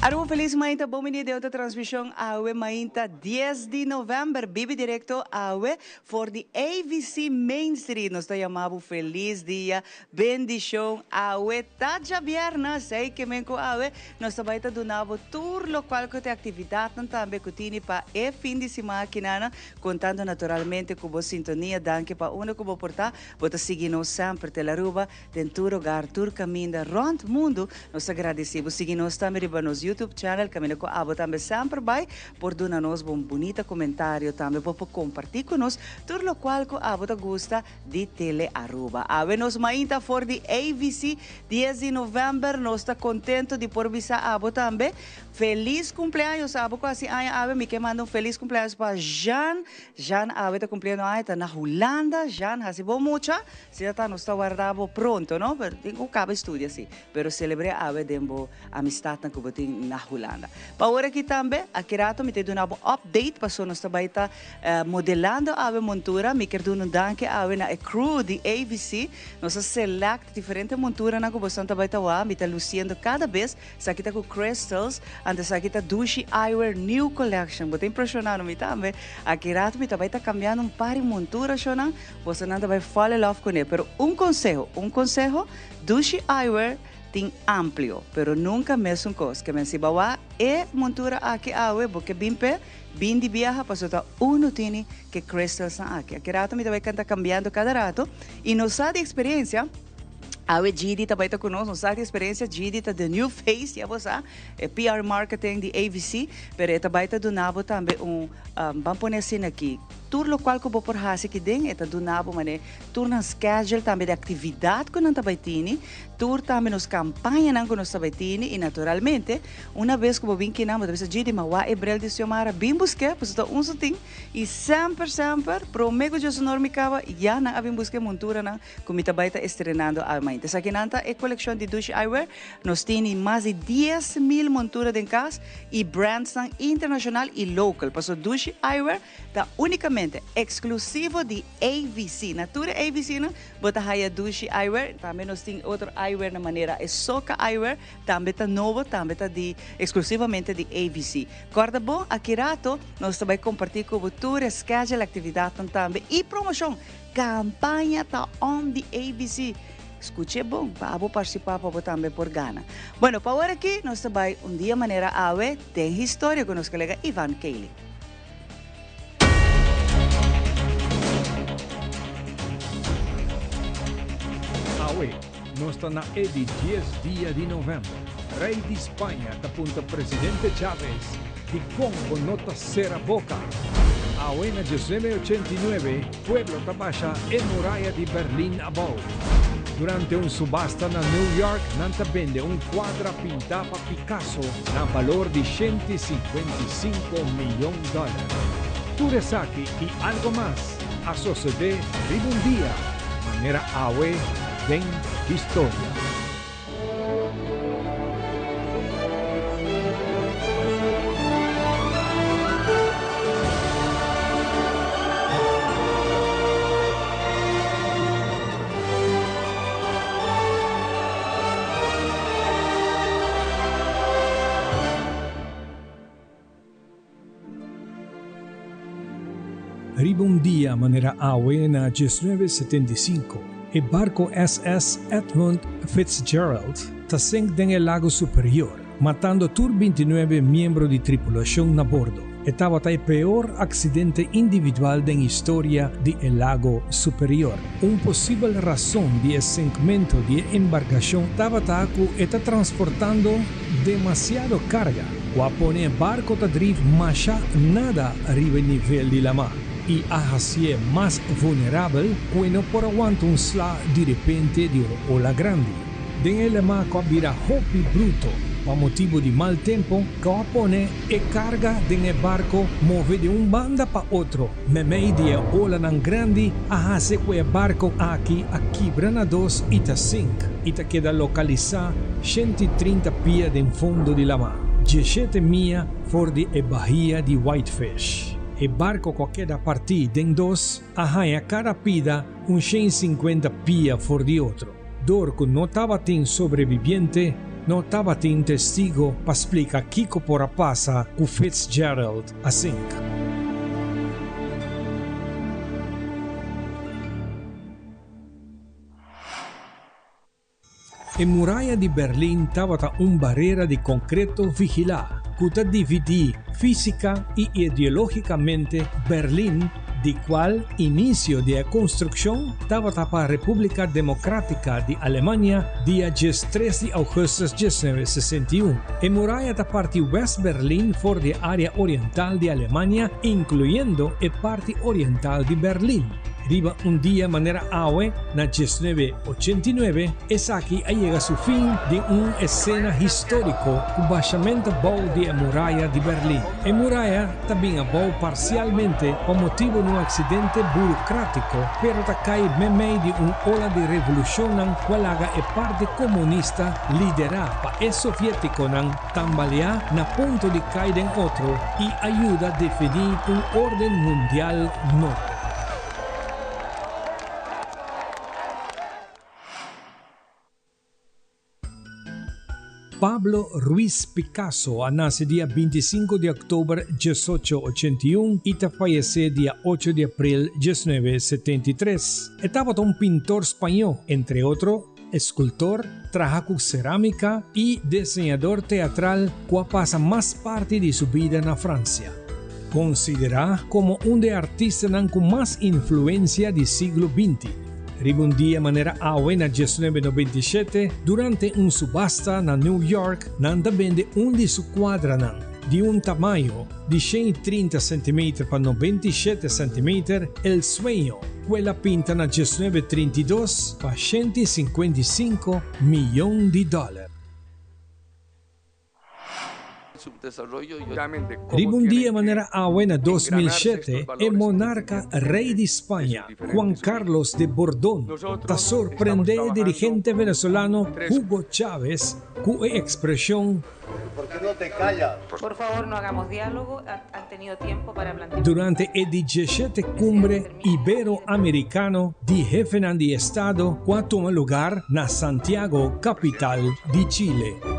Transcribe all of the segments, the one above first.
Aruba Feliz Mainta, bon bini den otro transmision awe mainta 10 di november, bibi directo awe for di AVC Main Street. Nos ta yama bo feliz dia, bendicion awe ta djabièrnè, sei ke men ku awe nos ta bai ta duna bo tur lokual ku ta e aktividatnan tambe ku tini pa e fin di siman akinanan, kontando naturalmente ku bo sintonia. Danki pa unda ku bo por ta, bo ta sigui nos semper Telaruba. Den tur hogar, tur kaminda rònt mundu, nos ta gradisí bo. Sigui nos tambe riba nos YouTube channel, kaminda ku abo tambe semper bai por duna nos bo un bunita komentario. Tambe bo por kompartí ku nos tur lokual ku abo ta gusta di Tele Aruba. Awe nos mainta for di AVC, dies di novèmber. Nos ta kontento di por bisa abo tambe felis kumpleaños. Abo ku hasi aña awe, mi ke manda un felis kumpleaños pa Jean. Jean awe ta kumpliendo aña, ta na Hulanda. Jean, hasi bo mucha. Si ta ta nos ta warda bo pronto no, pero tin ku kaba e studia si, pero selebr'é awe den bo amistatnan ku bo tin na Hulanda. Pa ora aki tambe, aki rato mi ta duna bo update paso nos ta bai ta modelando awe montura, mi kier duna un danki awe na e crew di AVC, nos a select diferente monturanan ku bosonan ta bai ta wak, mi ta luciendo kada bes, esaki ta ku crystals, anto esaki ta Dushi Eyewear new collection, bo ta impresiona no? Mi tambe, aki rato mi ta bai ta cambiando un par di montura shownan. Bosonan ta bai fall in love kuné. Pero un konseho, un konseho, Dushi Eyewear tin amplio, pero nunka mesun kos. Ke men si bo a wak e montura aki awe, bo ke bin p'e, bin di biaha pasobra ta unu tini ke crystalsnan aki. Aki rato mi ta bai kanta kambiando kada rato i nos sa di eksperensia, awe Gidi ta bai ta ku nos, nos sa di eksperensia, Gidi ta the new face, ya bo sa, e PR marketing di AVC, pero e ta bai ta duna bo tambe un, ban pone asina aki, Tur lokual ku bo por hasi aki den e ta duna bo manera tur nan schedule tambe di aktividat ku nan ta bai tini, tur tambe nos kampañanan ku nos ta bai tini i naturalmente una bes ku bo bin kinan bo ta bisa Judy ma wak e bril di Xiomara bin busk'é pasobra ta un su tin i semper semper prome ku Diosunor mi kaba ya nan a bin buska e monturanan ku mi ta bai ta estrenando awe mainta. Esakinan ta e kolekshon di Dushi Eyewear. Nos tini mas di 10,000 montura den kas i brandsnan internashonal i local pasobra Dushi Eyewear ta unicamente exclusivo di AVC. Na tur e AVC-nan bo ta haya Dushi Eyewear. Tambe nos tin otro eyewear na manera e Soca Eyewear, tambe ta nobo, tambe ta di exclusivamente di AVC. Corda bon, aki rato nos ta bay comparti cu bo tur e schedule, actividadnan tambe y promocion. Campaña ta on di AVC. Scuche bon pa abo participa pa bo tambe por gana. Bueno, pa ora aki nos ta bay un dia manera awe den historia cu nos colega Ivan Kelly. Awe nos ta na e di dies dia di november. Rey di Spaña ta punta Presidente Chavez dikon bo no ta sera boka. Awe na diesnuebe ochenta i nuebe pueblo ta basha e muraya di Berlin abou. Durante un subasta na New York nan ta bende un kuadra pintá pa Picasso na balor di 155 miyon dòler. Tur esaki i algo mas a sosodé riba un dia manera awe den historia. Riba un dia manera awe na 1975, e barco SS Edmund Fitzgerald ta sink den e Lago Superior, matando tur 29 miembro di tripulacion na bordo. E tabata e peor aksidente individual den historia di e Lago Superior. Un posibel rason di e sinkmentu di e embarkashon tabata ku e ta transportando demasiado karga, ku a pone e barko ta drif masha nada riba e nivel di lamá i a hasié mas vulnerabel ku e no por a wanta un sla di repente di un ola grandi. Den e lamá ku a bira hopi bruto pa motibu di mal tempu, ku a pone E karga den e barko move di un banda pa otro. Meimei di e olanan grandi a hasi ku e barko aki a kibra na dos i ta sink i ta keda lokalisá 130 pia den fondo di lamá, 17 mia for di e bahia di Whitefish. E barko ku a keda partí den dos a haña kada pida un 150 pia for di otro. Dor ku no tabatin sobrebibiente. No tabatin testigo pa splica kico por a pasa cu Fitzgerald a sink. E Muraya di Berlin tabata un barera di concreto vigilá cu ta dividí física i ideológicamente Berlin, di cual inicio di e construccion tabata pa República Democrática di Alemania dia 13 di augustus 1961. E muraya ta parti West Berlin for di área oriental di Alemania, incluyendo e parti oriental di Berlin. Riba un dia manera awe na 1989, esaki a yega su fin den un escena historico cu bashamento abou di e Muraya di Berlin. E muraya ta bin abou parcialmente pa motibo di un accidente burocratico, pero ta cay meimei di un ola di revolucionnan cu a laga e parti comunista lidera pa e sovieticonan tambalea na punto di cay den otro y a yuda defini un orden mundial nobo. Pablo Ruiz Picasso a nace dia 25 di october 1881 y ta fayece dia 8 di april 1973. E tabata un pintor spaño, entre otro, escultor, traha cu ceramica y diseñador teatral cu a pasa mas parti di su bida na Francia. Considera como un di e artistanan cu mas influencia di siglo 20. Riba un dia manera awe na 1997, durante un subasta na New York, nan ta bende un di su cuadranan, di un tamaño di 130 cm pa 97 cm, El Sueño, cu el a pinta na 1932 pa 155 miyon di dollar. Riba un dia manera awe na 2007, e monarca rey di Spaña, Juan Carlos de Borbón, ta sorprende e dirigente venezolano Hugo Chávez cu e expresion ¿Por qué no te callas? Por favor, no hagamos diálogo. Han tenido tiempo para plantear. Durante e 17 Cumbre Iberoamericano di Hefenan di Estado cu a tuma lugar na Santiago, capital di Chile.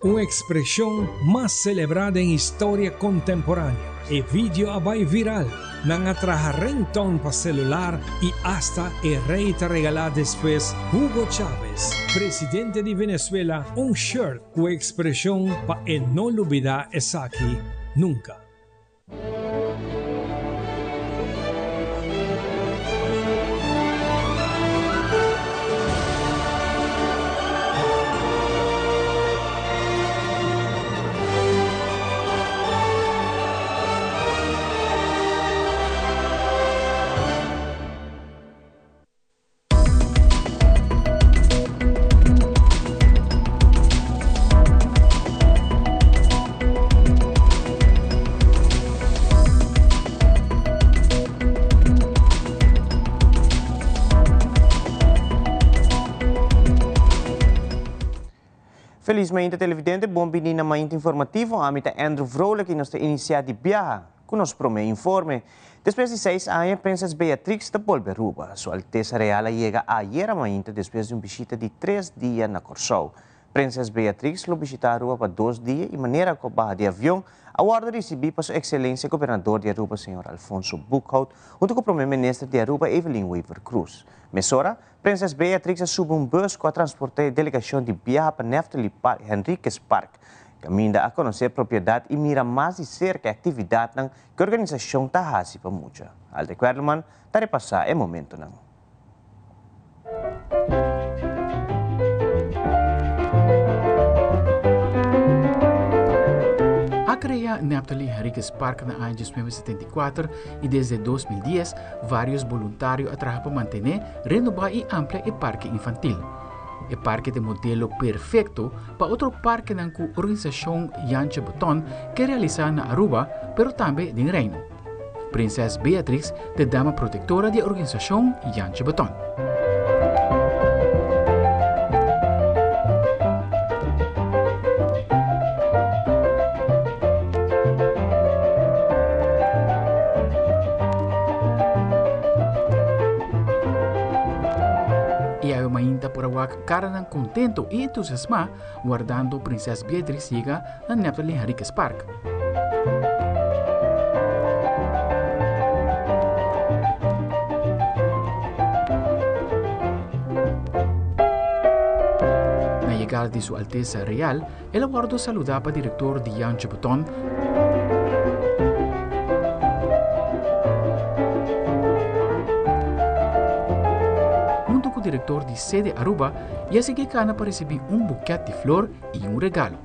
Un expresion mas celebra den historia contemporaneo. E video a bay viral. Nan a traha ringtone pa celular y hasta e rey ta regala despues Hugo Chávez, presidente di Venezuela, un shirt cu expresion pa e no lubida esaki nunca. Felizmente, televidente, bon bini na Mainta Informativo. Ami ta Andrew Vrolijk y nos ta inicia di biaha cu nos prome informe. Despues di 6 aña, Prinses Beatrix ta bolbe Aruba. Su Altesa Real a yega ayera mainta despues di un bishita di 3 dia na Corsou. Prinses Beatrix lo bishita Aruba pa 2 dia y manera cu di avion a wordo ricibi pa su excelencia gobernador di Aruba, señor Alfonso Boekhoudt, hunto cu prome minister di Aruba, Evelyn Wever-Croes. Mesora, Prinses Beatrix a subi un bus cu a transporta e delegacion di biaha pa Neftali Park, Henriquez Park. Caminda a conoce propiedad y mira mas di cerca actividad cu e organisacion ta haci pa mucha. Alde Querleman ta repasa e momentonan. A crea Neptali Henriquez Park na aña 1974 y desde 2010 varios voluntario a traha pa mantene, renoba y amplia e parke infantil. E parke ta modelo perfecto pa otro parke cu organisacion Jantje Beton kier realisa na Aruba, pero tambe den Reino. Prinses Beatrix ta dama protectora di organisacion Jantje Beton. mainta por a wak caranan contento y entusiasma wardando Prinses Beatrix yega na Neptali Henriquez Park. Na yegada di Su Altesa Real, el a wordo saluda pa director di Jantje Beton, hunto cu director di Sede Aruba y a sigui cana pa ricibi un buket di flor y un regalo.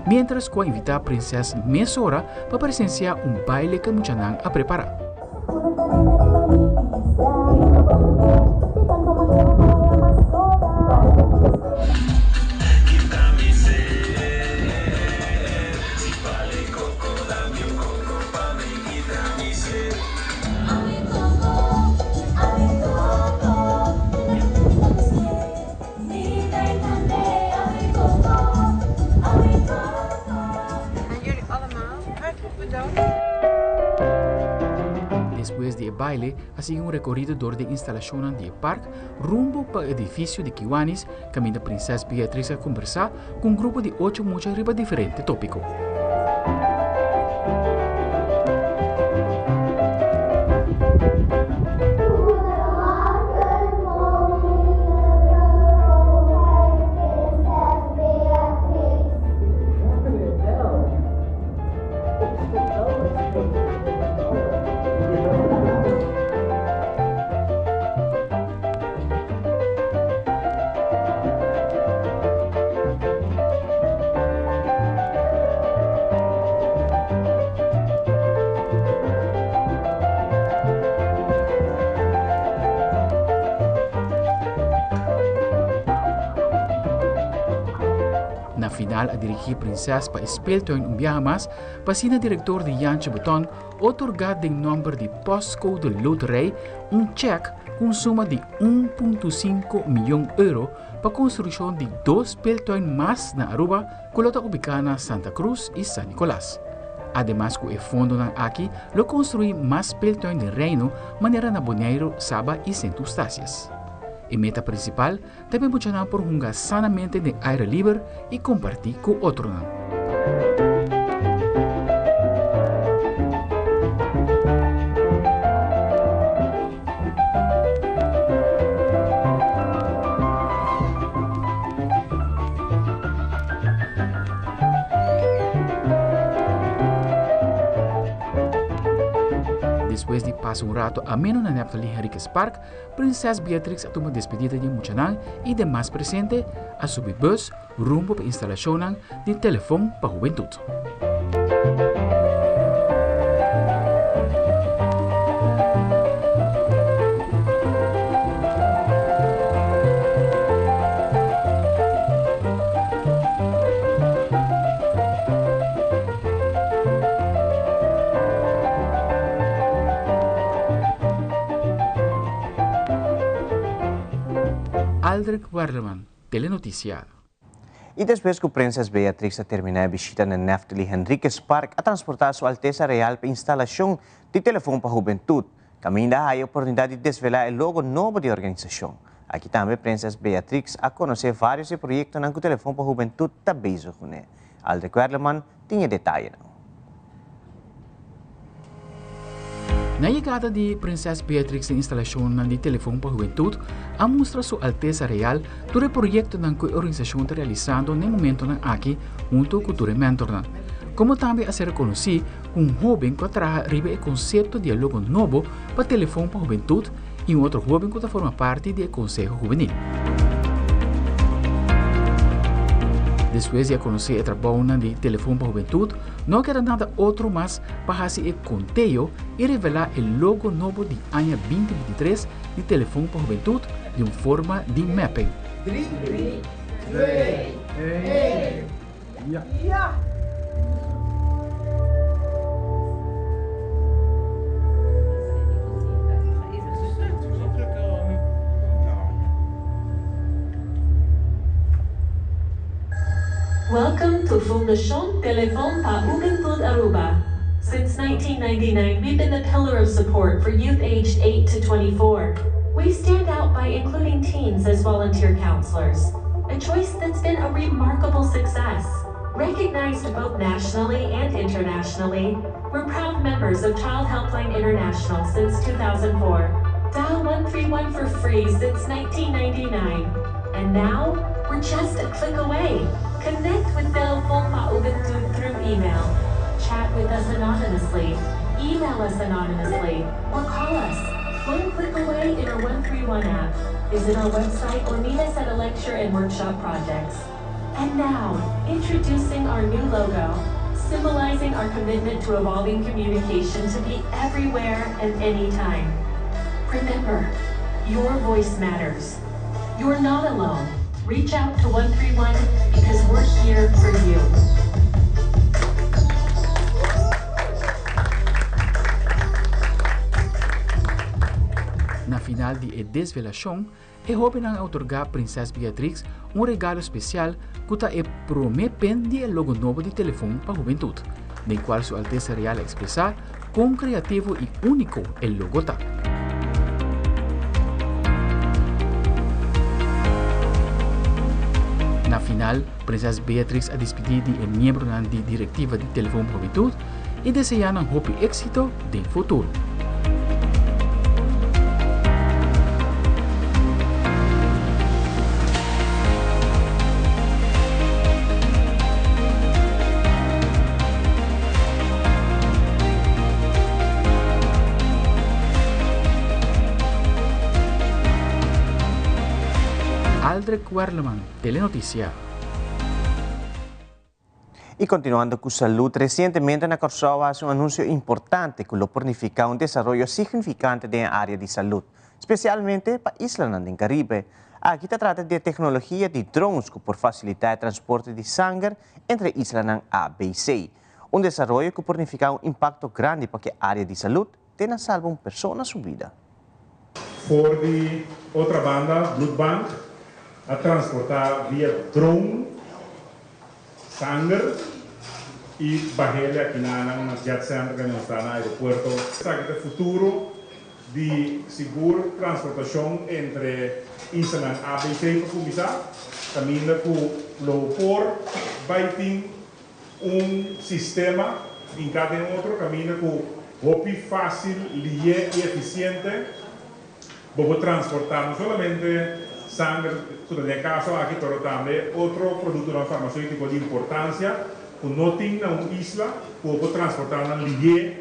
Mientras cu a invita Prinses mesora pa presencia un baile cu e muchanan a prepara. Despues di e baile a sigui un rekorido dor di e instalashonnan di e park rumbo pa e edifisio di Kiwanis kaminda Prinses Beatrix a kombersá ku un grupo di ocho mucha riba diferente tópiko. Na final a dirigí Prinses pa e speeltuin un biaha mas pa asina direktor di Jantje Beton otorgá den nòmber di Postcode Loterij un chèk ku un suma di un punto sinku miyon euro pa konstrukshon di dos speeltuin mas na Aruba ku lo ta ubiká na Santa Cruz i San Nicolas. Ademas ku e fondonan aki lo konstruí mas speeltuin den Reino manera na Boneiru, Saba i Sint Eustatius. E meta prinsipal ta pa e muchanan por hunga sanamente den aire liber i kompartí ku otronan. Despues di pasa un rato ameno na Neptali Henriquez Park, Prinses Beatrix a tuma despedida di e muchanan i demas presente a subi bus rumbo pa instalashonnan di telefon pa hubentut. Aldrich Werleman, Telenoticia. Y despues cu Prinses Beatrix a termina e bishita na Neftali Henriquez Park a transporta Su Alteza Real pa instalacion di Telefon pa Hubentud, caminda a haya oportunidad di desvela e logo nobo di e organisacion. Aki tambe Prinses Beatrix a conoce varios di e proyectonan cu Telefon pa Hubentud ta bezig cune. Aldrich Werleman tin e detayenan. Na yegada di Prinses Beatrix den instalashonnan di Telefon pa Hubentud a mustra Su Altesa Real tur e proyektonan ku e organisashon ta realisando na e momentonan aki hunto ku tur e mentornan. Komo tambe a ser konosí ku un hóben ku a traha riba e konsepto di e logo nobo pa Telefon pa Hubentud i un otro hóben ku ta forma parti di e Konseho Hubenil. Despues di a konosé e trabounan di Telefon pa Hubentud, no a keda nada otro mas pa hasi e konteo i revelá e logo nobo di aña 2023 di Telefon pa Hubentud di un forma di mapping. Drie, twee, één, ja! Welcome to Fundacion Telefon pa Hubentud Aruba. Since 1999, we've been the pillar of support for youth aged 8 to 24. We stand out by including teens as volunteer counselors, a choice that's been a remarkable success. Recognized both nationally and internationally, we're proud members of Child Helpline International since 2004. Dial 131 for free since 1999. And now, we're just a click away. Connect with Telefon pa Hubentud through email. Chat with us anonymously. Email us anonymously. Or call us. One click away in our 131 app. Visit our website or meet us at a lecture and workshop projects. And now, introducing our new logo, symbolizing our commitment to evolving communication to be everywhere and anytime. Remember, your voice matters. You're not alone. Reach out to 131 because we're here for you. Na final di e desvelacion, e hobennan a otorga Prinses Beatrix un regalo special cu ta e prome pen di e logo nobo di Telefon pa Hubentud, den cual Su Altesa Real a expresa con creativo y unico e logo ta. Na final, Prinses Beatrix a dispidi di e miembronan di directiva di Telefon pa Hubentud y desea nan hopi exito den futuro. Aldrich Werleman, Telenoticia. Y continuando cu salud, recientemente na Corsou a haci un anuncio importante cu lo por nifica un desaroyo significante den e area di salud, specialmente pa islanan den Caribe. Aki ta trata di e tecnologia di drones cu por facilita e transporte di sanger entre islanan ABC. Un desaroyo cu por nifica un impacto grandi pa cu e area di salud te na salba un persona su bida. For di Otrabanda Bloedbank a transporta via drone sanger y bahele aki na nan na Jet Center cu nos ta na aeropuerto. Esaki ta futuro di sigur transportacion entre islanan ABC pa cuminsa, caminda cu lo por bay tin un sistema hinca den otro caminda cu hopi facil, lihe y eficiente bo por transporta no solamente sanger cu ta den e caso aki pero tambe otro productonan farmaceutico di importancia cu no tin na un isla cu bo por transporta nan lihe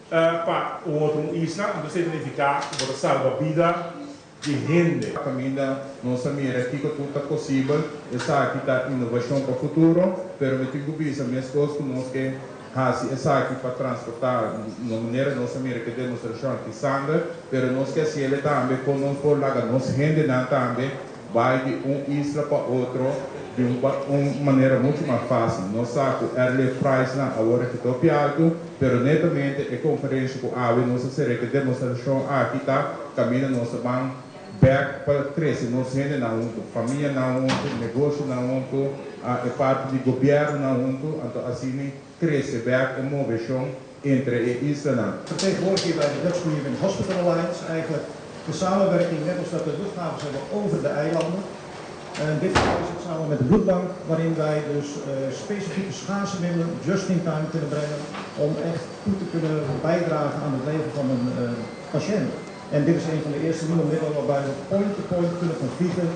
pa un otro un isla. Anto esey ta nifica cu bo ta salba bida di hende. Kaminda nos a mira kiko tur ta posibel, esaki ta inovashon pa futuro, pero mi tin ku bisa meskos ku nos ke hasi esaki pa transportá na manera nos a mira ku e demostrashon aki sanger, pero nos ke hasiel tambe kon nos por laga nos hendenan tambe bai di un isla pa otro di un un manera muchu mas fásil. Nos sa ku airlift pricenan awor aki ta hopi altu, pero netamente e konferensha ku awe nos a sera ku e demostrashon aki ta Kaminda nos ta ban bek pa trese nos hendenan huntu, famianan huntu, negoshonan huntu, e parti di gobièrnunan huntu, anto asina trese bek e moveshon entre e islanan. Vertegenwoordig hier bij de Dutch Caribbean Hospital Alliance eigenlijk de samenwerking, net als dat de luchthavens hebben over de eilanden. En dit geval is het samen met de bloedbank, waarin wij dus specifieke schaarse middelen just in time kunnen brengen om echt goed te kunnen bijdragen aan het leven van een patiënt. En dit is een van de eerste nieuwe middelen waarbij we point-to-point kunnen gaan vliegen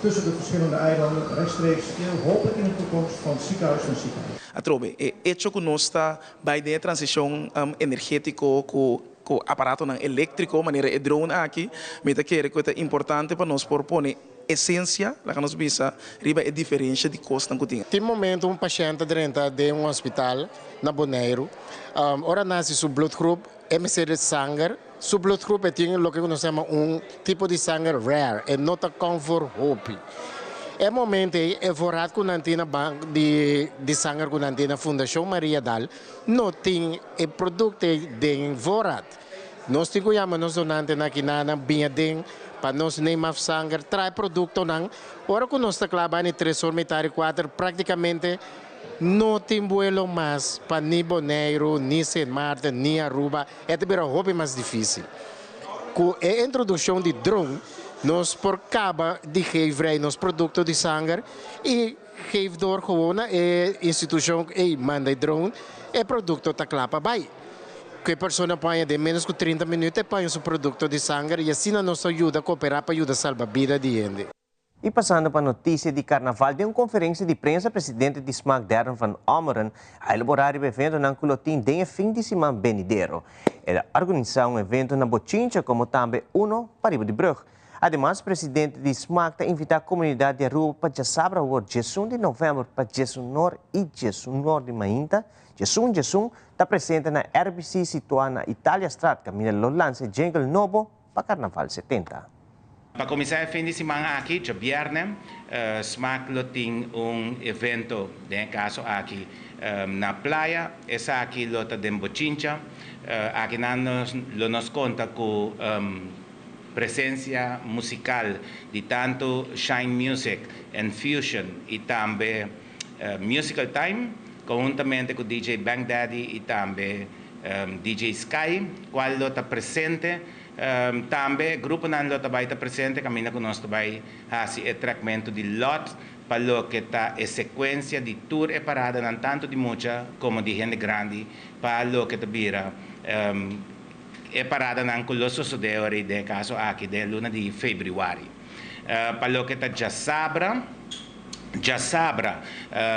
tussen de verschillende eilanden, rechtstreeks, hopelijk in de toekomst, van ziekenhuis naar ziekenhuis. Atrobe, e echo ku nos ta bai den e transishon energétiko ku ku aparatonan eléktriko manera e drone aki, mi ta kere ku e ta importante pa nos por pone esensia, laga nos bisa, riba e diferensha di kosnan ku tin. Tin momento un pashènt ta drenta den un hospital na Boneiru, ora nan hasi su bloedgroep e mester di sanger, su bloedgroep e tin loke ku nos ta yama un tipo di sanger rare, e no ta konfor hopi. E momento ei e voorraad ku nan tin na bank di di sanger ku nan tin na Fundashon Mariadal no tin e produkto ei den voorraad. Nos tin ku yama nos donantenan aki na nan biña den. Pa nos neem af sanger, traha e produktonan. Ora ku nos ta kla bani tres or mitar i kuater, praktikamente no tin buelo mas pa ni Boneiru, ni Sint Maarten, ni Aruba. E ta bira hopi mas difísil. Ku e introdukshon di drone nos por kaba di geef vrij nos produkto di sanger i geef door gewoon na e institushon ku ey manda e drone, e produkto ta kla pa bai. Ku e persona por haña den ménos ku 30 minüt e paña su produkto di sanger i asina nos ta yuda kooperá pa yuda salba bida di hende. I pasando pa notisia di karnaval, den un konferensia di prensa presidente di smaak Darren van Ommeren a elaborá riba eventonan ku lo tin den e fin di siman benidero. El a organisá un evento na Bochincha komo tambe uno pariba di brug. Ademas presidente di smaak ta invitá komunidat di Aruba pa djasabra awor djesun di novèmber pa djesunor i djesunor di mainta, djesun djesun, ta presente na RBC situá na Italiastraat kaminda lo lansa e jingle nobo pa Karnaval 70. Pa kuminsá e fin di siman aki, djabièrnè, Smaak lo tin un evento, den e kaso aki na playa. Esaki lo ta den Bochincha. Akinan nos lo nos konta ku presensia musikal di tantu Shine Music and Fusion i tambe Musical Time, konhuntamente ku DJ Bank Daddy i tambe DJ Sky, kual lo ta presente. Tambe gruponan lo ta bai ta presente kaminda ku nos ta bai hasi e trekmentu di lòt pa loke ta e sekuensia di tur e paradanan tantu di mucha komo di hende grandi pa loke ta bira e paradanan ku lo sosodé ora i den e kaso aki den e luna di febrüari. Pa loke ta djasabra, djasabra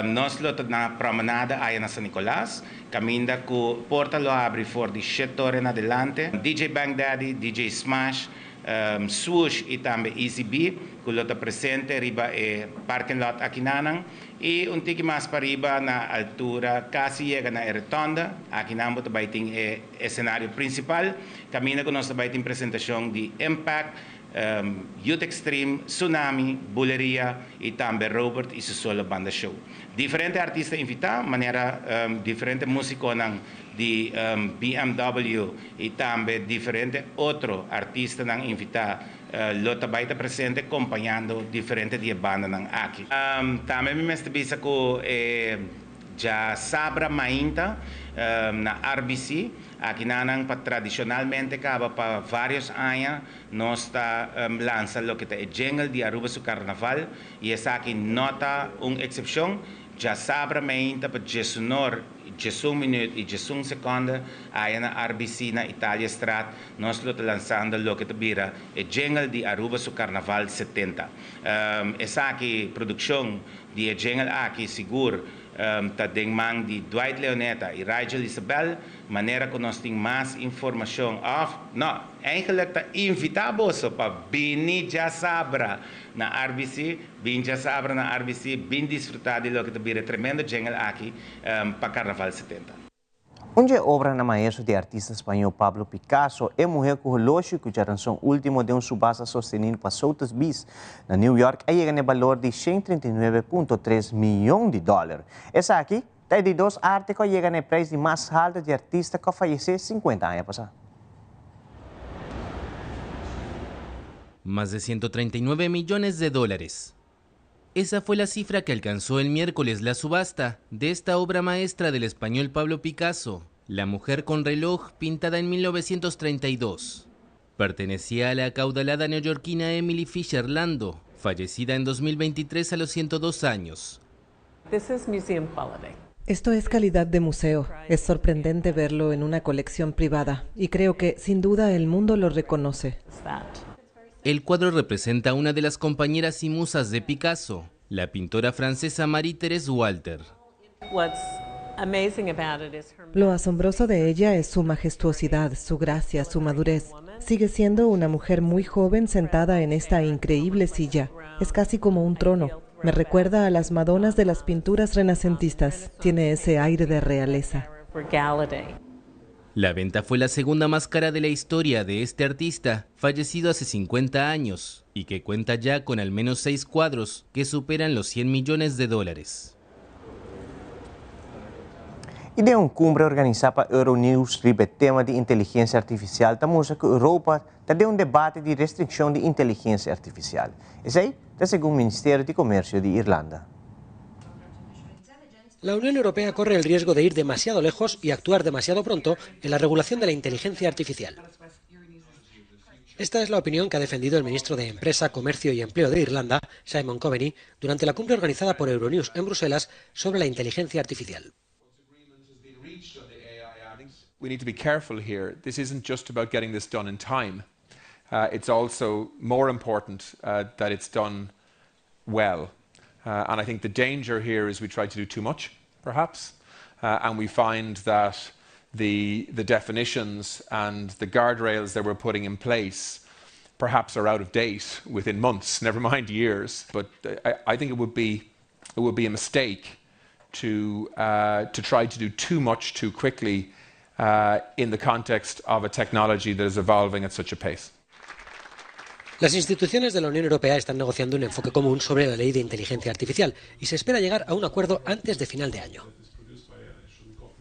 nos lo ta na Promenade aya na San Nicolas, kaminda ku porta lo habri for di shet ora en adelante. DJ Bank Daddy, DJ Smash, Swoosh i tambe Easy B ku lo ta presente riba e parking lot akinanan. I un tiki mas pariba na altura kasi yega na e rotonda, akinan bo ta bai tin e esenario prinsipal, kaminda ku nos ta bai tin presentashon di Impact, Youth Extreme, Tsunami, Buleria i tambe Robert i su solo banda show. Diferente artista invitá, manera diferente músikonan di BMW i tambe diferente otro artistanan invitá lo ta bai ta presente kompañando diferente di e bandanan aki. Tambe mi mester bisa ku e djasabra mainta na RBC, akinanan pa tradishonalmente kaba pa vários aña nos ta lansa loke ta e jingle di Aruba su Karnaval i esaki no ta un eksepshon. Djasabra mainta pa djesunor, djesun minuut i djesun sekonde aya na RBC na Italiastraat nos lo ta lansando loke ta bira e jingle di Aruba su Karnaval 70. Esaki produkshon di e jingle aki sigur ta den man di Dwight Leoneta i Rigel Isabel. Manera ku nos tin mas informashon òf, no, eigenlijk ta invitá boso pa bini djasabra na RBC, bin djasabra na RBC, bin disfrutá di loke ta bira e tremendo jingle aki pa Karnaval 70. Un dje obranan maestro di artista spañó Pablo Picasso, E muher ku holoshi ku djaranson último den un subasta sostenido pa Sotheby's na New York a yega na e balor di 139.3 miyon di dòler. Esaki ta e di dos arte ku a yega na e preis di mas haltu di artista ku a fayesé 50 aña pasá. Más de 139 millones de dólares. Esa fue la cifra que alcanzó el miércoles la subasta de esta obra maestra del español Pablo Picasso, La mujer con reloj, pintada en 1932. Pertenecía a la acaudalada neoyorquina Emily Fisher Lando, fallecida en 2023 a los 102 años. Esto es calidad de museo. Es sorprendente verlo en una colección privada y creo que, sin duda, el mundo lo reconoce. El cuadro representa a una de las compañeras y musas de Picasso, la pintora francesa Marie-Thérèse Walter. Lo asombroso de ella es su majestuosidad, su gracia, su madurez. Sigue siendo una mujer muy joven sentada en esta increíble silla. Es casi como un trono. Me recuerda a las Madonas de las pinturas renacentistas. Tiene ese aire de realeza. La venta fue la segunda más cara de la historia de este artista, fallecido hace 50 años, y que cuenta ya con al menos 6 cuadros que superan los 100 millones de dólares. I den un kumbre organisá pa Euronews riba e tema di inteligensia artifisial ta mustra ku Europa ta den un debate di restrikshon di inteligensia artifisial. Esei ta segun Ministerio di Komersio di Irlanda. La Unión Europea corre el riesgo de ir demasiado lejos y actuar demasiado pronto en la regulación de la inteligencia artificial. Esta es la opinión que ha defendido el ministro de Empresa, Comercio y Empleo de Irlanda, Simon Coveney, durante la cumbre organizada por Euronews en Bruselas sobre la inteligencia artificial. We need to be careful here. This isn't just about getting this done in time. It's also more important that it's done well. And I think the danger here is we try to do too much, perhaps, and we find that the, the definitions and the guardrails that we're putting in place perhaps are out of date within months, never mind years. But I, I think it would be, it would be a mistake to, to try to do too much too quickly in the context of a technology that is evolving at such a pace. Las instituciones de la Unión Europea están negociando un enfoque común sobre la ley de inteligencia artificial y se espera llegar a un acuerdo antes de final de año.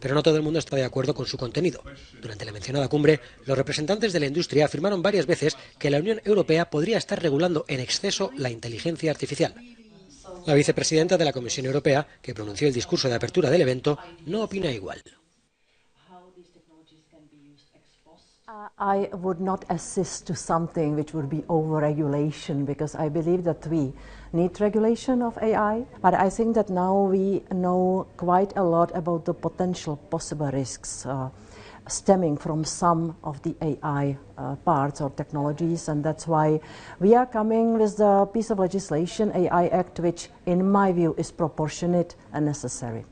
Pero no todo el mundo está de acuerdo con su contenido. Durante la mencionada cumbre, los representantes de la industria afirmaron varias veces que la Unión Europea podría estar regulando en exceso la inteligencia artificial. La vicepresidenta de la Comisión Europea, que pronunció el discurso de apertura del evento, no opina igual. I would not assist to something which would be overregulation because I believe that we need regulation of AI, but I think that now we know quite a lot about the potential possible risks stemming from some of the AI parts or technologies, and that's why we are coming with the piece of legislation, AI Act, which in my view is proportionate and necessary.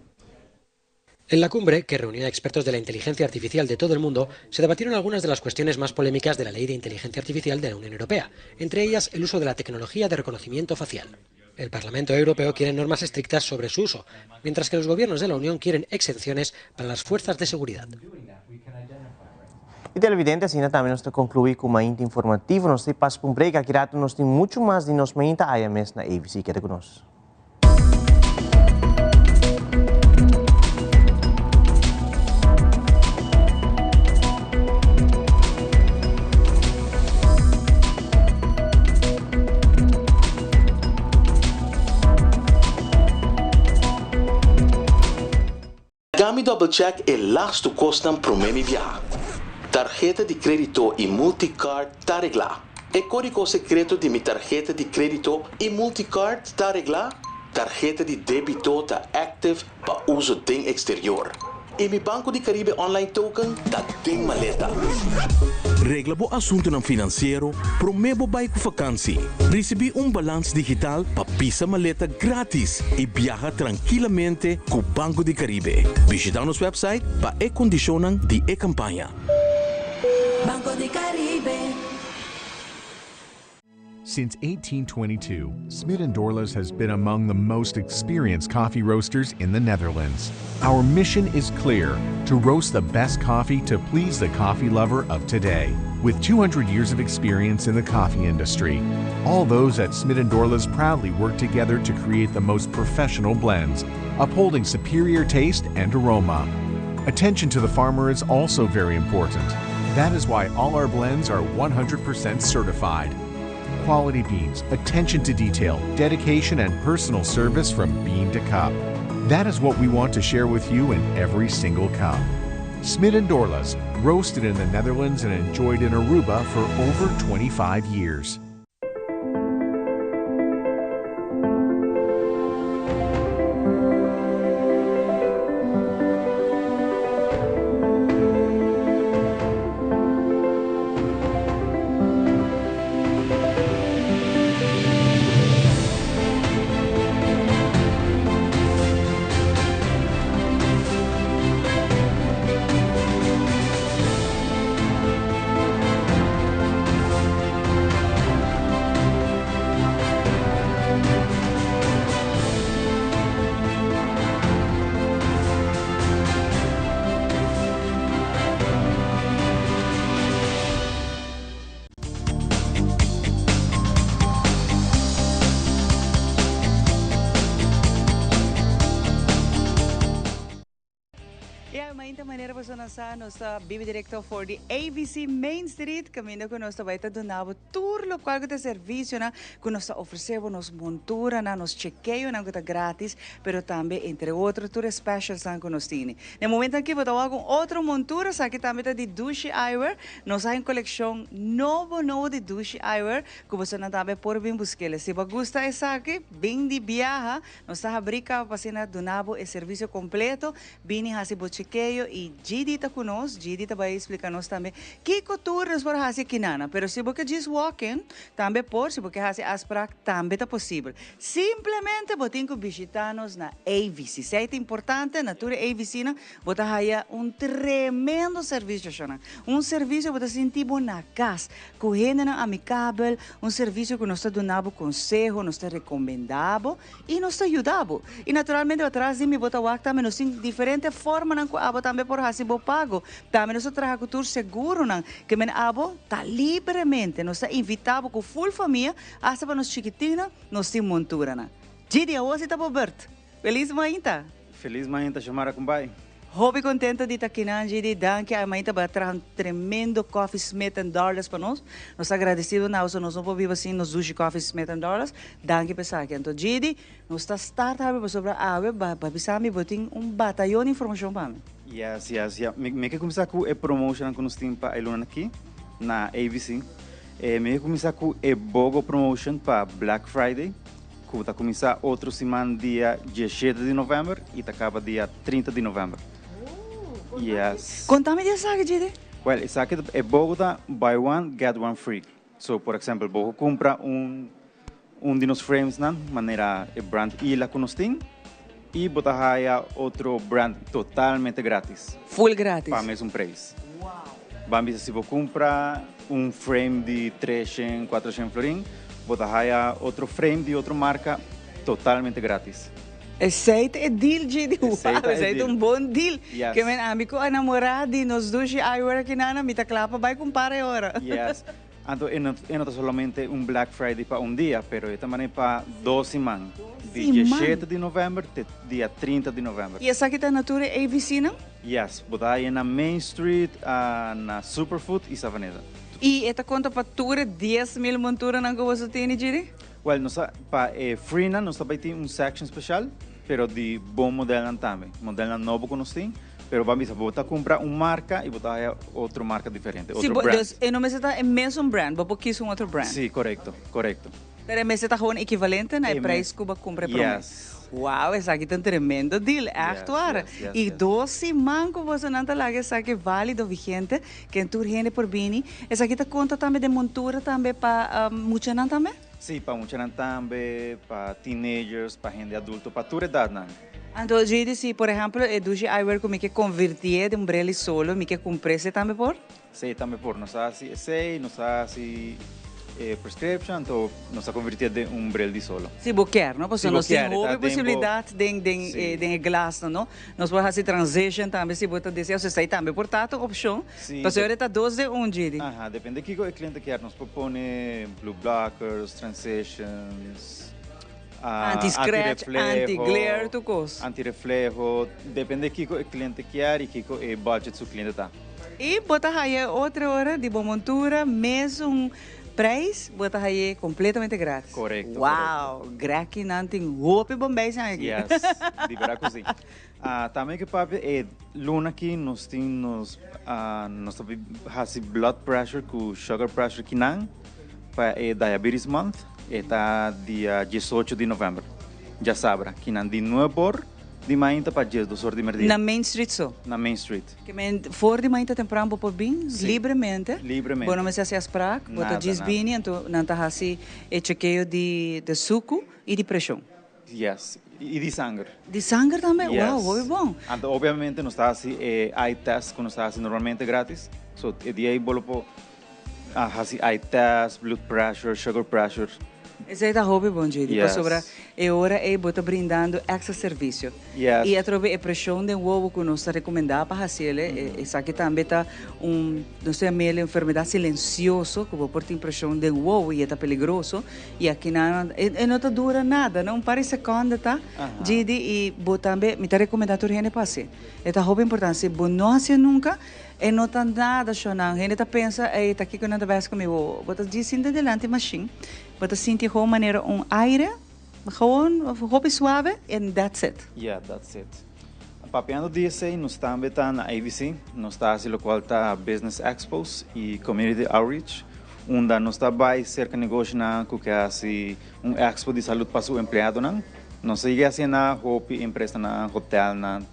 En la cumbre, que reunió a expertos de la inteligencia artificial de todo el mundo, se debatieron algunas de las cuestiones más polémicas de la Ley de Inteligencia Artificial de la Unión Europea, entre ellas el uso de la tecnología de reconocimiento facial. El Parlamento Europeo quiere normas estrictas sobre su uso, mientras que los gobiernos de la Unión quieren exenciones para las fuerzas de seguridad. I televidente, asina tambe nos ta konkluí ku Mainta Informativo. Nos ta pasa pa un break. Aki ratu nos tin muchu mas di nos Mainta aya mes na ABC. Keda ku nos. Laga mi double check e lastu kosnan promé mi biaha. Tarheta di krédito i multicard ta reglá. E kódigo sekreto di mi tarheta di krédito i multicard ta reglá? Tarheta di débito ta active pa uso den eksterior. I mi Banco di Caribe online token ta den maleta. Regla bo asuntunan finansiero promé bo bai ku fakansi. Risibí un balans digital pa pisa maleta grátis i biaha trankilamente ku Banco di Caribe. Bishitá nos wèpsait pa e kondishonnan di e kampaña. Banco di Caribe. Since 1822, Smit & Dorlas has been among the most experienced coffee roasters in the Netherlands. Our mission is clear, to roast the best coffee to please the coffee lover of today. With 200 years of experience in the coffee industry, all those at Smit & Dorlas proudly work together to create the most professional blends, upholding superior taste and aroma. Attention to the farmer is also very important. That is why all our blends are 100% certified. Quality beans, attention to detail, dedication, and personal service from bean to cup. That is what we want to share with you in every single cup. Smit and Dorlas, roasted in the Netherlands and enjoyed in Aruba for over 25 years. nan sa nos ta bibi directo for di ABC Main Street caminda cu nos ta bay ta duna bo tur locual cu ta servicionan cu nos ta ofrece bo, nos monturanan, nos chequeonan cu ta gratis, pero tambe entre otro tur e specialsnan cu nos tini. Na e momento aki bo ta wak un otro montura, esaki tambe ta di Dushi Eyewear. Nos hay un coleccion nobo nobo di Dushi Eyewear cu bosonan tambe por bin busquele. Si bo a gusta esaki, bin di biaha, nos ta habri caba pa asina duna bo e servicio completo. Bini hasi bo chekeo y GD ta cu nos, GD ta bay splica nos tambe kico tur nos por hasi akinana. Pero si bo ke djis walk in, tambe por, si bo ke hasi afspraak, tambe ta posibel. Simplemente bo tin cu bishita nos na AVC. Esey ta importante, na tur e AVCnan bo ta haya un tremendo servicio shona. Un servicio bo ta sinti bo na cas, cu hendenan amicabel, un servicio cu nos ta duna bo conseho, nos ta recomenda bo. I nos ta yuda bo. I naturalmente atras di mi bo ta wak tambe nos tin diferente formanan ku abo tambe por hasi bo pago. Tambe nos ta traha ku tur seguronan ke men abo ta libremente. Nos ta invita bo ku ful famia hasta pa nos chikitinnan nos tin monturanan. Gidi awor si ta bo bert. Feliz mainta. Feliz mainta Xiomara Kumbai. Hopi contento di ta kinan Gidi, danki a mainta bo a traha un tremendo coffee Smith and Dorlas pa nos, nos ta agradecido na boso, nos no por biba sin nos dushi coffee Smith and Dorlas, danki pa esaki. Anto Gidi, nos ta start habi pasobra awe ba bisa mi bo tin un batayon di informacion pa mi. Yes, yes, ya. Mi mi ke cuminsa cu e promotionnan cu nos tin pa e luna aki na ABC. Mi ke cuminsa cu e BOGO promotion pa Black Friday. Ku ta kuminsá otro siman dia diesshete di novèmber i ta kaba dia 30 di novèmber. Yes. Konta mi di esaki, Gidi. Wèl, esaki ta e bogo ta buy one get one free. So, por eksèmpel, bo por kumpra un un di nos framesnan, manera e brand Ila ku nos tin, i bo ta haya otro brand totalmente gratis. Full gratis. Pa mesun preis. Ban bisa si bo cumpra un frame di treshen, cuatroshen florin, bo ta haya otro frame di otro marca totalmente gratis. Esey ta e deal Gidi, Esey ta wow, e esey ta deal. un bon deal. Yes. Ke men ami cu a namora di nos dushi eyewear aki nana, mi ta cla pa bay cumpara e ora. Yes. Anto e no e no ta solamente un Black Friday pa un dia, pero e ta manera pa dos siman, di Siman. diesshete di novèmber te dia 30 di novèmber. I esaki ta na tur e AVCnan? Yes, bo ta haña na Main Street, na Superfood i Savaneta. I e ta konta pa tur e 10,000 monturanan ku boso tene, Gidi? Well, nos ta, pa e freenan nos ta bai tin un section special, pero di bon modelnan tambe, modelnan nobo ku nos tin. Pero ban bisa bo ta cumpra un marca y bo ta haya otro marca diferente, Si otro bo, brand. dus e no mester ta e mesun brand, bo por kies un otro brand. Si, corecto, corecto. Pero e mester ta gewoon equivalente na e E prijs mes, cu bo a cumpra e prome. yes. Wow, esaki ta un tremendo deal, echt Yes, waar. yes, yes, Y yes. dos siman cu bosonan ta laga esaki valido, vigente, ken tur hende por bini. Esaki ta conta tambe den montura tambe pa muchanan tambe? Si, pa muchanan tambe, pa teenagers, pa hende adulto, pa tur edadnan. Anto JD si por ehempel e dushi eyewear ku mi ke konvirtié den un breli solo mi ke kumpr'é esei tambe por? Esei tambe por. Nos a hasi esei, nos a hasi e prescription anto nos a konvirtié den un brel di solo. Si bo kier no? Si Pasobra bo nos tin kier, e ta hopi den bo posibilidat den den Si. den e glasnan no. Nos por hasi transition tambe si bo ta desea osea esei tambe por ta ta un opshon. Si, Pasobra e ta dos den un JD. Aha, depende kiko e kliente kier. Nos por pone blue blockers, transitions. Anti-scratch, anti-glare, tur kos. Anti-refleho, depende kiko e cliente kier y kiko e budget su cliente ta. Y bo ta haya e otro ora di bo montura mesun prijs, bo ta haye completamente gratis. Correcto, Wow, correcto. Greki nan tin hopi bon bijzijn aki. Yes, di berdad cu si. Tambe ke papia e luna aki nos tin nos, nos ta haci blood pressure cu sugar pressure kinan. Pa e Diabetes Month e ta dia diesocho di november, djasabra, kinan di nuebe or di mainta pa diesdos or di merdia. Na Main Street so? Na Main Street. Ke men for di mainta tempran bo por bin Si. libremente. Libremente. Bo no mester hasi afspraak, bo ta Nada, djis nada. bini anto nan ta hasi e chekeo di de suku i di preshon. Yes, i di sanger. Di sanger tambe? Yes. Wow, hopi bon. Anto obviamente nos ta hasi e eye test ku nos ta hasi normalmente gratis. So e dia ei bo lo por A hasi eye test, blood pressure, sugar pressure. Esei ta hopi bon, JD, pasobra e ora ei bo ta brindando extra servicio. I atrobe e preshon den wowo ku nos ta rekomendá pa hasiel, esaki tambe ta un, nos ta yam'el enfermedat silensioso, ku bo por tin preshon den wowo i e ta peligroso. I akinan e no ta dura nada, no? Un par di sekònde ta, JD, i bo tambe, mi ta rekomendá tur hende pa hasi. E ta hopi importante. Si bo no hasié nunka, e no ta nada shonnan. Hende ta pensa, ey, ta kiko nan ta bes ku mi wowo. Bo ta djis sinta dilanti mashin, bo ta sinti gewoon manera un aire, gewoon hopi suave, and that's it. Yeah, that's it. Papiando di esey, nos tambe ta na abc. Nos ta hasi locual ta Business Expos y Community Outreach, unda nos ta bay cerca negoshinan cu ke hasi un expo di salud pa su empleadonan. Nos ta yega haci na hopi empresanan, hotelnan.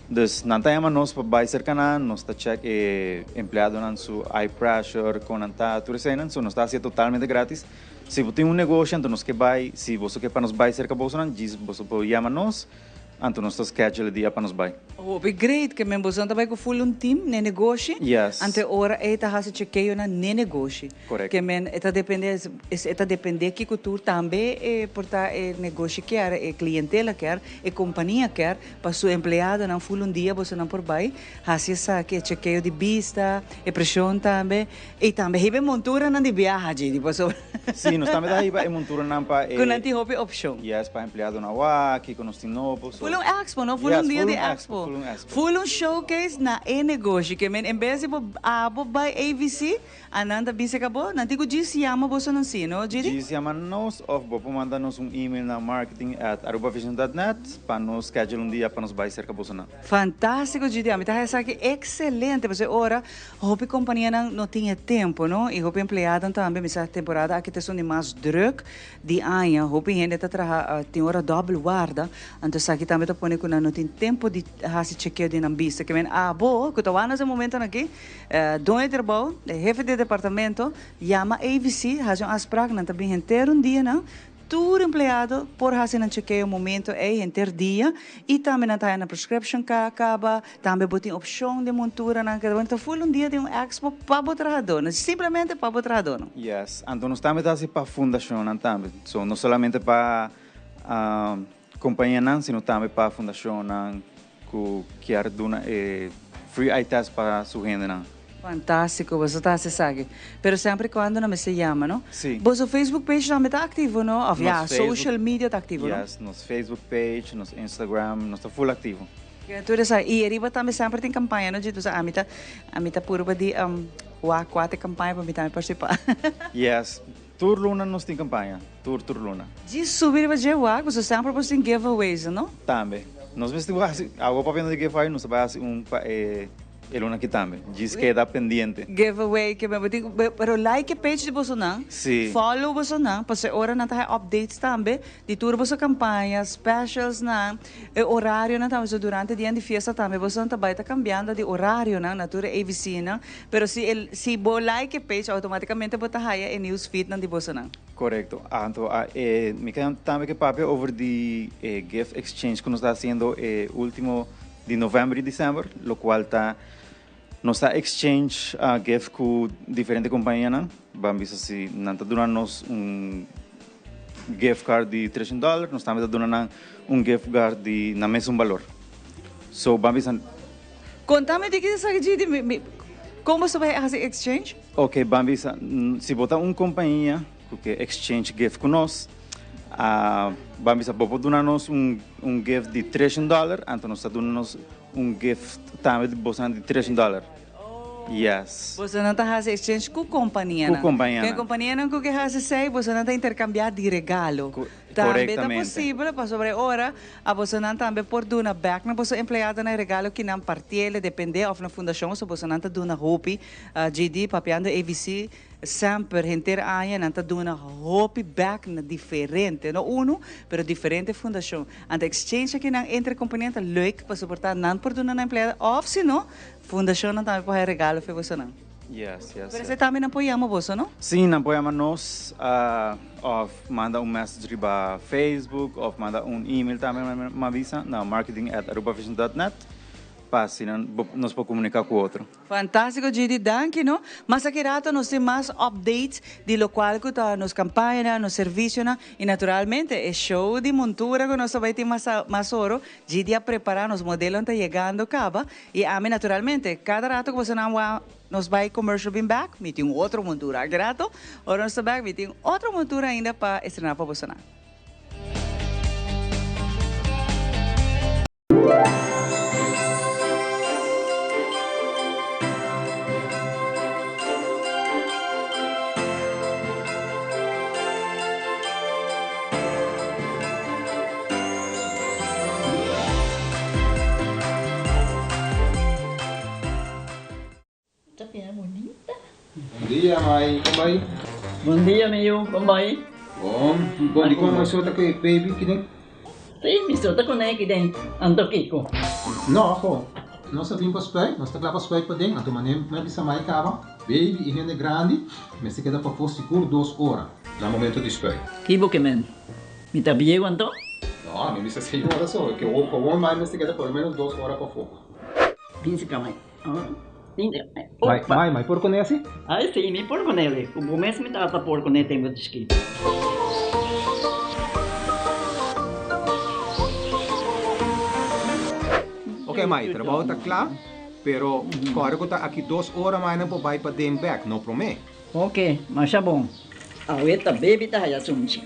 Dus nan ta yama nos pa bai serka nan, nos ta check e empleadonan su eye pressure, kon nan ta, tur eseinan. So nos ta hasié totalmente gratis. Si bo tin un negoshi anto nos ke bai, si boso ke pa nos bai serka bosonan, djis boso por yama nos, anto nos ta schedule e dia pa nos bai. Hopi great, ke men bosonan ta bai ku full un team n'e negoshi, anto e ora ei ta hasi chekeonan n'e negoshi. Correcto. Ke men e ta depende, e ta depende kiko tur tambe e por ta e negoshi kier, e clientela kier, e compania kier, pa su empleadonan full un dia bosonan por bai hasi esaki, e chekeo di bista, e presion tambe, y tambe hiba e monturanan di biaha dje di pasobra. Sí, nos tambe ta hiba e monturanan pa e. Cu nan tin hopi opcion. Yes, pa empleadonan wak, kiko nos tin nobo, so. Full un expo, no? Full un dia di expo. Full un expo. Full un showcase na e negoshi, ke men en bes di bo abo bai AVC, A nan ta bisa ka bo, nan tin ku djis yama boso nan si, no Gidi? Djis yama nos of bo por manda nos un email na marketing at arubavision dot net pa nos schedule un dia pa nos bai serka boso nan. Fantástiko Gidi, ami ta haña esaki ekselente pasobra e ora hopi kompanianan no tin e tempu no i hopi empleadonan tambe mi sa temporada aki ta esun di mas drùk di aña hopi hende ta traha tin ora dòbel warda anto esaki tambe ta pone ku nan no tin tempu di hasi chekeo di nan bista ke men abo ku ta wak nos e momentonan aki Doño di trabou, e hefe di departamento, yama AVC, hasi un afsprak, nan ta bin henter un dia nan, tur empleado por hasi nan chekeo momento ei henter dia i tambe nan ta haya nan prescription kaba, tambe bo tin opshon den monturanan, keda ta ful un dia den un expo pa bo trahadónan, simplemente pa bo trahadónan. Yes, anto nos tambe ta hasi pa fundashonnan tambe, so no solamente pa Compañianan sino tambe pa fundacionnan cu kier duna e free eye test pa su hendenan. Fantastico, boso ta haci esaki. Pero semper y cuando nan mester yama, no? Si. Boso Facebook page tambe ta activo, no? Of ya, social media ta activo, no? Yes, nos Facebook page, nos Instagram, nos ta full activo. Tur esaki. Y ariba tambe semper tin campaña, no? Djis, ami ta, ami ta purba di wak cua ta e campaña pa mi tambe participa. Yes. Tur luna nos tin campaña, tur tur luna. Djis subi riba dje wak, pasobra semper bo tin giveaways, no? Tambe. Nos mester hasi, awo papiando di giveaway, nos ta bai hasi un pa e e luna aki tambe. Djis keda pendiente. Giveaway ke bo tin, pero like e page di bosonan, Si. follow bosonan, pasobra e ora nan ta haña updates tambe di tur boso campaña, specialsnan, e orarionan tambe, pasobra durante dia di fiesta tambe bosonan ta bai ta cambiando di orarionan na tur e AVCnan. Pero si e si bo like e page automaticamente bo ta haya e news feed nan di bosonan. Correcto. Anto a e mi ke tambe ke papia over di e gift exchange ku nos ta haciendo e ultimo di november y december, locual ta nos ta exchange gift ku diferente companianan. Ban bisa si nan ta duna nos un gift card di trescientos dollar, nos tambe ta duna nan un gift card di nan mesun balor. So ban bisa. Contame di ki esaki djidi mi mi con boso bai haci exchange? Ok ban bisa si bo ta un compañia cu ke exchange gift cu nos ban bisa bo por duna nos un un gift di treshen dollar anto nos ta duna nos un gift tambe di bosonan di treshen dollar yes. Bosonan ta haci exchange cu companianan. Cu companianan. Ke companianan cu ke haci esey bosonan ta intercambia di regalo. Tambe ta posibel pasobra e ora a bosonan tambe por duna bek na boso empleadonan e regalo ki nan partiele depende of na fundacion so bosonan ta duna hopi GD papiando AVC semper henter aña nan ta duna hopi bek na diferente no uno pero diferente fundacion anto exchange aki nan entre compania ta leuk pasobra ta nan por duna nan empleado of si no fundacionnan tambe por haya regalo fe bosonan. Yes, yes, Pero esei tambe nan por yama boso, no? Sí, nan por yama nos of manda un message riba Facebook of manda un email tambe mi a bisa na marketing at arubavision dot net. Pa asina nos por comunica cu otro. Fantastico Gidi, danki no. Mas aki rato nos tin mas updates di locual cu ta nos campañanan, nos servicionan y naturalmente e show di montura cu nos ta bay tin mas mas oro. Gidi a prepara, nos modelonan ta yegando caba y ami naturalmente cada rato cu bosonan wak nos bay commercial bin bek mi tin un otro montura. Aki rato ora nos ta bek mi tin otro montura ainda pa estrena pa bosonan. Ta bira bunita. Bon dia mai, kon bai? Bon dia mi yu, kon bai? Bon, bon dikon mai so ta ku e baby kiden? Si, mi so ta kuné kiden, anto kiko? No, ho, nos a bin pa spuit, nos ta kla pa spuit paden, anto manera mi a bisa mai kaba, baby i hende grandi mester keda pafó sigur dos ora na momento di spuit. Ki bo ke men? Mi ta bieu anto? No, mi bisa seis ora so, ke gewoon mai mester keda por lo menos dos ora pafó. Bin si ka mai. Mai, mai, mai por kuné asi? Ai si, mi por kuné li. Ku bo mes mi tata por kuné tempu di chikito. Ok mai, trabou ta kla, pero kòrda ku ta aki dos ora mai nan por bai paden bèk, no promé. Ok, masha bon. Awe ta baby ta haya sunchi.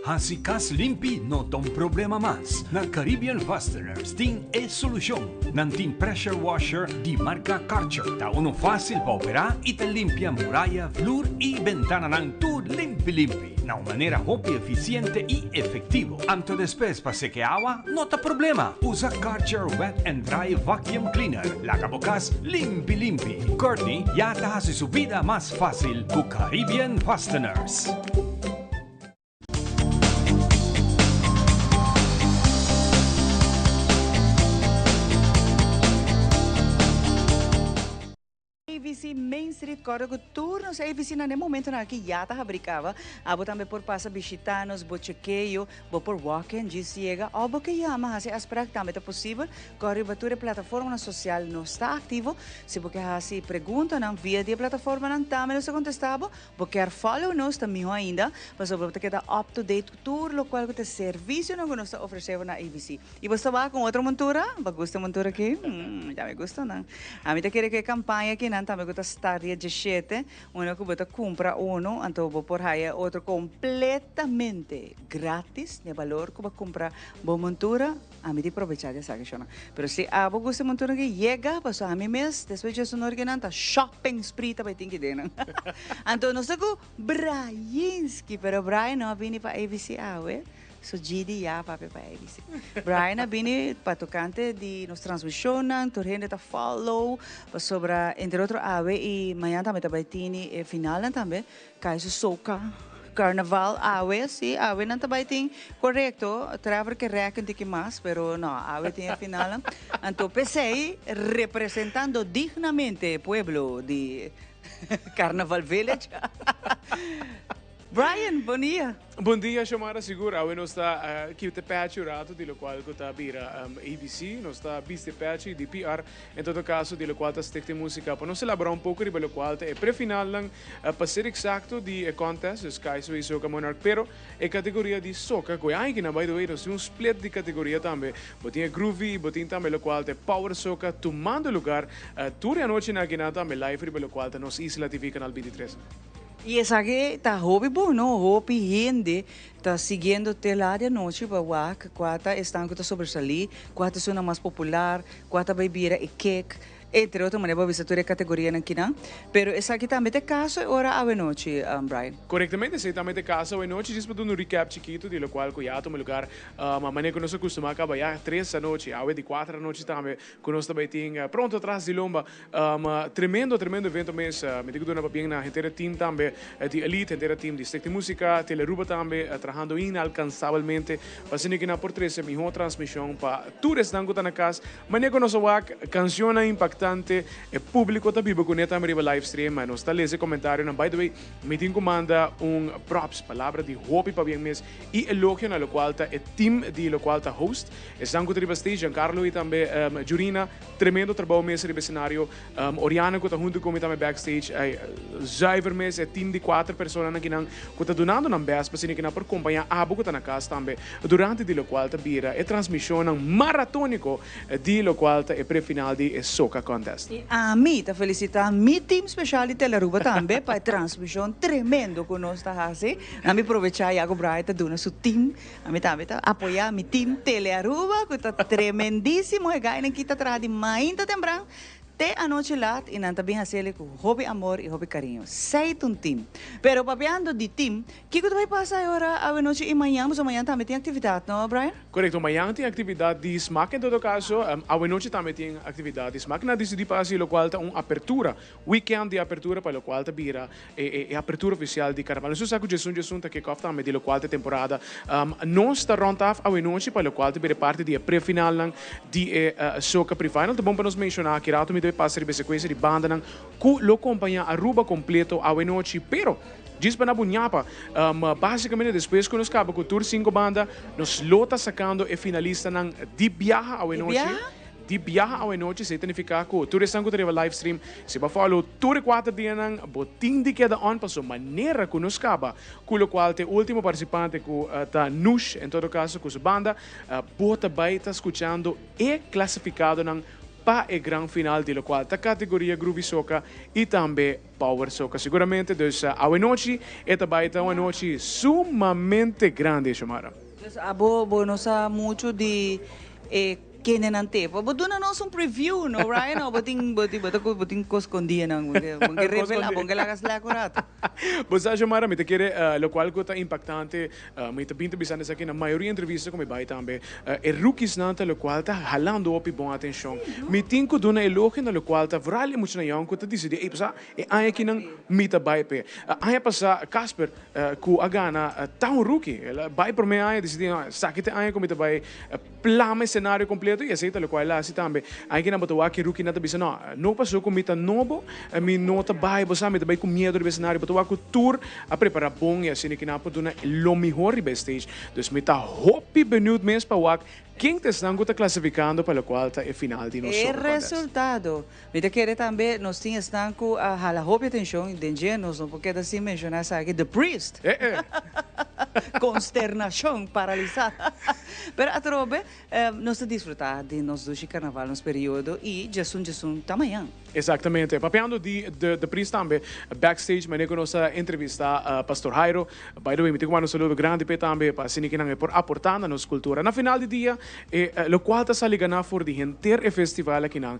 Hasi kas limpi no ta un problema mas. Na Caribbean Fasteners tin e solushon. Nan tin pressure washer di marka Karcher. Ta unu fásil pa operá i ta limpia muraya, flur i bentananan tur limpi limpi. Na un manera hopi efisiente i efektivo. Anto despues pa seke awa no ta problema. Usa Karcher Wet and Dry Vacuum Cleaner. Laga bo kas limpi limpi. Courtney ya ta hasi su bida mas fásil ku Caribbean Fasteners. AVC Main Street Corda cu tur nos AVC nan den momentonan aki ya ta habri caba. Abo tambe por pasa bishita nos, bo chekeo, bo por walk in djis yega of bo ke yama haci afspraak tambe ta posibel. Cor riba tur e plataformanan social nos ta activo. Si bo ke haci preguntanan via di e plataformanan tambe nos ta contesta bo. Bo kier follow nos ta miho ainda pasobra bo ta keda up to date cu tur locual cu ta e servicionan cu nos ta ofrece bo na AVC. Y bo sta wak un otro montura? Bo gusta e montura aki? Mm, ya mi gusta nan. Ami ta kere ku e kampaña aki nan tambe ku ta start dia dieshete, unda ku bo ta kumpra uno, anto bo por haya e otro kompletamente gratis, n'e balor ku bo a kumpra bo montura. Ami di probecha di esaki shona. Pero si abo gusta e montura aki, yega, pasobra ami mes despues dje sonor ki nan ta shopping spree ta bai tin ki den nan. Anto nos ta ku Brayinski, pero Brayin no a bini pa ABC awe. Su GD ya papia pa ABC. Brian a bini pa tocante di nos transmisionnan, tur hende ta follow, pasobra entre otro awe y mañan tambe ta bay tini e finalnan tambe, Kaiser Soca Carnaval awe, si, awe nan ta bay tin, corecto, Trevor ke reken tiki mas, pero no, awe tin e finalnan. Anto p'esey, representando dignamente e pueblo di Carnaval Village, Brian, bon dia. Bon dia Xiomara, sigur awe nos ta kita pechi un rato di locual cu ta bira ABC, nos ta bisti pechi di PR en todo caso di locual ta Stichting Musica pa nos elabora un poco riba locual ta e prefinalnan pa ser exacto di e contest, dus Kaiso y Soca Monarch, pero e categoria di Soca cu e aña by the way nos tin un split di categoria tambe, bo tin e Groovy y bo tin tambe locual ta e Power Soca tumando lugar tur e anochinan akinan tambe live riba locual ta nos Isla TV canal 23. Y esaki ta hopi bon no, hopi hende ta siguiendo te la di anochi pa wak cua ta esnan cu ta sobresalí, cua ta esunnan mas popular, cua ta bay bira e kek. Entre otro manera bo a bisa tur e categorianan kinan. Pero esaki tambe ta e caso e ora awenochi, Brian. Corectamente, esey tambe ta e caso awenochi. Djis pa duna un recap chikito di locual cu ya a tuma lugar. Manera cu nos a custuma caba ya tres anochi, awe di cuater anochi tambe cu nos ta bay tin pronto tras di lomba. Tremendo, tremendo evento mes. Mi tin cu duna pabien na henter e team tambe di Elite, henter e team di Stichting Musica, Telearuba tambe trahando inalcansabelmente pa asina cu nan por trece miho transmision pa tur esnan cu ta na cas. Manera cu nos a wak cancionnan impactante, e publico ta biba cune tambe riba live stream. Nos ta lesa e comentarionan. By the way, mi tin cu manda un props, palabra di hopi pabien mes y elogio na locual ta e team di locual ta host. Esnan cu ta riba stage, Giancarlo y tambe Jurina, tremendo trabou mes riba escenario. Oriana cu ta hunto cu mi tambe backstage. Ay, zuiver mes e team di cuater personanan kinan cu ta dunando nan best pa asina kinan por compaña abo cu ta na cas tambe durante di locual ta bira e transmisionnan maratonico di locual ta e pre-final di e Soca Contest. Y ami ta felicita mi team special di Telearuba tambe pa e transmision tremendo cu nos ta haci. Ami probecha ya cu Brian ta duna su team, ami tambe ta apoya mi team Telearuba cu ta tremendisimo. E gainan ki ta traha di mainta tempran Te anochi lat y nan ta bin haciele cu hopi amor y hopi cariño. Sey ta un team. Pero papiando di team, kico ta bay pasa e ora awenochi y mañan? Pasobra mañan tambe tin actividad, no Brian? Corecto, mañan tin actividad di smaak en todo caso. Awenochi tambe tin actividad di smaak. Nan a dicidi pa haci locual ta un apertura, weekend di apertura pa locual ta bira e apertura oficial di Carnaval. Nos sa cu djesun djesun ta kick off tambe di locual ta e temporada. Nos ta rond af awenochi pa locual ta bira parti di e pre-finalnan di e Soca Pre-Final. Ta bon pa nos menciona aki rato mi debe pasa riba e secuencia di bandanan cu lo compaña Aruba completo awenochi. Pero, djis pa na bo ñapa, basicamente despues cu nos caba cu tur cinco banda, nos lo ta sacando e finalistanan di biaha awenochi. Di biaha awenochi, esei ta nifica cu tur esnan cu ta riba live stream, si bo a follow tur e cuater dianan, bo tin di keda on paso manera cu nos caba cu locual ta e ultimo participante cu ta Nush, en todo caso cu su banda, Bo ta bai ta skuchando e klasifikadonan pa e gran final di lokual ta kategoria Groovy Soca i tambe Power Soca. Siguramente dus awenochi e ta bai ta un anochi sumamente grandi, Xiomara. Dus abo bo no sa muchu di e kendenan te. Bo duna nos un preview no Ryan o bo tin bo tin bo ta ku bo tin kos skondí nan bo ke revelá bo ke laga slèk un rato. Bo sa Xiomara mi ta kere lokual ku ta impaktante Mi ta bin ta bisa esaki na mayoria entrevista ku mi bai tambe. E rookiesnan ta lokual ta halando hopi bon atenshon. Mi tin ku duna elogio na lokual ta vooral e muchanan yòn ku ta disidí, ey pasá e aña akinan mi ta bai p'e. Aña pasá Casper ku a gana ta un rookie. El a bai promé aña disidí no esaki ta e aña ku mi ta bai plama e senario kompleto i esei ta lokual el a hasi tambe. Aña akinan bo ta wak e rookienan ta bisa no, no pasó ku mi ta nobo mi no ta bai, bo sa mi ta bai ku miedu riba e senario. Bo ta wak ku tur a prepara bon y asina ki nan a por duna lo mihor riba e stage. Dus mi ta hopi benieuwd mes pa wak ken ta esnan ku ta klasifikando pa lokual ta e final di nos E Soca Contest. resultado. Mi ta kere tambe nos tin esnan ku a hala hopi atenshon y den dje nos no por keda sin menshoná esaki, The Priest. E e. Konsternashon, paralisá. Pero atrobe nos ta disfrutá di nos dushi karnaval, nos periodo y djasun djasun ta mañan. Exactamente. Papiando di The The Priest tambe, backstage manera cu nos a entrevista Pastor Jairo. By the way, mi tin cu manda un saludo grandi p'e tambe pa asina kinan e por aporta na nos cultura. Na final di dia, e locual ta sali gana for di henter e festival akinan,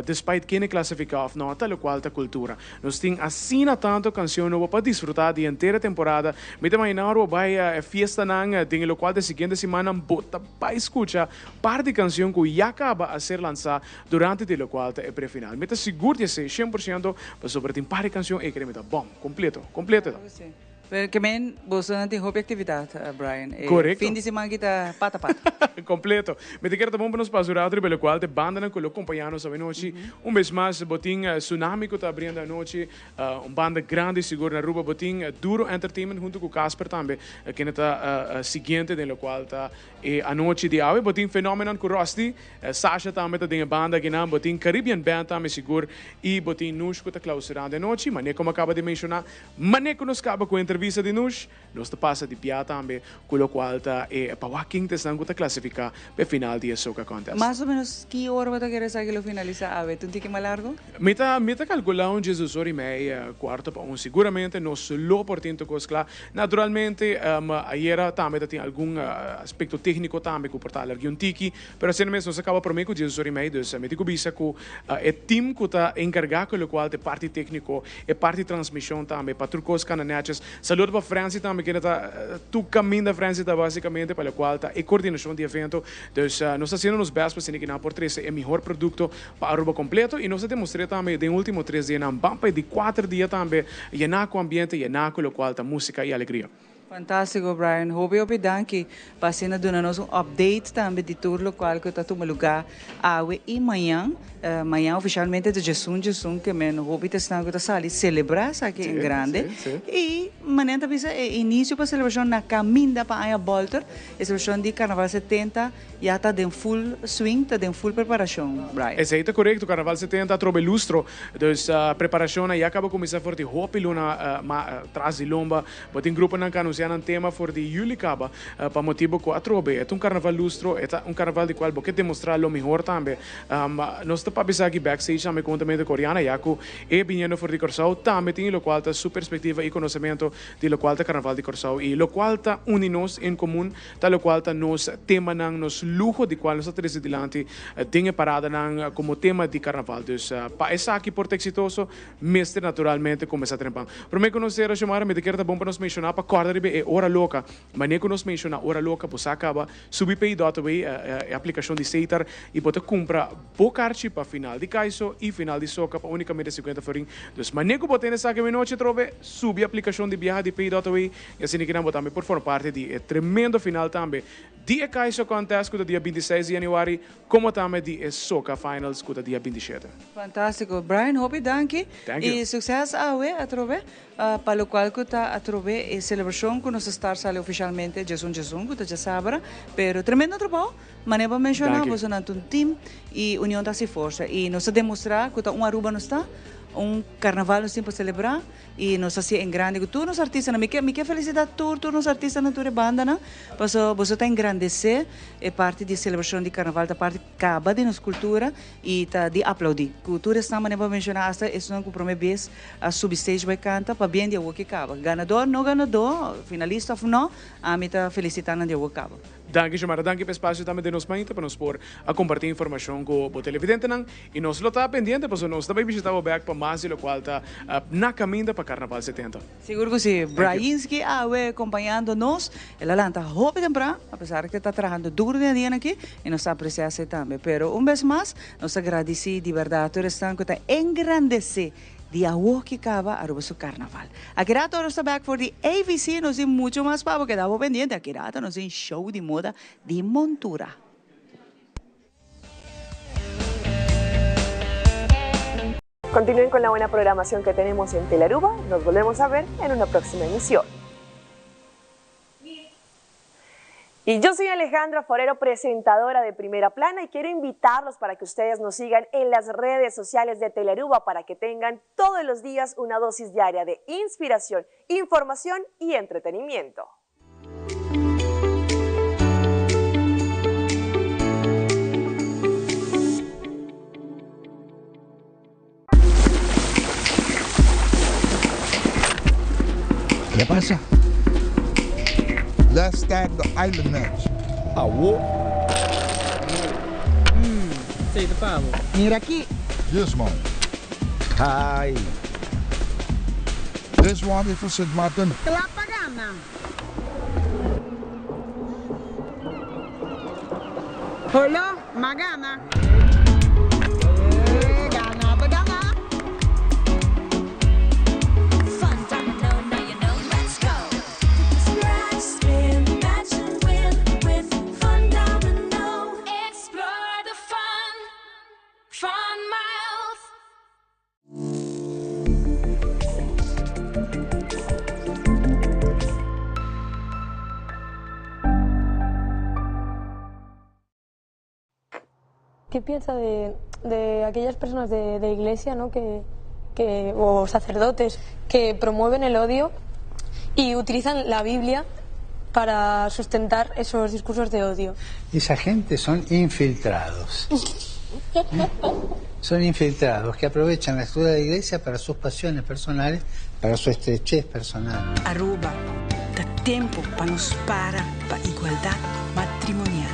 despite ken e clasifica of no, ta locual ta cultura. Nos tin asina tanto cancion nobo pa disfruta di henter e temporada. Mi ta imagina ora bo bay e fiestanan den e locual ta e siguiente simannan bo ta bay scucha par di cancion cu ya caba a ser lansa Durante di locual ta e prefinal. Mi ta sigur di esey 100% pasobra tin par di cancion ey kere mi ta bom, completo, completo ta. Claro si. Pero ke men bosonan tin hopi actividad, Brian. E Correcto. fin di siman aki ta pata pata. Completo. Mi ta kere ta bon pa nos pasa un rato riba locual ta e bandanan cu lo compaña nos awenochi. Un bes mas bo tin Tsunami cu ta abriendo anochi, un banda grandi sigur na Aruba. Bo tin Duro Entertainment hunto cu Casper tambe, kende ta siguiente den locual ta e anochi di awe. Bo tin Phenomenon cu Rusty. Sasha tambe ta den e banda akinan, bo tin Caribbean Band tambe sigur y bo tin Nush cu ta clausurando e nochi. Mane como a caba di menciona, mane cu nos caba cu entrevista. entrevista di Nush, nos ta pasa di bia tambe ku lokual ta e pa wak ken ta esnan ku ta klasifiká pa e final di e Soca Contest. Mas o menos ki ora bo ta kere esaki lo finalisá awe? Ta un tiki mas largu? Mi ta mi ta kalkulá un diesdos ora i mei, kuarto pa un. Siguramente nos lo por tin tur kos kla. Naturalmente ayera tambe ta tin algun aspekto tékniko tambe ku por ta alarg'é un tiki, pero asina mes nos a kaba promé ku diesdos ora i mei, dus mi tin ku bisa ku e tim ku ta enkargá ku lokual ta e parti tékniko, e parti transmishon tambe pa tur kos kana nètjes. Saludo pa Francy tambe kende ta tur kaminda Francy ta basikamente pa lokual ta e kordinashon di evento. Dus nos ta hasiendo nos bèst pa asina ki nan por trese e mihor produkto pa Aruba kompleto i nos a demostr'é tambe den ultimo tres dianan. Ban pa e di kuater dia tambe yená ku ambiente, yená ku lokual ta músika i alegria. Fantástiko Brian, hopi hopi danki pa asina duna nos un update tambe di tur lokual ku ta tuma lugá awe i mañan. Mañan ofishalmente ta djesun djesun ke men hopi ta esnan ku ta sali selebrá esaki en grande. I manen ta bisa e inisio pa selebrashon na kaminda pa aña bòlter, e selebrashon di Karnaval 70 ya ta den full swing, ta den full preparashon, Brian. Esei ta korekto, Karnaval 70 atrobe lustro, dus preparashonnan ya kaba kuminsá for di hopi luna tras di lomba. Bo tin gruponan ku anunsiá nan tema for di yüli kaba pa motibu ku atrobe e ta un karnaval lustro, e ta un karnaval di kual bo ke demostrá lo mihor tambe. Nos ta papia esaki backstage tambe konhuntamente ku Oriana ya ku e biniendo for di Kòrsou tambe tin lokual ta su perspektiva i konosementu di lokual ta karnaval di Kòrsou i lokual ta uni nos en komun ta lokual ta nos temanan, nos luho di kual nos ta trese dilanti den e paradanan komo tema di karnaval. Dus pa esaki por ta eksitoso Mester naturalmente kuminsá trempan. Promé ku nos sera, Xiomara, mi ta kere ta bon pa nos menshoná pa kòrda riba e ora loka. Manera ku nos menshoná ora loka, bo sa kaba subi Pay dot away, e aplikashon di Setar, i bo ta kumpra bo karchi pa final di Kaiso i final di Soka pa únikamente sinkuenta florin. Dus manera ku bo tene esaki menochi atrobe, subi aplikashon di biaha di Pay dot away i asina kinan bo tambe por forma parti di e tremendo final tambe di e Kaiso Contest ku ta dia bintiseis di yanüari Como tambe di e Soca Finals cu ta dia 27. Fantastico. Brian hopi danki Thank you. y succes awe atrobe pa locual cu ta atrobe e celebracion cu nos ta start sali oficialmente djesun djesun cu ta djasabra pero tremendo trabao manera bo a menciona Danki. boso nan ta un team y union ta haci forsa y nos ta demostra cu ta un Aruba nos ta un carnaval nos tin pa celebra Y nos hacié en grande cu tur nos artistanan. Mi ke mi ke felicita tur tur nos artistanan tur e bandanan paso boso ta engrandece e parti di celebracion di carnaval ta parti caba di nos cultura y ta di aplaudi cu tur esnan manera bo a menciona hasta esnan cu prome bes a subi stage bay canta pabien di awor ke caba ganador no ganador finalista of no ami ta felicita nan di awor caba. Danki Xiomara, danki pa e spacio tambe den nos mainta pa nos por a comparti informacion cu bo televidentenan y nos lo ta pendiente pasobra nos ta bay bishita bo bek pa mas di locual ta na caminda pa Carnaval 70. Sigur cu si. Brainsky awe compañando nos. El a lanta hopi tempran, apesar cu e ta trahando duro den e dianan aki y nos ta aprecia esey tambe. Pero un bes mas nos ta gradici di berdad tur esnan cu ta engrandece Di awo ki kaba Aruba su carnaval. Aki rato nos ta back for di AVC nos tin mucho mas pa bo keda bo pendiente aki rato nos tin show di moda di montura. Continúen con la buena programación que tenemos en Telearuba. Nos volvemos a ver en una próxima emisión. Y yo soy Alejandra Forero, presentadora de Primera Plana, y quiero invitarlos para que ustedes nos sigan en las redes sociales de Telearuba para que tengan todos los días una dosis diaria de inspiración, información y entretenimiento. ¿Qué pasa? Let's start the island match. Awo. Sei ta pa bo. Mira aki. This one. Hi. This one is for Sint Maarten. Kla pa gana. Holo, m'a gana. Gana ta gana. ¿Qué piensa de, de aquellas personas de, de iglesia ¿no? que, que, o sacerdotes que promueven el odio Y utilizan la Biblia para sustentar esos discursos de odio. Esa gente son infiltrados. Son infiltrados que aprovechan la estructura de la iglesia para sus pasiones personales, para su estrechez personal. Aruba, ta tempo pa nos para pa igualdad matrimonial.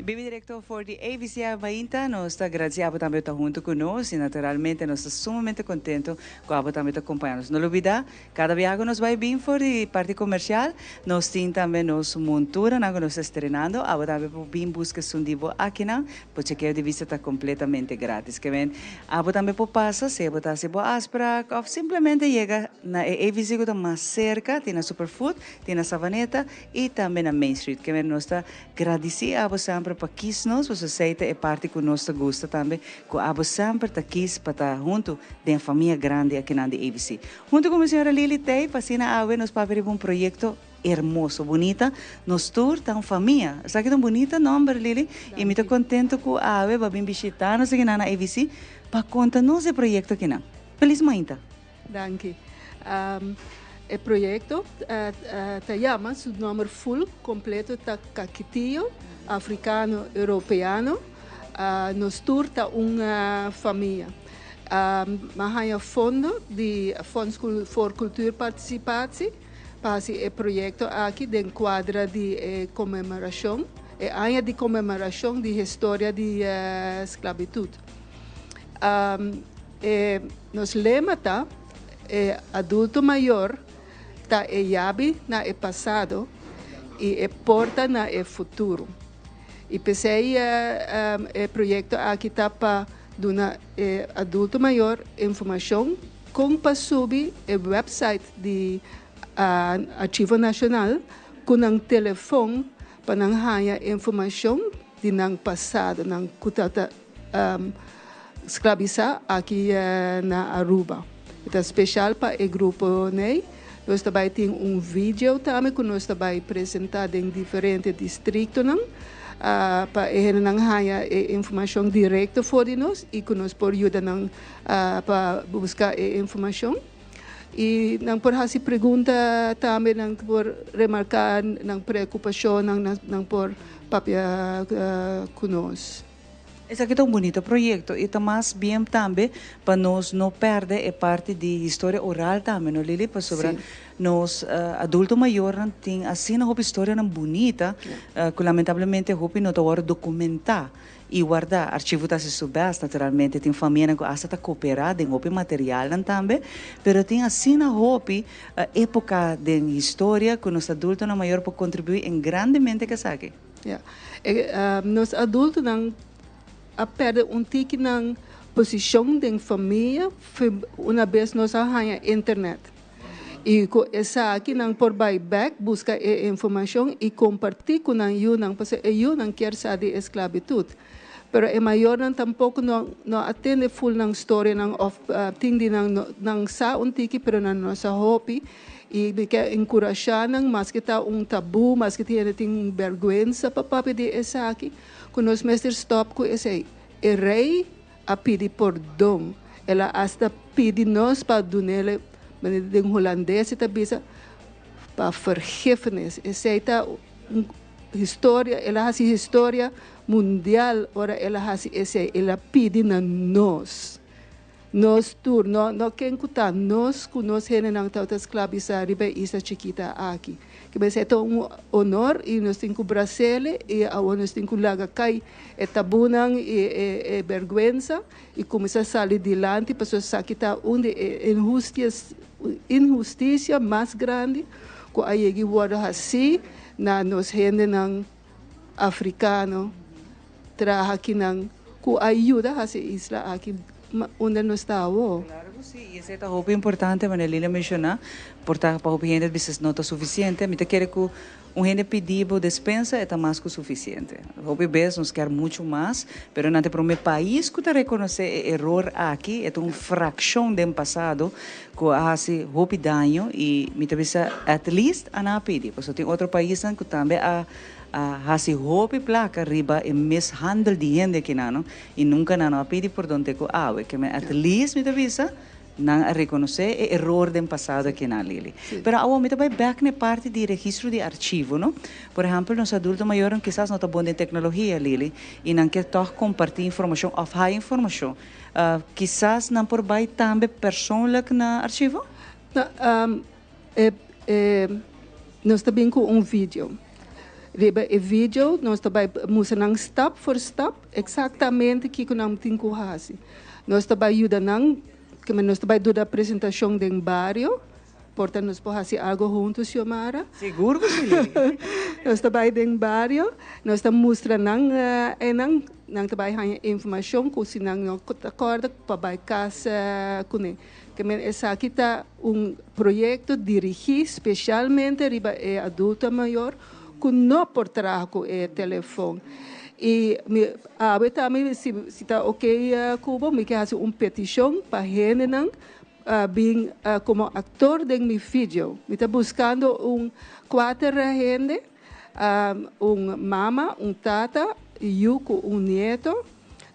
Bibi directo for di AVC Mainta, nos ta gradici abo tambe ta hunto cu nos y naturalmente nos ta sumamente contento cu abo tambe ta acompaña nos. No lubida, cada biaha cu nos bay bin for di parti comercial, nos tin tambe nos monturanan cu nos ta estrenando, abo tambe por bin busca esun di bo akinan, bo chekeo di bista ta completamente gratis. Ke men, abo tambe por pasa, sea bo ta haci bo afspraak of simplemente yega na e AVC cu ta mas cerca, tin na Superfood, tin na Savaneta y tambe na Main Street. Ke men, nos ta Gradisí abo semper pa kis nos, pasobra esei ta e parti ku nos ta gusta tambe, ku abo semper ta kis pa ta huntu den e famia grandi akinan di ABC. Huntu ku mi señora Lily Tey, pa asina awe nos papia riba un proyekto hermoso, bunita. Nos tur ta un famia. Esaki ta un bunita nomber, Lily, i mi ta kontento ku awe bo a bin bishita nos akinan na ABC pa konta nos e proyekto akinan. Felis mainta! Danki. E proyecto ta yama, su nomber full completo ta Caquetio Africano Europeano. Nos tur ta un famia. M'a haña fondo di Fonds voor Cultuurparticipatie pa hasi e proyecto aki den cuadra di e conmemoracion, e aña di conmemoracion di historia di sclavitud. E nos lema ta, E adulto mayor ta e yabi na e pasado i e porta na e futuro. I p'esei e proyekto aki ta pa duna e adulto mayor informashon kon pa subi e website di Archivo Nashonal ku nan telefon pa nan haña informashon di nan pasado, nan ku ta ta. Sklabisá aki na Aruba. E ta speshal pa e grupo nei. Nos ta bai tin un video tambe ku nos ta bai presentá den diferente distriktonan pa e hendenan haña e informashon direkto for di nos i ku nos por yuda nan pa buska e informashon. I nan por hasi pregunta tambe, nan por remarká nan preokupashonnan, nan por papia ku nos. Esaki ta un bunito proyecto y ta mas bien tambe pa nos no perde e parti di historia oral tambe no Lily pasobra nos adulto mayornan tin asina hopi historianan bunita cu lamentablemente hopi no ta wordo documenta y warda. Archivo ta haci su best naturalmente tin famianan cu hasta ta coopera den hopi materialnan tambe pero tin asina hopi epoca den historia cu nos adultonan mayor por contribui en grandemente cu esaki. Ya. E nos adultonan a perde un tiki nan posishon den famia una bes nos a haña internet. I ku esaki nan por bai bek buska e informashon i kompartí ku nan yunan pasobra e yunan kier sa di esklabitut. Pero e mayornan tampoko no no a tende ful nan storianan òf tin di nan nan sa un tiki pero nan no sa hopi. I mi ke enkurashá nan, maske ta un tabú, maske tin hende tin bèrgwensa pa papia di esaki, ku nos mester stòp ku esei. E rei a pidi pordon. El a asta pidi nos pa dun'el, manera den hulandes e ta bisa, pa vergiffenis. Esei ta un historia, el a hasi historia mundial ora el a hasi esei. El a pidi na nos. Nos tur, no no ken ku ta nos ku nos hendenan tabata sklabisá riba e isla chikita aki. Ke mester ta un honor i nos tin ku bras'el i awor nos tin ku laga kai e tabunan i e e bèrgwensa i kuminsá sali dilanti pasobra esaki ta un di e inhustisia mas grandi ku a yega i wòrdu hasí na nos hendenan afrikano. Traha kinan ku a yuda hasi e isla aki unda nos ta awo. Claro ku si, i esei ta hopi importante, manera Lila menshoná, por ta pa hopi hende bisa no ta sufisiente. Mi ta kere ku un hende pidi bo despensa e ta mas ku sufisiente. Hopi bes nos kier muchu mas, pero nan ta e promé pais ku ta rekonosé e eror aki, e ta un frakshon den pasado ku a hasi hopi daño i mi ta bisa at least a nan a pidi, pasobra tin otro paisnan ku tambe a. a hasi hopi plaka riba e mishandel di hende akinan no i nunka nan no a pidi pordon te ku awe. Ke men at least mi ta bisa nan a rekonosé e eror den pasado akinan Lily. Pero awor mi ta bai bèk na e parti di registro di archivo no. Por ehèmpel nos adulto mayornan kisas no ta bon den teknologia Lily i nan ke tòg kompartí informashon òf haya informashon. Kisas nan por bai tambe persoonlijk na archivo? E e nos ta bin ku un video. Riba e video nos ta bai mustra nan stap for stap eksaktamente kiko nan tin ku hasi. Nos ta bai yuda nan, keme nos ta bai duna presentashon den bario, por ta nos por hasi algo huntu Xiomara. Sigur ku si Lily. Nos ta bai den bario, nos ta mustra nan einan, nan ta bai haña informashon ku si nan no ta kòrda pa bai kas kuné. Ke men esaki ta un proyekto dirigí spesialmente riba e adulto mayor ku no por traha ku e telefon. I mi awe tambe si si ta oke ku bo mi ke hasi un petishon pa hendenan bin komo aktor den mi video. Mi ta buskando un kuater hende, un mama, un tata, yu ku un nieto.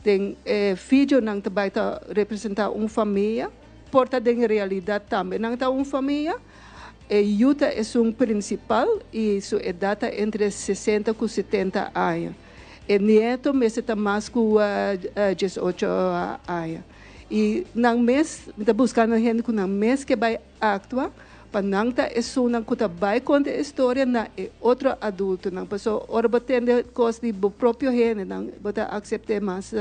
Den e videonan ta bai ta representá un famia, por ta den realidat tambe nan ta un famia. E yu ta esun prinsipal i su edat ta entre sesenta ku setenta aña. E nieto mester ta mas ku diesocho aña. I nan mes, mi ta buskando hende ku nan mes ke bai Actua pa nan ta esunnan cu ta bay conta e storia na e otro adultonan. Paso ora bo tende cos di bo propio hendenan, bo ta acepte mas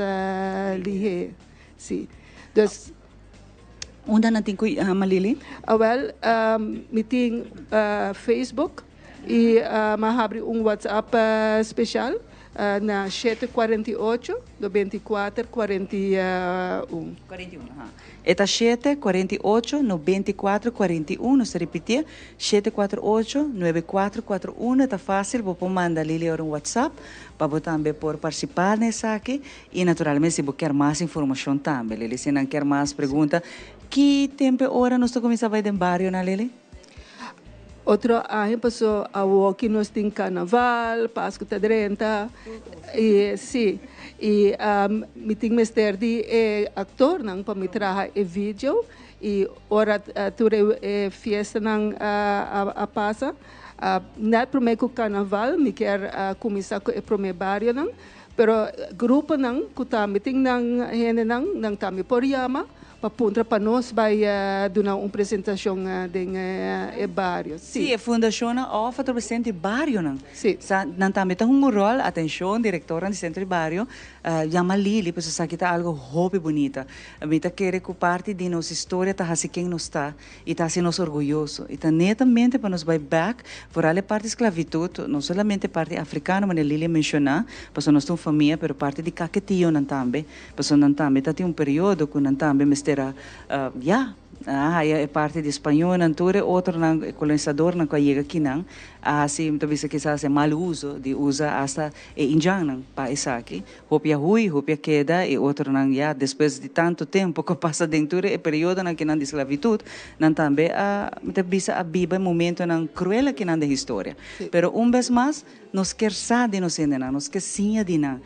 lihe. Si. Dus. Unda nan tin cu yama, Lily? Awel, mi tin Facebook y mi a habri un WhatsApp special na shete 48, 94, 41. 41, aha. E ta shete, 48, 94, 41, nos ta ripitié, shete kuater ocho, nuebe kuater kuater uno, e ta fásil, bo por manda Lily ora un WhatsApp pa bo tambe por partisipá na esaki i naturalmente si bo kier mas informashon tambe, Lily, si nan kier mas pregunta, ki tempu e ora nos ta kuminsá bai den barionan, Lily? Otro aña paso awoki nos tin carnaval, Pascu ta drenta y si y mi tin mester di e actornan pa mi traha e video y ora tur e fiestanan a pasa net prome cu carnaval mi kier cuminsa cu e prome barionan pero gruponan cu tambe tin nan hendenan nan tambe por yama Pa puntra pa nos bai duna un presentacion den e bario. Si. Sí, e fundacionnan of atrobe centro di barionan. Si. Sa nan tambe ta hunga un rol. Atencion, directornan di centro di bario, yama Lily pasobra esaki ta algo hopi bunita. Mi ta kere cu parti di nos historia ta haci ken nos ta y ta haci nos orguyoso. Y ta netamente pa nos bai bek vooral e parti sclavitud, no solamente parti africano manera Lily a menciona, pasobra nos ta un famia, pero parti di caketionan tambe. Pasobra nan tambe ta tin un periodo ku nan tambe mester a, ya, a haya e parti di spañolnan, tur e otronan, e kolonisadornan ku a yega akinan, a hasi, mi ta bisa kisas e mal uso di usa asta e indjannan pa esaki. Hopi a hui, hopi a keda, e otronan, ya, despues di tantu tempu ku a pasa den tur e periodonan akinan di sklavitut, nan tambe a, mi ta bisa, a biba e momentonan kruel akinan den historia. Pero un bes mas, Nos kier sa di nos hendenan, nos ke siña di nan.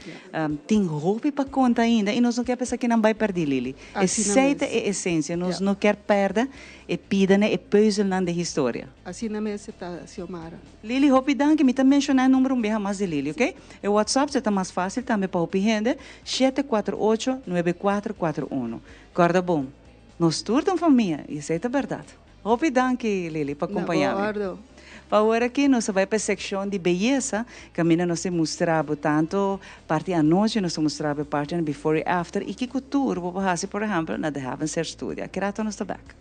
Tin hopi pa konta ainda i nos no kier pensa ke nan bai pèrdí, Lily. Esei ta e esensia, nos no kier pèrdè e pidanan, e pùzelnan den historia. Asina mes e ta, Xiomara. Lily, hopi danki. Mi ta menshoná e number un biaha mas di Lily, oke? E WhatsApp ta mas fásil tambe pa hopi hende, shete kuater ocho, nuebe kuater kuater uno. Kòrda bon, nos tur ta un famia i esei ta bèrdat. Hopi danki Lily pa kompaña mi. Pa awor aki nos a bai pa e sekshon di beyesa kaminda nos ta mustra bo tanto parti anochi nos ta mustra bo e parti before i after i kiko tur bo por hasi por ehempel na The Heavens Hair Studio. Aki rato nos ta bek.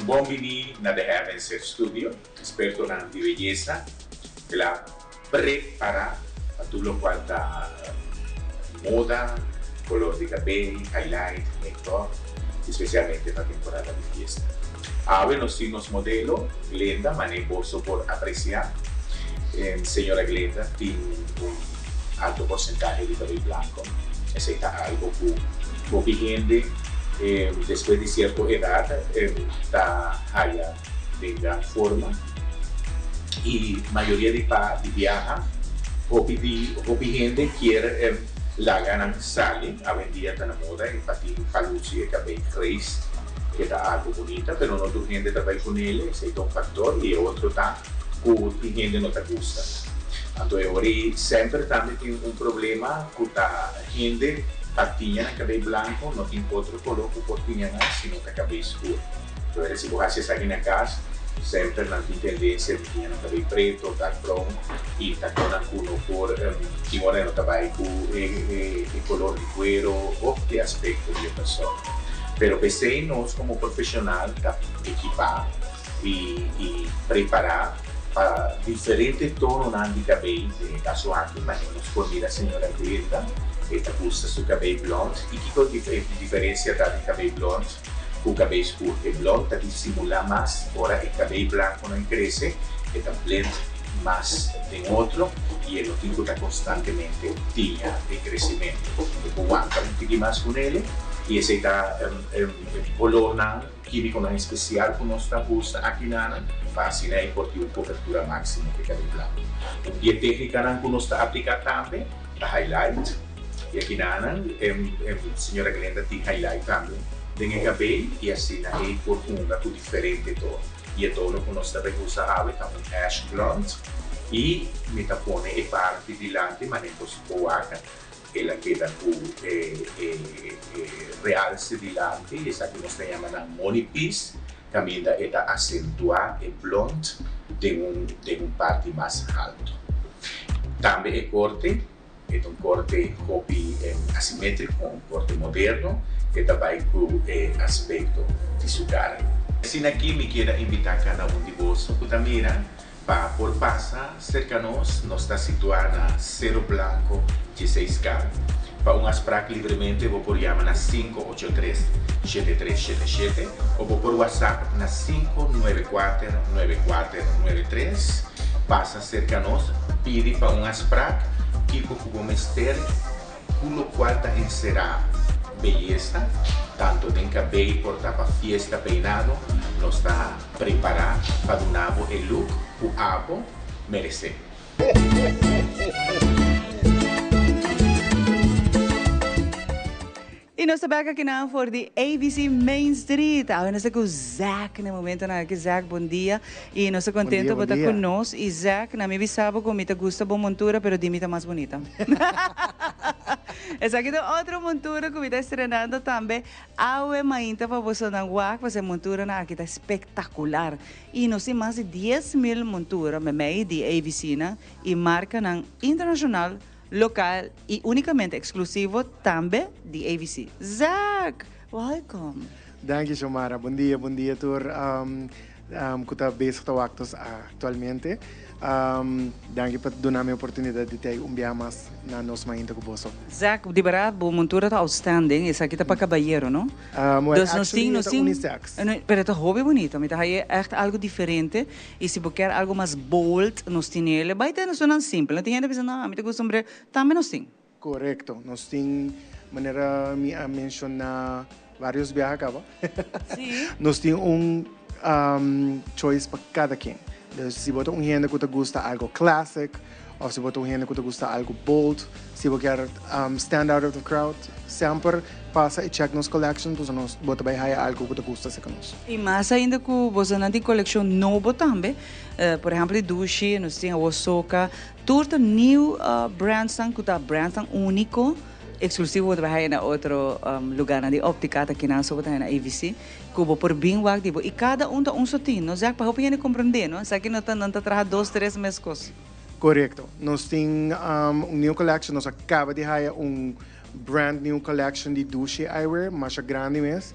Bon bini na The Heavens Hair Studio. Expertonan di beyesa kla prepara pa tur locual ta moda, color di cabey, highlight, make-up, especialmente pa temporada di fiesta. Awe nos tin nos modelo, Glenda, mane boso por aprecia. Señora Glenda tin un alto porcentahe di cabey blanco. Esei ta algo ku hopi hende despues di sierto edat ta haya den gran forma i mayoria di pa di biaha hopi di hopi hende kier laga nan sali. Awendia ta na moda e patin paluchi e kabei grijs ke ta algo bunita pero no tur hende ta bai kunele, esei ta un faktor i e otro ta ku tin hende no ta gusta. Anto e ora ei semper tambe tin un problema ku ta hende pa tiña nan kabei blanko no tin otro koló ku por tiña nan si no ta kabei skur. Anto era si bo hasi esaki na kas semper nan tin tendensia di tiña nan kabei preto, dark brown i ta kon nan ku no por tin ora e no ta bai ku e kolor di kuero òf e aspekto di e persona. Pero p'esei nos komo profeshonal ta ekipá. I prepará pa diferente tononan di kabei, den e kaso aki manera nos por mira señora Glenda, e ta gusta su kabei blond. I kiko e diferensia ta den kabei blond ku kabei skur? E blond ta disimulá mas ora e kabei blankonan krese, e ta blend mas den otro i e no tin ku ta konstantemente tiña den kresimentu. E por wanta un tiki mas ku nele i esei ta e kolornan. Kímikonan espesial ku nos ta usa akinanan pa asina e por tin un kobertura máksimo ku e kabei blanku. Un di e téknikanan ku nos ta apliká tambe ta highlight. I akinanan señora Glenda tin highlight tambe den e kabei i asina e por hunga ku diferente tono. I e tono ku nos ta bai usa awe ta un ash blond i mi ta pone e parti dilanti manera ku su por wak. El a keda ku e realse dilanti, esaki nos ta yama nan money piece, kaminda e ta asentuá e blond den un den un parti mas haltu. Tambe e korte, e ta un korte hopi asimétriko, un korte moderno, e ta bai ku e aspekto di su kara. Asina aki mi kier a invitá kada un di boso ku ta mira Pa por pasa serka nos, nos ta situá na Cerro Blanco 16K. Pa un afsprak libremente bo por yama na 583 7377 o bo por whatsapp na 594 9493. Pasa serka nos, pidi pa un afsprak kiko ku bo mester ku lokual ta enserá beyesa, tanto den kabei por ta pa fiesta peinado, nos ta Prepará pa duna bo e look ku abo meresé. I nos ta bek akinan for di ABC Main Street. Awe nos ta ku Zack na e momentonan aki. Zack, bon dia. I nos ta kontento bo ta ku nos. I Zack, na mi bisa bo ku mi ta gusta bo montura, pero di mi ta mas bunita. Esaki ta otro montura ku mi ta estrenando tambe. Awe mainta pa bosonan wak pasobra e monturanan aki ta spektakular i nos tin mas di 10,000 montura memei di AVC-nan i markanan internashonal, lokal i unikamente eksklusivo tambe di AVC. Zack! Welkom! Danki Xiomara. Bon dia, bon dia tur ku ta bezig ta wak nos aktualmente. Danki pa duna mi oportunidat di ta un biaha mas na nos mainta ku boso. Zack, di berdad bo montura ta outstanding, esaki ta pa kabayero, no? Well, actually e ta unisex. Pero e ta hopi bunita, mi ta haye echt algo diferente y si bo kier algo mas bold nos tin el, bai ta esunnan simpel, no tin hende bisa no, ami ta gusta sombrero, tambe nos tin. Korekto, nos tin manera mi a menshoná varios biaha kaba, nos tin un choice pa kada ken. Dus si bo ta un hende ku ta gusta algo classic òf si bo ta un hende ku ta gusta algo bold, si bo kier stand out of the crowd, semper pasa i check nos collection pasobra nos bo ta bai haya algo ku ta gusta serka nos. I mas ainda ku bosonan tin kolekshon nobo tambe, por ehèmpel di Dushi, nos tin awor Soca, Tur ta new brandsnan ku ta brandsnan úniko, eksklusivo bo ta bai haya na otro lugarnan di óptika, ta kinan so bo ta haya na AVC, ku bo por bin wak di bo. I kada un ta un sotin, no Zack? Pa hopi hende komprendé, no? Esaki no ta nan ta traha dos, tres meskos. Korekto. Nos tin un new collection, nos a kaba di haya un brand new collection di Dushi Eyewear, masha grandi mes,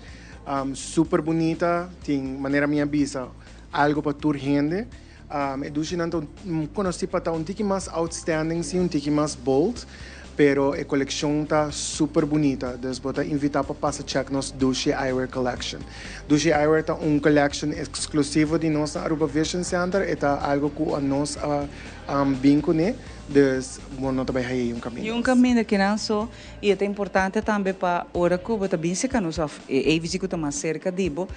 super bunita, tin manera mi a bisa algo pa tur hende. E dushinan ta konosí pa ta un tiki mas outstanding, sí, un tiki mas bold. Pero e coleccion ta super bunita, dus bo ta invita pa pasa check nos Dushi Eyewear Collection. Dushi Eyewear ta un collection exclusivo di nos na Aruba Vision Center, e ta algo cu nos a bin cune, dus bo no ta bay haya un caminda. Un caminda kinan so, y e ta importante tambe pa ora cu bo ta bin cerca nos of e AVC cu ta mas cerca di bo,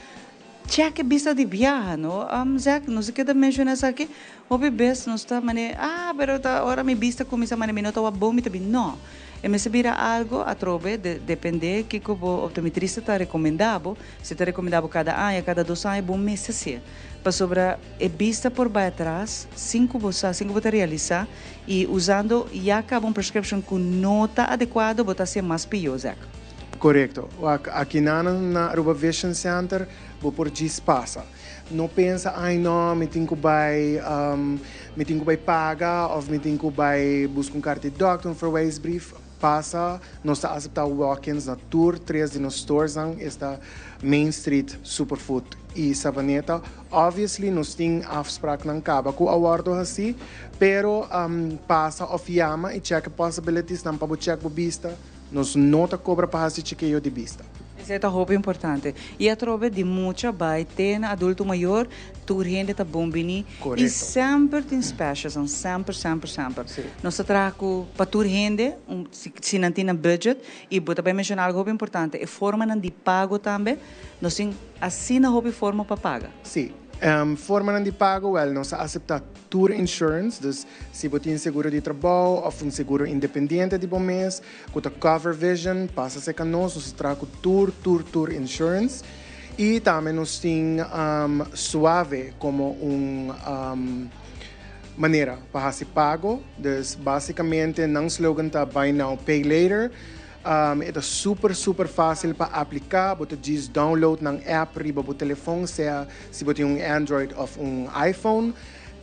Check e bista di biaha no. Zack, nos a keda menciona esaki hopi bes, nos ta mane, ah, pero ta ora mi bista cuminsa mane mi no ta wak bon, mi ta bin. No, e mester bira algo atrobe, de, depende kico bo optometrista ta recomenda bo, si ta recomenda bo cada aña, cada dos aña, bo mester hacié. Pasobra e bista por bay atras sin cu bo sa, sin cu bo ta realisa, y usando ya caba un prescription cu no ta adecuado, bo ta hacié mas piyo, Zack. Korekto. Wak, akinan na Aruba Vision Center bo por djis pasa. No pensa, ay no, mi tin ku bai, mi tin ku bai paga òf mi tin ku bai buska un karta di dòkter, un verwijsbrief. Pasa, nos ta aseptá walk-ins na tur tres di nos storesnan, esta Main Street, Superfood i Savaneta. Obviously nos tin afspraaknan kaba ku a wòrdu hasí, pero pasa òf yama i chèk e possibilitiesnan pa bo chèk bo bista. Nos no ta cobra pa haci chekeo di bista. Esei ta hopi importante. I atrobe di mucha bai te na adulto mayor, tur hende ta bon bini. I semper tin specials, semper, semper, semper. Nos ta traha cu pa tur hende, si nan tin nan budget. I bo ta bai menciona algo hopi importante, e formanan di pago tambe. Nos tin asina hopi forma pa paga. Sí. Formanan di pago, wel, nos ta acepta tur insurance, dus si bo tin seguro di trabou of un seguro independiente di bo mes cu ta cover vision, pasa cerca nos, nos ta traha cu tur, tur, tur insurance. Y tambe nos tin Suave como un manera pa haci pago, dus basicamente nan slogan ta buy now, pay later. E ta super super fácil pa apliká. Bo ta djis download nan app riba bo telefon, sea si bo tin un Android òf un iPhone.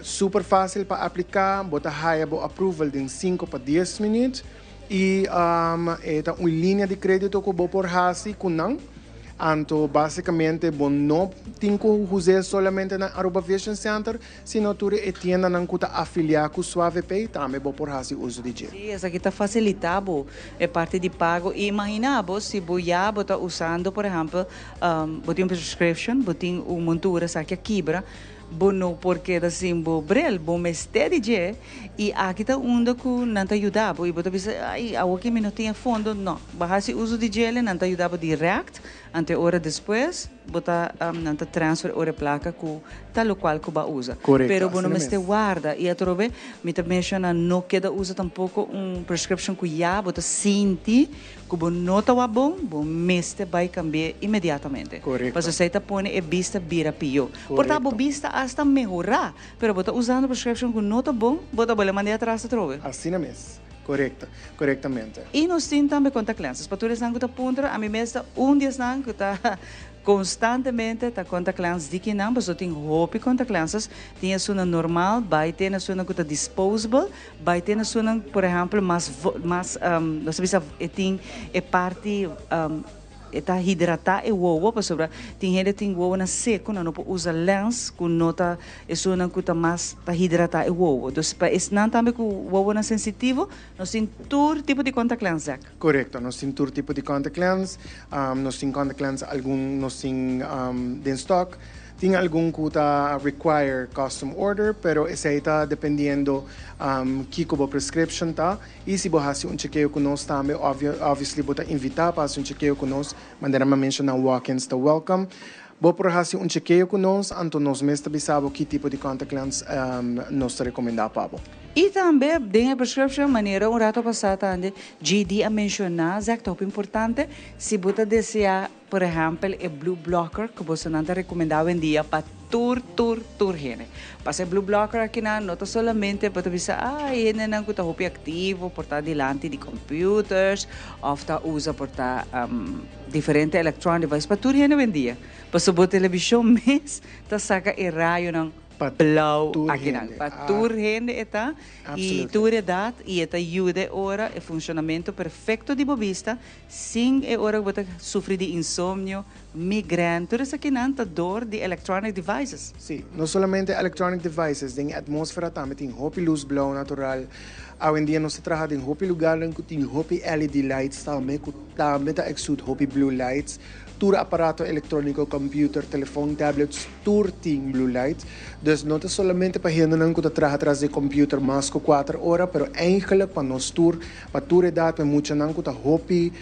Super fácil pa apliká. Bo ta haya bo approval den sinku pa dies minüt. I e ta un linia di krédito ku bo por hasi ku nan. Anto básikamente bo no tin ku us'é solamente na Aruba Vision Center. Sino tur e tiendanan ku ta afiliá ku Suave Pay tambe bo por hasi uso di dje. Sí, esaki ta fasilitá bo e parti di pago. I imaginá bo si bo ya bo ta usando, por ehèmpel, bo tin un prescription, bo tin un montura, esaki a kibra, bo no por keda sin bo bril, bo mester di dje, i aki ta unda ku nan ta yuda bo. I bo ta bisa, ai, awoki mi no tin e fondo. No, bo hasi uso di djele, nan ta yuda bo dirèkt. Anto e ora despues bo ta nan ta transfer ora e placa cu ta locual cu bo a usa. Correcto, Pero bo no asina mester mes. warda y atrobe mi ta menciona no keda usa tampoco un prescription cu ya bo ta sinti cu bo no ta wak bon, bo mester bay cambi'e inmediatamente. Correcto. Pasobra esey ta pone e bista bira pio. Por ta bo Correcto. bista hasta mehora, pero bo ta usando prescription cu no ta bon, bo ta bolbe manda e atras atrobe. Asina mes. Korekto, korektamente. I nos tin tambe contact lenses. Pa tur esnan ku ta puntra, ami mes ta un di esnan ku ta konstantemente ta contact lens di kinan, pasobra tin hopi contact lenses. Tin esunnan normal, bai te esunnan ku ta disposable, bai te esunnan, por ehempel, mas mas nos ta bisa e tin e parti E ta hidratá e wowo pasobra tin hende tin wowonan seku nan no por usa lens ku no ta esunnan ku ta mas ta hidratá e wowo. Dus pa esnan tambe ku wowonan sensitivo nos tin tur tipo di contact lens Zack. Korekto, nos tin tur tipo di contact lens. Nos tin contact lens algun nos tin den stock. Tin algun ku ta require custom order pero esei ta dependiendo kiko bo prescription ta. I si bo hasi un chekeo ku nos tambe, obviously bo ta invitá pa hasi un chekeo ku nos, manera mi a menshoná walk-ins ta welcome. Bo por hasi un chekeo ku nos, anto nos mes ta bisa bo ki tipo di contact lens nos ta rekomendá pa bo. I tambe den e prescription, manera un rato pasá tande JD a menshoná, Zack, ta hopi importante, si bo ta deseá Por ehèmpel e blue blocker ku bosonan ta rekomendá awendia pa tur tur tur hende. Pasa e blue blocker akinan no ta solamente bo ta bisa ah e hendenan ku ta hopi aktivo por ta dilanti di computers òf ta usa por ta diferente electronic device pa tur hende awendia. Pasobra bo televishon mes ta saka e rayonan. Blauw akinan. Pa tur hende e ta y tur edad y e ta yuda e ora e funcionamento perfecto di bo bista sin e ora cu bo ta sufri di insomnio, migraine, tur esakinan ta door di electronic devices. Sí, no solamente electronic devices, den e atmosfera tambe tin hopi luz blauw natural. Awendia nos ta traha den hopi lugarnan cu tin hopi LED lights tambe cu tambe ta exude hopi blue lights. Tur aparato electronico, computer, telefon, tablets, tur tin blue light. Dus no ta solamente pa hendenan cu ta traha tras di computer mas cu cuater ora, pero eigenlijk pa nos tur, pa tur edad, pa e muchanan cu ta hopi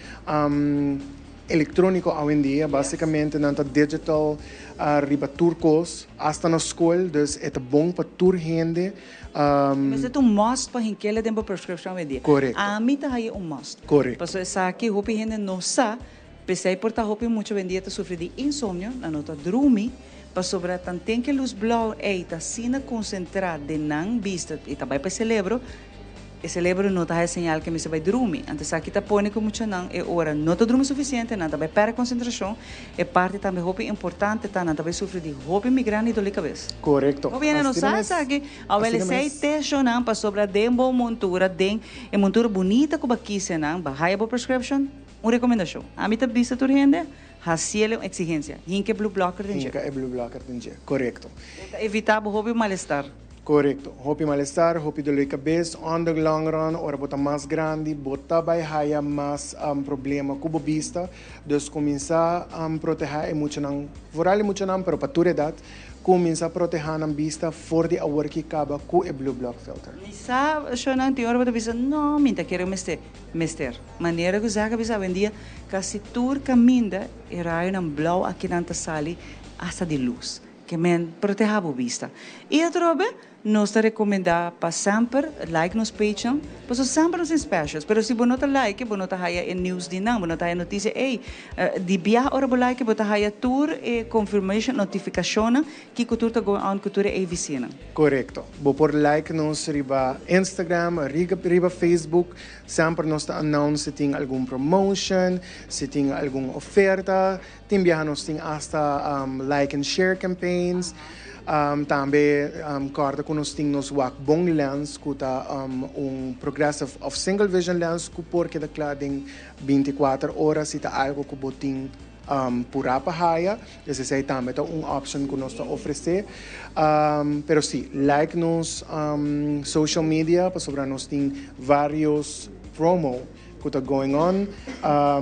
electronico awendia, basicamente nan ta digital riba tur cos, hasta na school, dus e ta bon pa tur hende. Mester ta un must pa hinkele den bo prescription awendia. Correcto. Ami ta haya un must. Correcto. Pasobra esaki hopi hende no sa. P'esei por ta hopi mucha wendia ta sufri di insomnio, nan no ta drumi, pasobra tanten ke lus blou ei ta asina konsentrá den nan bista i ta bai pa e selebro, e selebro no ta haya señal ke mester bai drumi. Anto esaki ta pone ku muchanan e ora no ta drumi sufisiente, nan ta bai pèrdè konsentrashon. E parti tambe hopi importante ta nan ta bai sufri di hopi migrana i doli kabes. Korekto. Hopi hende no sa esaki. Awel esei teshonan pasobra den bo montura, den e montura bunita ku bo a kise nan, bo a haya bo prescription, Un rekomendashon. Ami ta bisa tur hende, hasiel e un eksigensia. Hinka e blue blocker den dje. Hinka e blue blocker den dje. Korekto. E ta evitá bo hopi malestar. Korekto. Hopi malestar, hopi dolor di kabes. On the long run, ora bo ta mas grandi, bo ta bai haya mas problema ku bo bista. Dus kuminsá protehá e muchanan, vooral e muchanan, pero pa tur edat, Cuminsa proteha nan bista for di awor ki caba cu e blue block filter. Mi sa shownan tin ora bo ta bisa no mi ta kere mester mester manera cu Zack a bisa awendia casi tur caminda e rayonan blauw akinan ta sali hasta di luz ke men proteha bo bista y atrobe Nos ta recomenda pa semper like nos page nan, pasobra semper nos tin specials, pero si bo no ta like bo no ta haya e news di nan, bo no ta haya noticia, ey, di biaha ora bo like bo ta haya tur e confirmation, notificacionnan kico tur ta going on cu tur e AVCnan. Corecto. Bo por like nos riba Instagram, riba Facebook, semper nos ta announce si tin algun promotion, si tin algun oferta, Tin biaha nos tin asta like and share campaigns. Tambe kòrda ku nos tin nos wak bon lens ku ta un progressive òf single vision lens ku por keda kla den binti kuater ora si ta algu ku bo tin purá pa haya. Dus esei tambe ta un option ku nos ta ofresé. Pero si, like nos social media pasobra nos tin varios promo. Ku ta going on.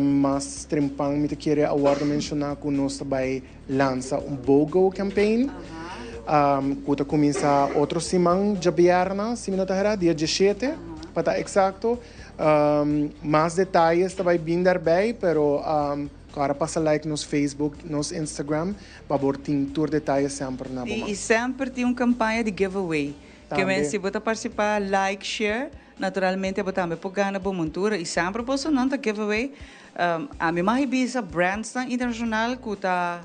Mas trempan mi ta kere a wòrdu menshoná ku nos ta bai lansa un BOGO campaign ku ta kuminsá otro siman djabièrnè si mi no ta herá, dia dieshete pa ta eksakto. Mas detayes ta bai bin darbei pero kòrda pasa like nos Facebook, nos Instagram pa bo tin tur detaye semper na bo man. I semper tin un kampaña di giveaway. Ke men si bo ta partisipá like, share. Naturalmente bo tambe por gana bo montura y semper boso nan ta give away. Ami mag bisa brandsnan internacional cu ta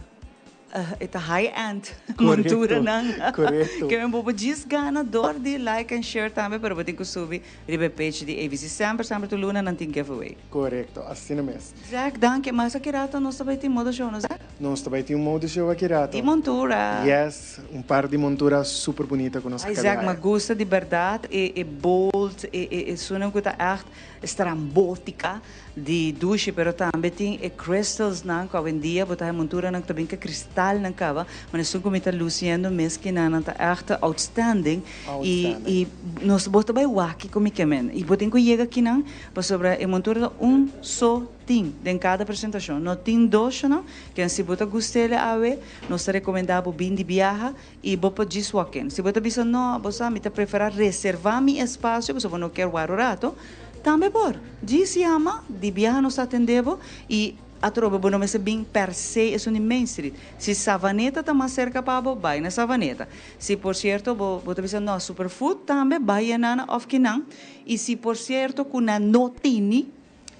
e ta high end monturanan. Correcto. Ke men bo por djis gana door di like and share tambe pero bo tin cu subi riba e page di ABC. Semper semper tur luna nan tin give away. Correcto, asina mes. Zack, danki. Mas aki rato nos ta bay tin moda show no Zack? Nos ta bay tin un moda show aki rato. Di montura. Yes, un par di montura super bunita cu nos a Ay caba Zack, haya. mi gusta di berdad e e bold, e e esunnan cu ta echt strambotica di dushi, pero tambe tin e crystalsnan cu awendia bo ta haya monturanan cu ta bin cu cristalnan caba, ma esun cu mi ta luciendo mes kinanan ta echt outstanding, y y nos bo ta bay wak kico mi ke men y bo tin cu yega kinan pasobra e montura ta un so tin den cada presentacion, no tin dos no, ken si bo ta gustele awe nos ta recomenda bo bin di biaha y bo por djis walk in. Si bo ta bisa no, bo sa mi ta prefera reserva mi espacio pasobra bo no kier wak un rato, tambe por. Djis yama, di biaha nos ta atende bo y atrobe bo no mester bin per se esun di Main Street. Si Savaneta ta mas cerca pa bo, bay na Savaneta. Si por cierto bo bo ta bisa no, Superfood tambe bay yena of kinan y si por cierto cu nan no tini,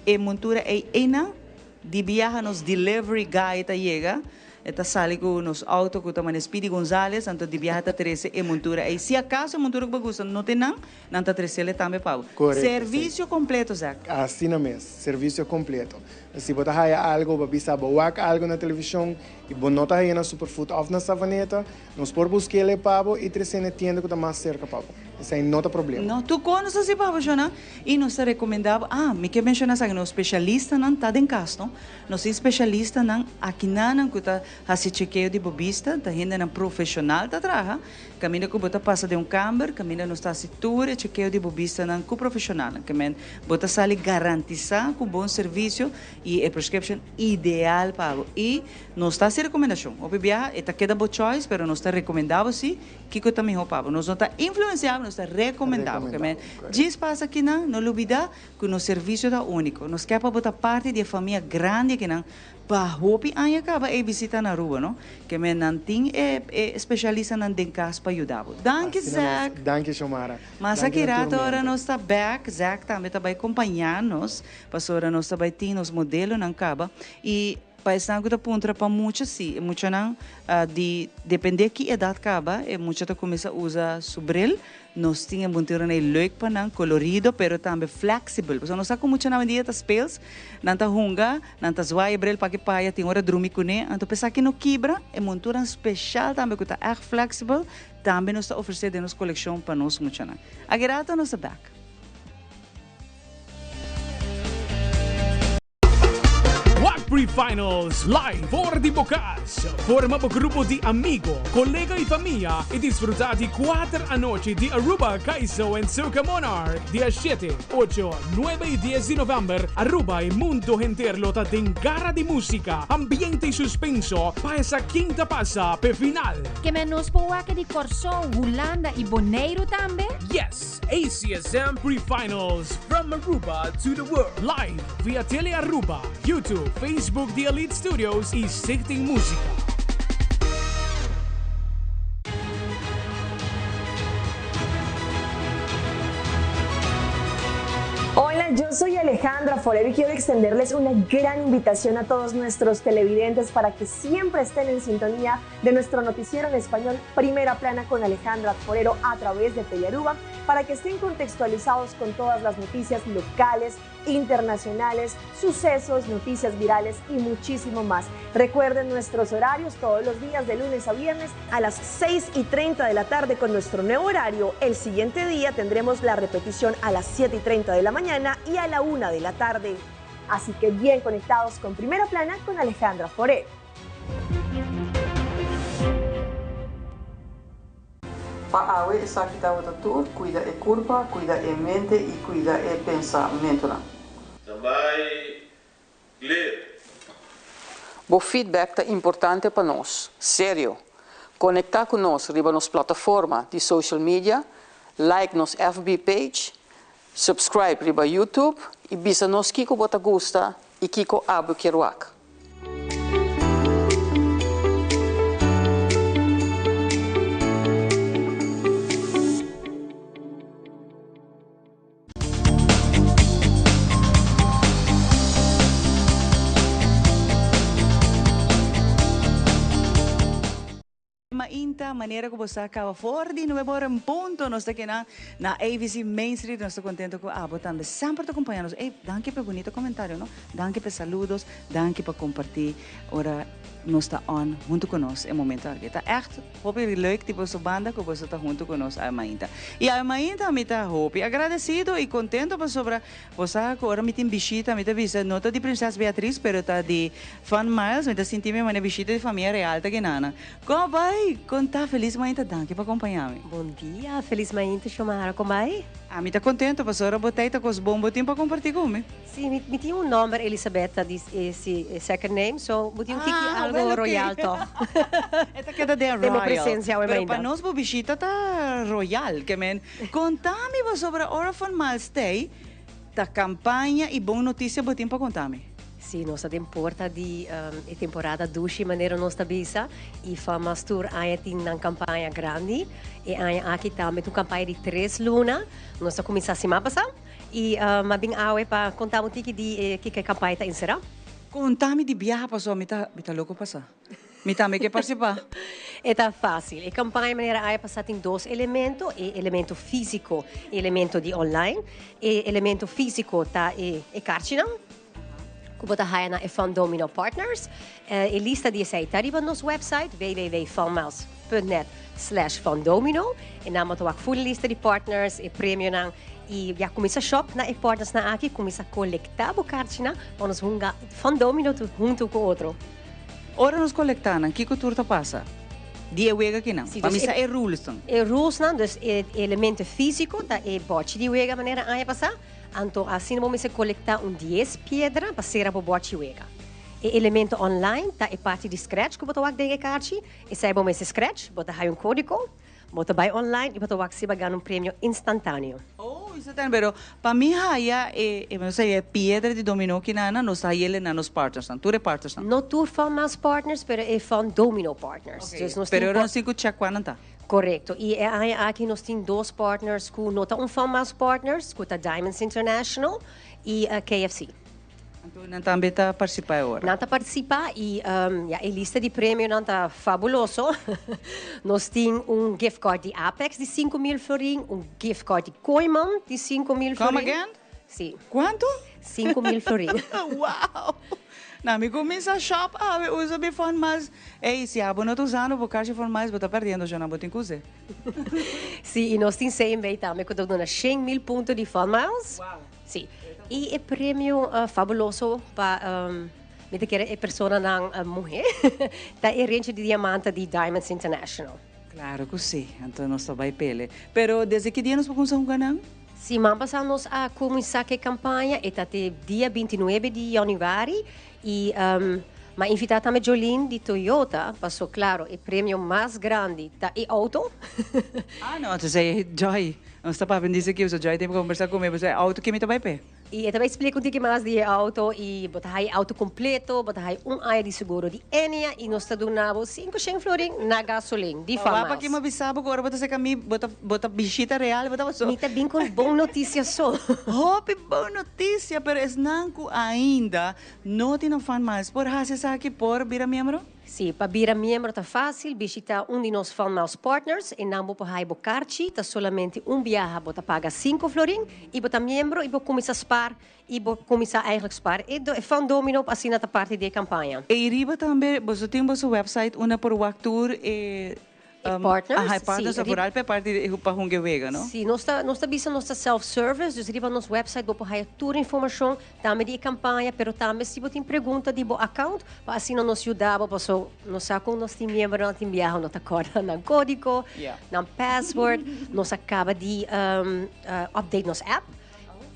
E montura ei einan, di biaha nos delivery guy ta yega E ta sali ku nos auto ku ta mane Speedy Gonzales, anto di biaha ta trese e montura ei. Si akaso e montura ku bo gusta no tin nan, nan ta tresele tambe pa bo. Korekto, si. Servisio kompleto, Zack. Asina mes, servisio kompleto. Si bo ta haya algo, bo bisa bo wak algo na televishon i bo no ta haya na Superfood òf na Savaneta, Nos por busk'el pa bo i tres'é na e tienda ku ta mas serka pa bo. Esei no ta problema. No, tur kos nos ta hasi pa bo, shona. I nos ta rekomendá bo, ah, mi ke menshoná esaki, nos spesialistanan ta den kas, no? Nos tin spesialistanan akinanan ku ta hasi chekeo di bo bista, ta hendenan profeshonal ta traha, kaminda ku bo ta pasa den un kamber, kaminda nos ta hasi tur e chekeo di bo bistanan ku profeshonalnan. Ke men bo ta sali garantisá ku bon servisio i e prescription ideal pa bo. I Nos ta hasi rekomendashon. Hopi biaha e ta keda bo choice, pero nos ta rekomendá bo si kiko ta mihó pa bo. Nos no ta influensiá bo, nos ta rekomendá bo. Kemen djis pasa akinan, no lubidá ku nos servisio ta úniko. Nos ke pa bo ta parti di e famia grandi akinan pa hopi aña kaba ABC ta na Aruba, no? Kemen nan tin e e spesialistanan den kas pa yuda bo. Danki Zack! Danki Xiomara. Mas aki rato ora nos ta bèk, Zack tambe ta bai kompañá nos, pasobra nos ta bai tin nos modelonan kaba i. Pa esnan ku ta puntra pa mucha, si e muchanan di depende ki edat kaba e mucha ta kuminsá usa su bril, nos tin e montura ei leuk pa nan, kolorido pero tambe fleksibel. Pasobra nos sa ku muchanan awendia ta speels, nan ta hunga, nan ta zwaai e bril paki paya, tin ora drumi kuné, anto p'esaki no kibra, e monturan speshal tambe ku ta ègt fleksibel tambe nos ta ofresé den nos kolekshon pa nos muchanan. Aki rato nos ta bèk. Wak Pre-Finals live for di bo cas. Forma bo grupo di amigo, colega y famia y disfruta di cuater anochi di Aruba Kaiso and Soca Monarch dia shete, ocho, nuebe y dies di november. Aruba y mundo henter lo ta den gara di musica, ambiente y suspenso pa esa ken ta pasa p'e final. Ke men nos por wak di Kòrsou, Hulanda y Boneiru tambe? Yes! ACSM Pre-Finals from Aruba to the world. Live via Tele Aruba, YouTube, Facebook di Elite Studios y Stichting Musica. Hola, yo soy Alejandra Forero y quiero extenderles una gran invitación a todos nuestros televidentes para que siempre estén en sintonía de nuestro noticiero en español Primera Plana con Alejandra Forero a través de Telearuba para que estén contextualizados con todas las noticias locales, internacionales, sucesos, noticias virales y muchísimo más. Recuerden nuestros horarios todos los días de lunes a viernes a las 6 y 30 de la tarde con nuestro nuevo horario. El siguiente día tendremos la repetición a las 7 y 30 de la mañana y a la 1 de la tarde. Así que bien conectados con Primera Plana con Alejandra Forero. Pa awe esaki tabata tur, cuida e curpa, cuida e mente y cuida e pensamentonan. Standby, clear. Bo feedback ta importante pa nos. Serio! Conecta cu nos riba nos plataforma di social media, like nos FB page, subscribe riba YouTube y bisa nos kico bo ta gusta y kico abo kier wak. Mainta, manera cu bo sa caba for di nuebe ora en punto, nos ta kena na AVC Main Street, nos ta contento cu abo tambe semper ta acompaña nos. Ey, danki pa e bunito comentario, no? Danki pa e saludos, danki pa comparti ora nos ta on hunto cu nos e momento aki. Ta echt hopi leuk di boso banda cu boso ta hunto cu nos awe mainta. Y awe mainta mi ta hopi agradecido y contento pasobra Bo sa ku ora mi tin bishita mi ta bisa no ta di Prinses Beatriz pero ta di Fun Miles, mi ta sinti mi manera bishita di famia real ta gina nan. Kon bai? Kon ta? Felis mainta, danki pa kompaña mi. Bon dia, felis mainta Xiomara, kon bai? Ami ta kontento pasobra bo tei ta kos bon bo tin pa komparti ku mi. Si, mi mi tin un nomber Elisabeth ta di si second name, so bo tin un tiki algo royal tog. E ta keda den Den bo royal. presencia awe Pero pa mainta. nos bo bishita ta royal, ke men Konta mi bo sobre ora van Miles Day ta kampaña i bon notisia bo tin pa konta mi. Sí, nos ta den porta di e temporada dushi manera nos ta bisa i Van Mas tur aña tin nan kampaña grandi. E aña aki tambe ta un kampaña di tres luna. Nos a kuminsá siman pasá i a bin awe pa konta un tiki di e kiko e kampaña ta enserá. Konta mi di biaha pasobra mi ta mi ta loko pasá. Mi tambe ke partisipá. E ta fásil. E kampaña manera aña pasá tin dos elemento, e elemento físiko i elemento di online. E elemento físiko ta e e karchinan ku bo ta haya na e Fun Domino Partners. E lista di esei ta riba nos website www.funmiles.net slash fundomino. E nan bo ta wak full lista di partners, e premionan i ya kuminsá shop na e partnersnan aki, kuminsá kolektá bo karchinan pa nos hunga Fun Domino huntu ku otro. Ora nos kolektá nan, kiko tur ta pasa di e wega kinan? Sí, Pa dus mi sa e e rulesnan. E rulesnan, dus e elemento físiko ta e bòchi di wega manera aña pasá. Anto asina bo mester kolektá un dies piedra pa sera bo bòchi wega. E elemento online ta e parti di scratch ku bo ta wak den e karchi. Esei bo mester scratch, bo ta haña un kódigo. Bo ta bai online y bo ta wak si bo a gana un premio instantaneo. Oh, instantaneo, pero pa mi haya e, e no sé, e piedra di dominó kinana, nos ta hayele na nos partnersnan, tur e partnersnan. No tur Fun Miles partners, pero e Fun Domino partners. Ok, Dus nos pero tin ora nos tin cu check cuanan ta. Correcto, y e aña aki nos tin dos partners cu no ta un Fun Miles partners, cu ta Diamonds International y KFC. Anto nan tambe ta participá e ora? Nan ta participá y ya e lista di premionan ta fabuloso. Nos tin un gift card di Apex di 5000 florin, un gift card di Kooyman di 5000 Come florin. again? Sí. Cuanto? 5000 florin. Wow! Na mi cuminsa shop awe usa mi Fun Miles. Ey, si abo no ta usando bo cashi Fun Miles bo ta perdiendo shona, bo tin cu us'e. Sí, y nos tin CMB tambe cu ta duna 100.000 punto di Fun Miles. Wow! Sí. Y e premio fabuloso pa mi ta kere e personanan muhe ta e renchi di diamante di Diamonds International. Claro cu si, anto nos ta bay pele. Pero desde ki dia nos por cuminsa hunga nan? Siman pasa nos a cuminsa cu e campaña, e ta te dia 29 di januari y m'a invita tambe Jolene di Toyota paso claro e premio mas grandi ta e auto. Ah no, entonces Joy, Nos ta papia dice ki Joy tin combersa cu mi pasobra e auto kimi ta bay p'e. Y e ta bay splica un tiki mas di e auto y bo ta haya e auto completo, bo ta haya un aña di seguro di Enia y nos ta duna bo cinco shen florin na gasolin di Wapa Farmhouse. ki mi a bisa bo cu ora bo ta seca mi bo ta bo ta bishita real bo ta paso. Mi ta bin con bon noticia so. Hopi bon noticia pero esnan cu ainda no tin nan Farmhouse por haci esaki por bira miembro? Sí, pa bira miembro ta fácil, bishitá un di nos Fun Miles Partners i nan bo por haya bo karchi, ta solamente un biaha bo ta paga sinku florin i bo ta miembro i bo kuminsá spar i bo kuminsá eigenlijk spar e Fun Domino pa asina ta parti di e kampaña. I riba tambe boso tin boso website unda por wak tur e E partners, Aha, e partners sí, ta vooral pa e parti di pa hunga e wega, no? Sí, nos ta nos ta bisa nos ta self service, dus riba nos website bo por haya tur informacion, tambe di e campaña, pero tambe si bo tin pregunta di bo account, pa asina nos yuda bo, paso nos sa con nos tin miembronan tin biaha no ta corda nan codigo, nan password, nos a caba di update nos app.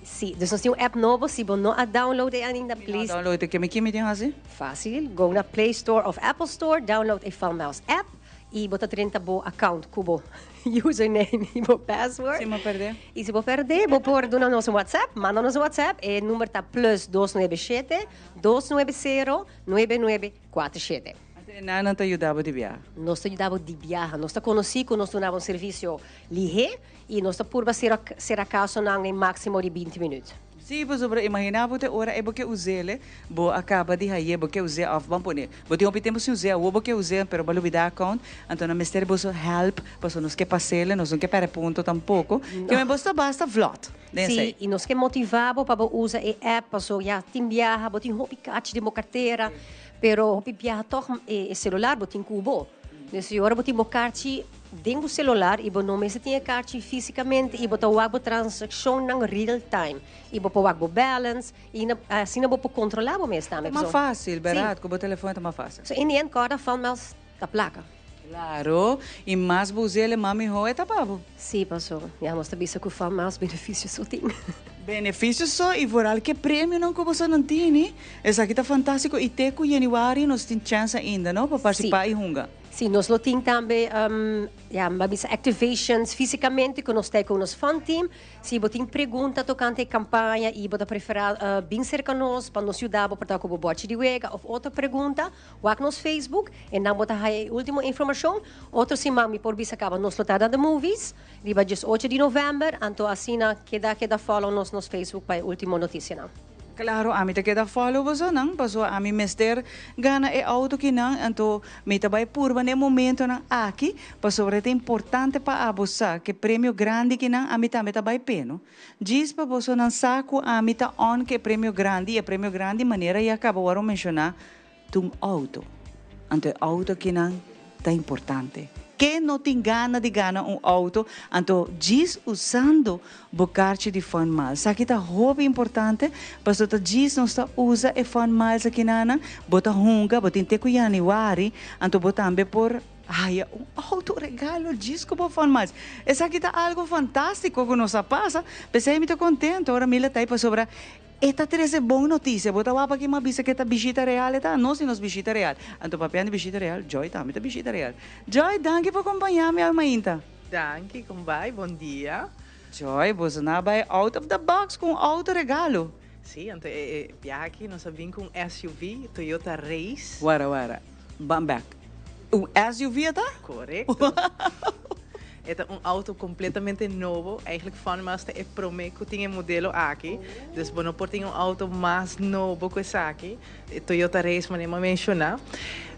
Sí, dus nos tin un app nobo, si bo no a download e ainda, please. Mi no a download e, keme ki mi tin haci? Facil, go na Play Store of Apple Store, download e Fun Miles app. Y bo ta drenta bo account cu bo username y bo password. Si bo perde? Y si bo perde, bo por duna nos un WhatsApp. Manda nos un WhatsApp. E number ta plus dos nuebe shete, dos nuebe sero, nuebe nuebe kuater shete. Anto e nan ta yuda bo di biaha? Nos ta yuda bo di biaha. Nos ta conoci cu nos duna bo un servicio lihe y nos ta purba cera casonan den maximo di binti minuut. Sí, pasobra imaginá bo te ora e bo ke us'é, bo a kaba di haye, bo ke us'é òf ban pone. Bo tin hopi tempu sin us'é, awor bo ke us'é, pero bo a lubidá akount, anto nan mester boso hèlp, pasobra nos ke pas'é, nos no ke pèrdè punto tampoko. Ke men boso ta basta vlòt den esei. Sí, i nos ke motivá bo pa bo usa e app, pasobra ya tin biaha bo tin hopi kachi den bo kartera, pero hopi biaha tòg e selular bo tin ku bo. Dus i ora bo tin bo karchi den bo celular y bo no mester tin e karchi fisicamente y bo ta wak bo transaccionnan real time y bo por wak bo balance y asina bo por controla bo mes tambe. Ta mas facil, berdad? Cu bo telefoon ta mas facil. So in the end corda Fun Miles ta placa. Claro, y mas bo us'el e mas miho e ta pa bo. Sí, paso ya nos ta bisa cu Fun Miles beneficio so tin. Beneficio so y vooral ke premionan cu bosonan tini, esaki ta fantastico y te cu januari nos tin chance ainda, no, pa participa y hunga. Sí, nos lo tin tambe, ya, mi a bisa activations físicamente cu nos ta cu nos fun team. Si bo tin pregunta tocante e campaña y bo ta prefera bin cerca nos pa nos yuda bo por ta cu bo bochi di wega of otro pregunta, wak nos Facebook en nan bo ta haya e ultimo informacion. Otro siman mi por bisa caba nos lo ta na The Movies riba diesocho di november, anto asina keda keda follow nos nos Facebook pa e ultimo noticianan. Claro, ami ta keda follow bosonan, paso ami mester gana e auto kinan, anto mi ta bai purba na e momentonan aki, pasobra e ta importante pa abo sa ke premio grandi kinan ami tambe ta bai p'e, no? Djis pa bosonan sa ku ami ta on ke e premio grandi, i e premio grandi manera ya kaba wòrdu menshoná, Ta un auto. Anto e auto akinan ta importante. Ken no tin gana di gana un auto? Anto djis usando bo karchi di Fun Miles. Esaki ta hopi importante pasobra ta djis nos ta usa e Fun Miles akinanan. Bo ta hunga, bo tin te ku yanüari, anto bo tambe por haya un auto regalo djis ku bo Fun Miles. Esaki ta algo fantástiko ku nos a pasa. P'esei mi ta kontento ora Mila ta ei pasobra E ta trese bon notisia. Bo ta wak paki m'a bisa ku e ta bishita real e ta? Nos di nos bishita real. Anto papia di bishita real, Joy tambe ta bishita real. Joy, danki pa kompañá mi awe mainta. Danki, kon bai? Bon dia. Joy, boso na bai out of the box ku un outo regalo. Sí, anto e biaha aki nos a bin ku un SUV, Toyota Race. Wara, wara. Ban bek. Un SUV e ta? Korekto. E ta un auto completamente nobo. Eigenlijk Funmiles ta e prome cu tin e modelo aki. Dus bo no por tin un auto mas nobo cu esaki. E Toyota Race manera mi a menciona.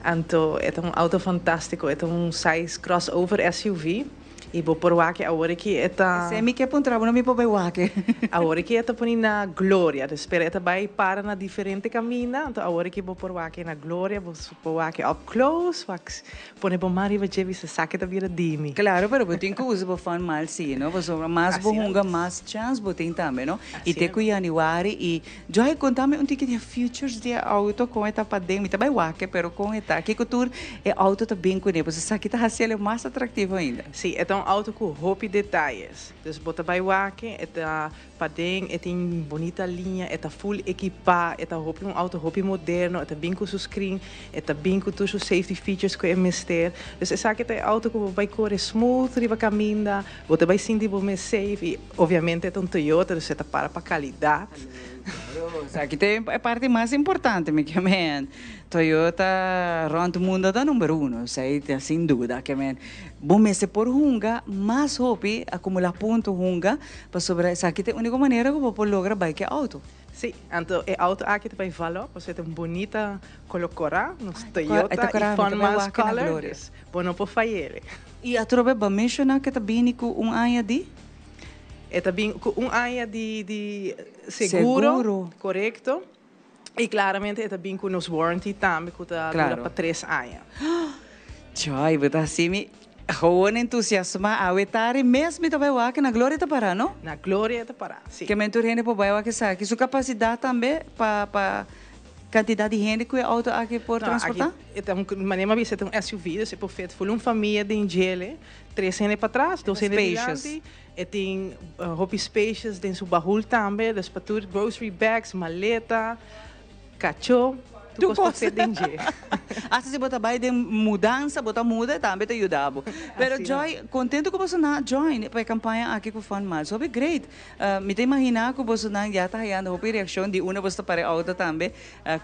Anto e ta un auto fantastico. E ta un size crossover SUV. Y bo por wak awor aki e ta. Esey mi ke puntra bo no mi por bay wak. Awor aki e ta poni na Gloria. Dus pero e ta bay para na diferente caminda. Anto awor aki bo por wak na Gloria. Bo por wak up close. Wak Pone bo man riba dje bisa sa ke ta bira di mi. Claro, pero bo tin cu usa bo fun mal si, no? Pasobra mas bo hunga, mas chance bo tin tambe, no? Y te cu januari y Joy, contame un tiki di e features di e auto, con e ta paden. Mi ta bay wak e, pero con e ta? Kico tur e auto ta bin cune? Pasobra esaki ta haci el mas atractivo ainda. Si, e ta un auto cu hopi detayes. Dus bo ta bay wak e, e ta Paden e tin bonita liña, e ta full ekipa, e ta hopi un auto hopi moderno, e ta bin ku su screen, e ta bin ku tur su safety features ku e mester. Dus esaki ta e auto ku bo bai kore smooth riba kaminda, bo ta bai sinti bo mes safe i obviamente e ta un Toyota dus e ta para pa kalidat. Esaki ta e parti mas importante mi ke men. Toyota rond mundo ta number uno, esei ta sin duda ke men. Bo mester por hunga mas hopi, akumula punto hunga. Pasobra esaki ta e úniko manera ku bo por logra bai ku e outo. Sí, anto e outo aki ta bai valor, pasobra e ta un bunita kolor korá, nos Toyota i Fun Miles color, dus bo no por fay'é. I atrobe bo a menshoná ku e ta bini ku un aña di? E ta bini ku un aña di di seguro, korekto, i klaramente e ta bini ku nos warranty tambe ku ta dura pa tres aña. Joy, bo ta hasi mi Gewoon entusiasmá. Awe tardi mes mi ta bai wak na Gloria ta pará, no? Na Gloria ta pará, sí. Ke men tur hende por bai wak esaki. Su kapasidat tambe pa pa kantidat di hende ku e outo aki por transportá? No, aki e ta un, manera mi a bisa e ta un SUV, dus e por fit ful un famia den djele, tres hende patras, dos hende dilanti. E tin hopi spacious den su bahul tambe, dus pa tur grocery bags, maleta. Kachó, tur kos por ser den dje. Asta si bo ta bai den mudansa, bo ta muda, tambe ta yuda bo. Pero Joy, kontento ku boso nan a join pa e kampaña aki ku Fun Miles. Hopi great. Mi ta imaginá ku boso nan ya ta hayando hopi reakshon di unda boso ta para e outo tambe,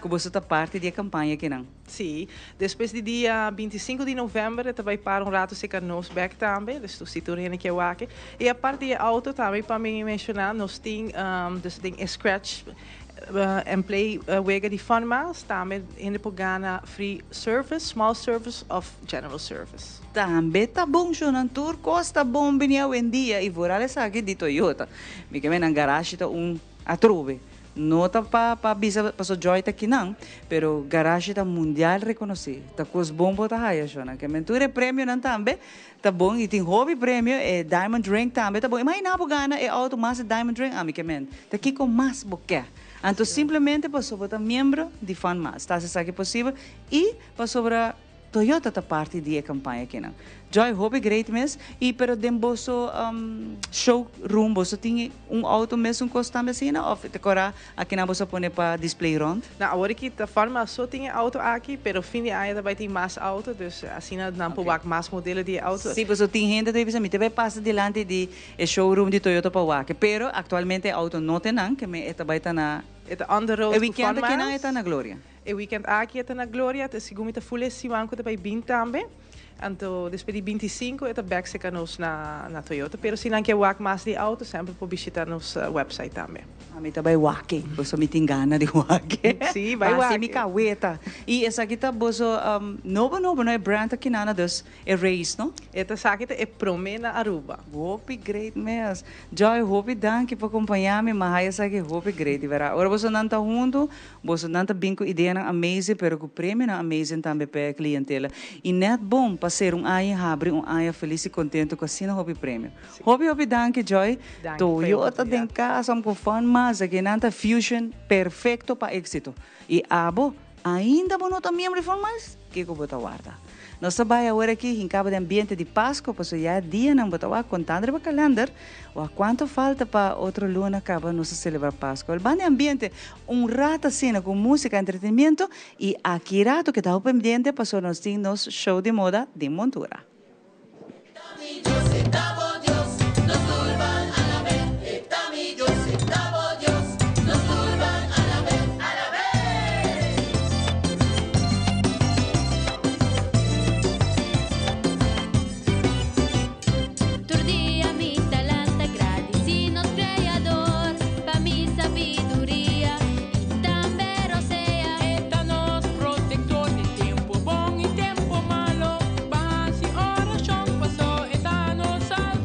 ku boso ta parti di e kampaña akinan. Sí. Despues di dia 25 di novèmber e ta bai para un ratu serka nos bèk tambe, dus si tur hende ke wak. I apart di e outo tambe pa mi menshoná nos tin dus den e scratch and play wega di Fun Miles tambe hende por gana free service, small service of general service. Tambe ta bon shonan tur kos ta bon bini awendia y vooral esaki di Toyota. Mi ke men nan garashi ta un atrobe. No ta pa pa bisa paso Joy ta kinan pero garashi ta mundial reconoci. Ta kos bon bo ta haya shonan. Ke men tur e premionan tambe Ta bon y tin hopi premio, e diamond ring tambe ta bon. Imagina bo gana e auto mas e diamond ring, ami ke men. Ta kico mas bo ke? Anto simplemente pasobra bo ta miembro di Fun Mas ta haci esaki posibel y pasobra Toyota ta parti di e campaña akinan. Joy, hopi great mes y pero den boso show room boso tin un auto mes un cos tambe asina of ta cora Akinan boso a pone pa display rond? Na awor aki ta forma so tin e auto aki, pero fin di aña ta bai tin mas auto, dus asina nan por wak mas modelo di e auto. Sí, pasobra tin hende ta bisa mi ta bai pasa dilanti di e showroom di Toyota pa wak, pero actualmente e auto no ta nan, ke me e ta bai ta na. E ta on the road E ku weekend Fun akinan e Miles. ta na Gloria. E weekend aki e ta na Gloria, te segun mi ta ful e siman ku ta bai bin tambe. Anto despues di 25 e ta bek serka nos na na Toyota, pero si nan ke wak mas di auto semper por bishita nos website tambe. Ami ta bai wak e, boso mi tin gana di wak e. Sí, bai wak e. Hasi mi kaweta. I esaki ta boso nobo nobo no, e brand aki nana dus e race no? E ta esaki ta e prome na Aruba. Hopi great mes. Joy hopi danki pa kompaña mi, mi haya esaki hopi great di bera. Ora boso nan ta huntu, boso nan ta bin ku ideanan amazing pero ku premionan amazing tambe pa e klientela. I net bon pa ser un aña habri un aña felis i kontento ku asina hopi premio. Hopi hopi danki Joy. Danki pa e Toyota den oportunidad. cas am cu fun mas aki nan ta fusion perfecto pa exito. Y abo ainda bo no ta miembro di Fun Miles? Kico bo ta warda? Nos ta bay awor aki hinca bo den ambiente di Pasco paso ya dianan bo ta wak contando riba calender wak cuanto falta pa otro luna caba nos ta celebra Pasco. El ban den ambiente un rato asina cu musica entretenimiento y aki rato keda bo pendiente paso nos tin nos show di moda den montura. Tur dia mi ta lanta gradisí nos Kreador pa mi sabiduria i tambe rosea. E ta nos protector di tempo bon y tempo malo. Pa hasi oracion paso e ta nos salbador.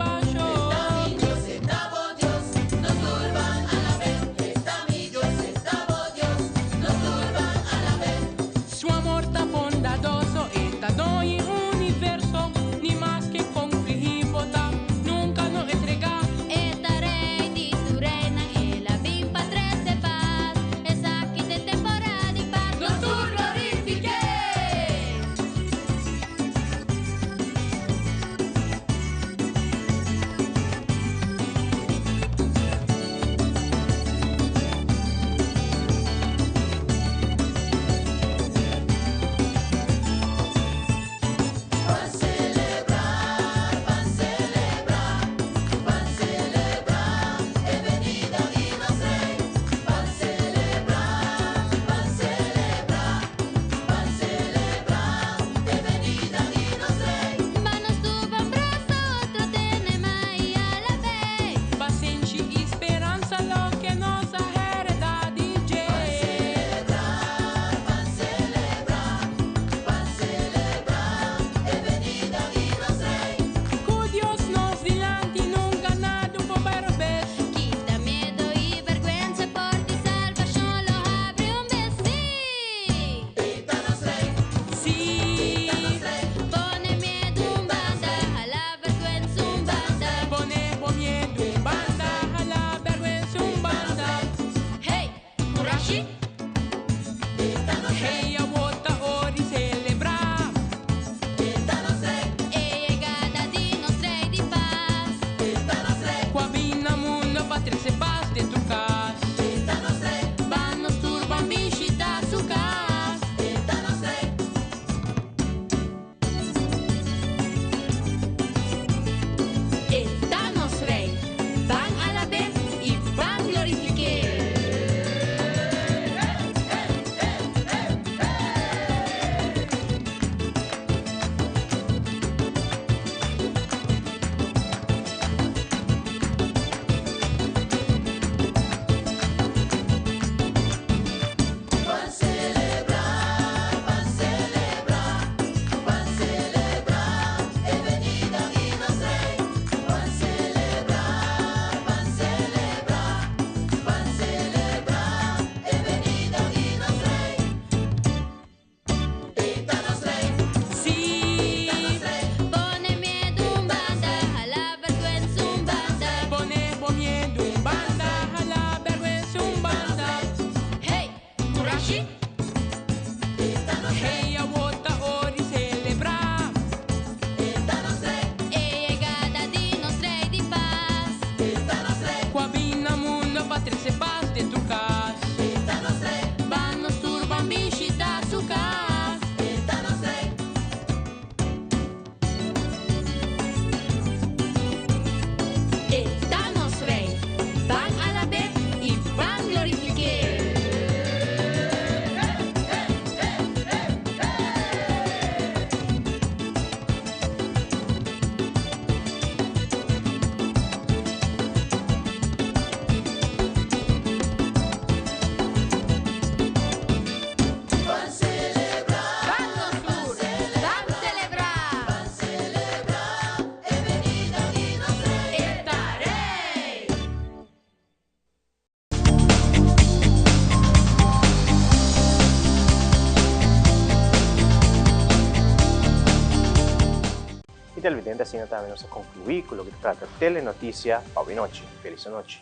televidente asina tambe nos a conclui cu loke ta trata Telenoticia pa awe nochi. Feliz anochi.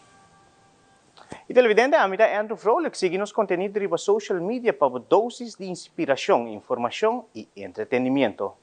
Y televidente ami ta Andrew Vrolijk sigui nos contenido riba social media pa bo dosis di inspiracion, informacion y entretenimiento.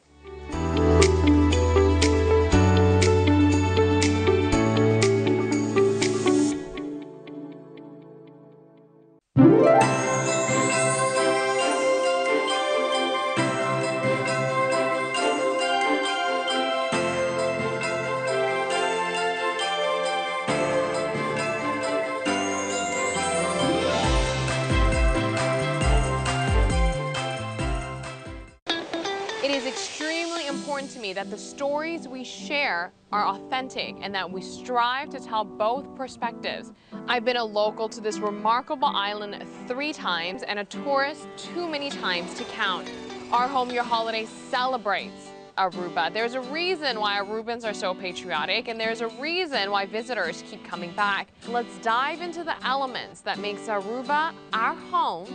It is extremely important to me that the stories we share are authentic and that we strive to tell both perspectives. I've been a local to this remarkable island three times and a tourist too many times to count. Our Home Your Holiday celebrates Aruba. There's a reason why Arubans are so patriotic and there's a reason why visitors keep coming back. Let's dive into the elements that makes Aruba our home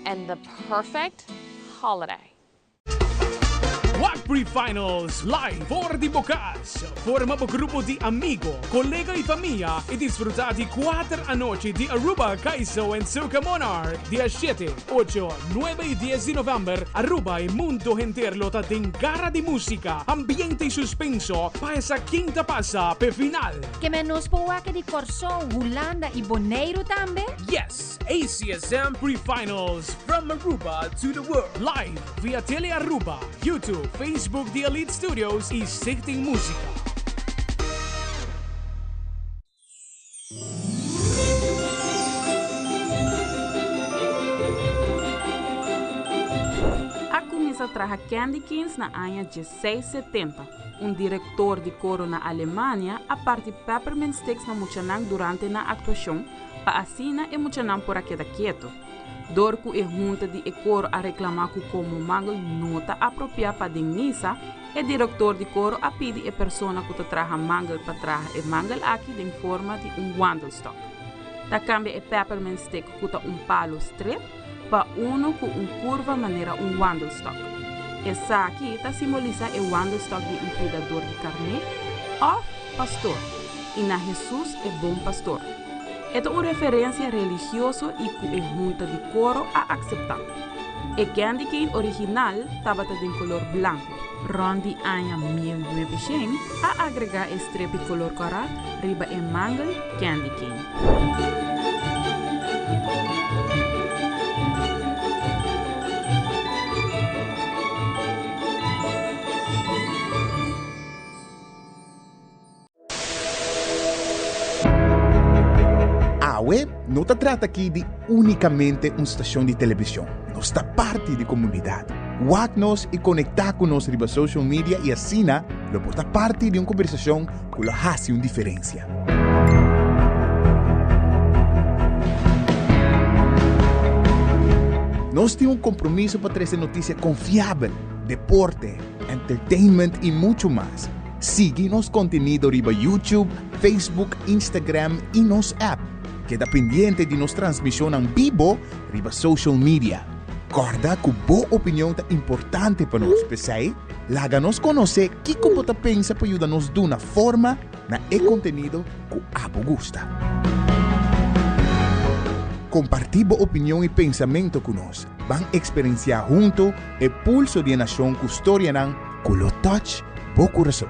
and the perfect holiday. Wak Pre-Finals live for di bo cas. Forma bo grupo di amigo, colega y famia y disfruta di cuater anochi di Aruba Kaiso and Soca Monarch dia shete, ocho, nuebe y dies di november. Aruba y mundo henter lo ta den gara di musica, ambiente y suspenso pa esa ken ta pasa p'e final. Ke men nos por wak di Kòrsou, Hulanda y Boneiru tambe? Yes! ACSM Pre-Finals from Aruba to the world live via Tele Aruba, YouTube, Facebook di Elite Studios y Stichting Musica. A kuminsá traha candy canes na aña dieseis setenta. Un direktor di koro na Alemania a parti peppermint sticks na muchanan durante nan aktuashon pa asina e muchanan por a keda keto. Dor ku e hunta di e koro a reklamá ku komo mangel no ta apropiá pa den misa, e direktor di koro a pidi e persona ku ta traha mangel pa traha e mangel aki den forma di un wandelstok. Ta kambia e peppermint stick ku ta un palu stret pa unu ku un kurva manera un wandelstok. Esaki ta simbolisá e wandelstok di un kuidador di karné òf pastor i na Hesus e bon pastor. E ta un referensia religioso i ku e hunta di koro a akseptá. E candy cane original tabata den kolor blanku. Rònt di aña 1900 a agregá e strepi kolor kòrá riba e mangel candy cane. Awe no ta trata aki di únikamente un stashon di televishon, nos ta parti di komunidat. Wak nos i konektá ku nos riba social media i asina lo por ta parti di un kombersashon ku lo hasi un diferensia. Nos tin un kompromiso pa trese notisia konfiabel, deporte, entertainment i muchu mas. Sigui nos kontenido riba YouTube, Facebook, Instagram i nos app. Keda pendiente di nos transmishonnan bibo riba social media. Kòrda ku bo opinion ta importante pa nos, p'esei laga nos konosé kiko bo ta pensa pa yuda nos duna forma na e kontenido ku abo gusta. Kompartí bo opinion i pensamentu ku nos. Ban eksperensiá huntu e pulso di e nashon ku storianan ku lo touch bo kurason.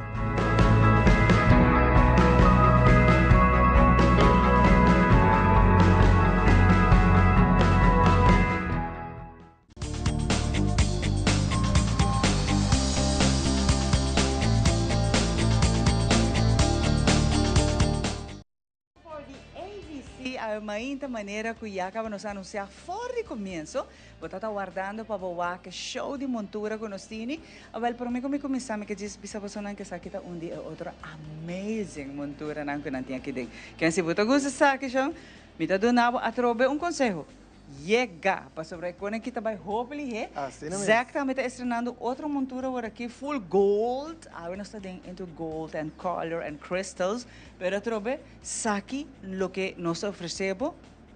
For di ABC a e mainta manera cu ya caba nos a anuncia for di comienzo, bo ta ta wardando pa bo wak e show di montura cu nos tini. Awel, prome cu mi cuminsa mi ke djis bisa bosonan cu esaki ta un di e otro amazing monturanan cu nan tin aki den. Ken si bo ta gusta esaki shon, mi ta duna bo atrobe un conseho. Yega! Pasobra e kone aki ta bai hopi lihé. Asina mes. Zack tambe ta estrenando otro montura awor aki, full gold. Awe nos ta den into gold and color and crystals. Pero atrobe, saki loke nos ta ofresé bo,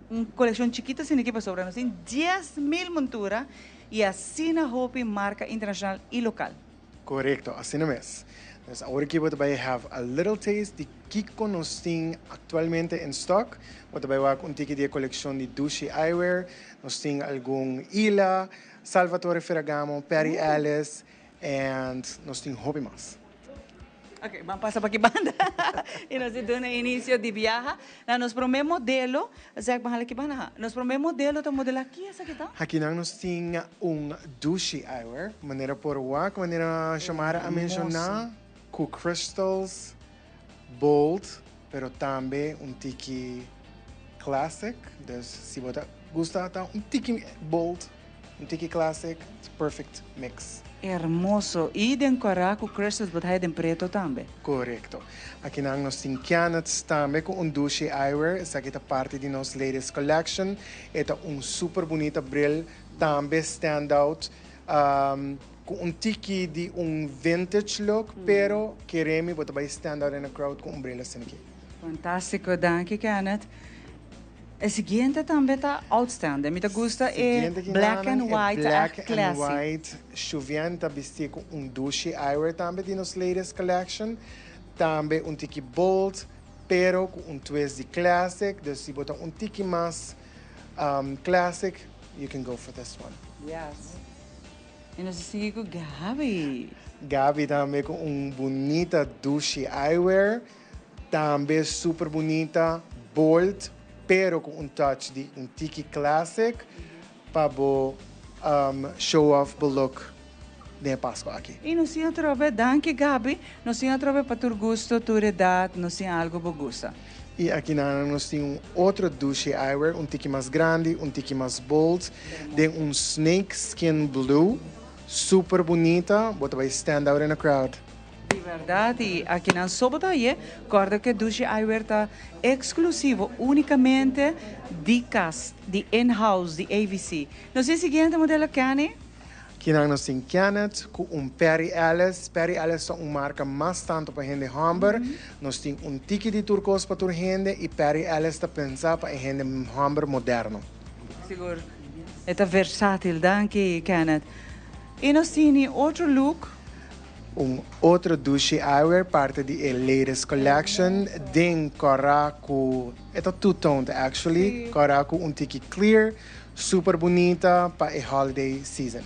un kolekshon chikito asina aki pasobra nos tin 10,000 montura i asina hopi marka internashonal i lokal. Korekto, asina mes. Dus awor aki bo ta bay have a little taste di kico nos tin actualmente in stock. Bo ta bay wak un tiki di e coleccion di Dushi Eyewear. Nos tin algun Ila, Salvatore Ferragamo, Perry Ellis and nos tin hopi mas. Ok, ban pasa pa ki banda y nos di duna inicio di biaha na nos prome modelo. Zack, ban hala ki banda ha. Nos prome modelo ta modela ki esaki ta? Akinan nos tin un Dushi Eyewear, manera por wak, manera Xiomara a menciona, cu crystals, bold, pero tambe un tiki classic. Dus si bo ta gusta ta un tiki bold, Un tiki classic, it's perfect mix. Hermoso. Y den cora cu crystals bo ta haya den preto tambe. Corecto. Akinan nos tin Kenneth's tambe cu un dushi eyewear. Esaki ta parti di nos latest collection. E ta un super bunita bril, tambe stand out, cu un tiki di un vintage look, pero kere mi bo ta bay stand out in a crowd cu un bril asina aki. Fantastico, danki Kenneth. E siguiente tambe ta outstanding. Mi ta gusta e black and white, ta echt classy. Black and white, Shuvian ta bisti cu un dushi eyewear tambe di nos latest collection. Tambe un tiki bold, pero cu un twist di classic. Dus si bo ta un tiki mas classic, you can go for this one. Yes. Y nos ta sigui cu Gaby. Gaby tambe cu un bunita dushi eyewear. Tambe super bunita, bold, pero cu un touch di un tiki classic pa bo show off bo look den e Pasco aki. Y nos tin atrobe, danki Gaby, nos tin atrobe pa tur gusto, tur edad, nos tin algo bo gusta. Y aki nan nos tin un otro dushi eyewear, un tiki mas grandi, un tiki mas bold, den un snake skin blue, super bunita, bo ta bay stand out in a crowd. Di berdad y akinan so bo ta haye, corda cu e dushi eyewear ta exclusivo unicamente di cas, di in-house, di AVC. Nos tin siguiente modelo Kenny. Kinan nos tin Kenneth cu un Perry Ellis. Perry Ellis ta un marca mas tanto pa hende homber. Nos tin un tiki di tur cos pa tur hende y Perry Ellis ta pensa pa e hende homber moderno. Sigur. E ta versatil. Danki Kenneth. Y nos tini otro look. Un otro dushi eyewear parti di e latest collection den cora cu e ta two toned actually, cora cu un tiki clear, super bunita pa e holiday season.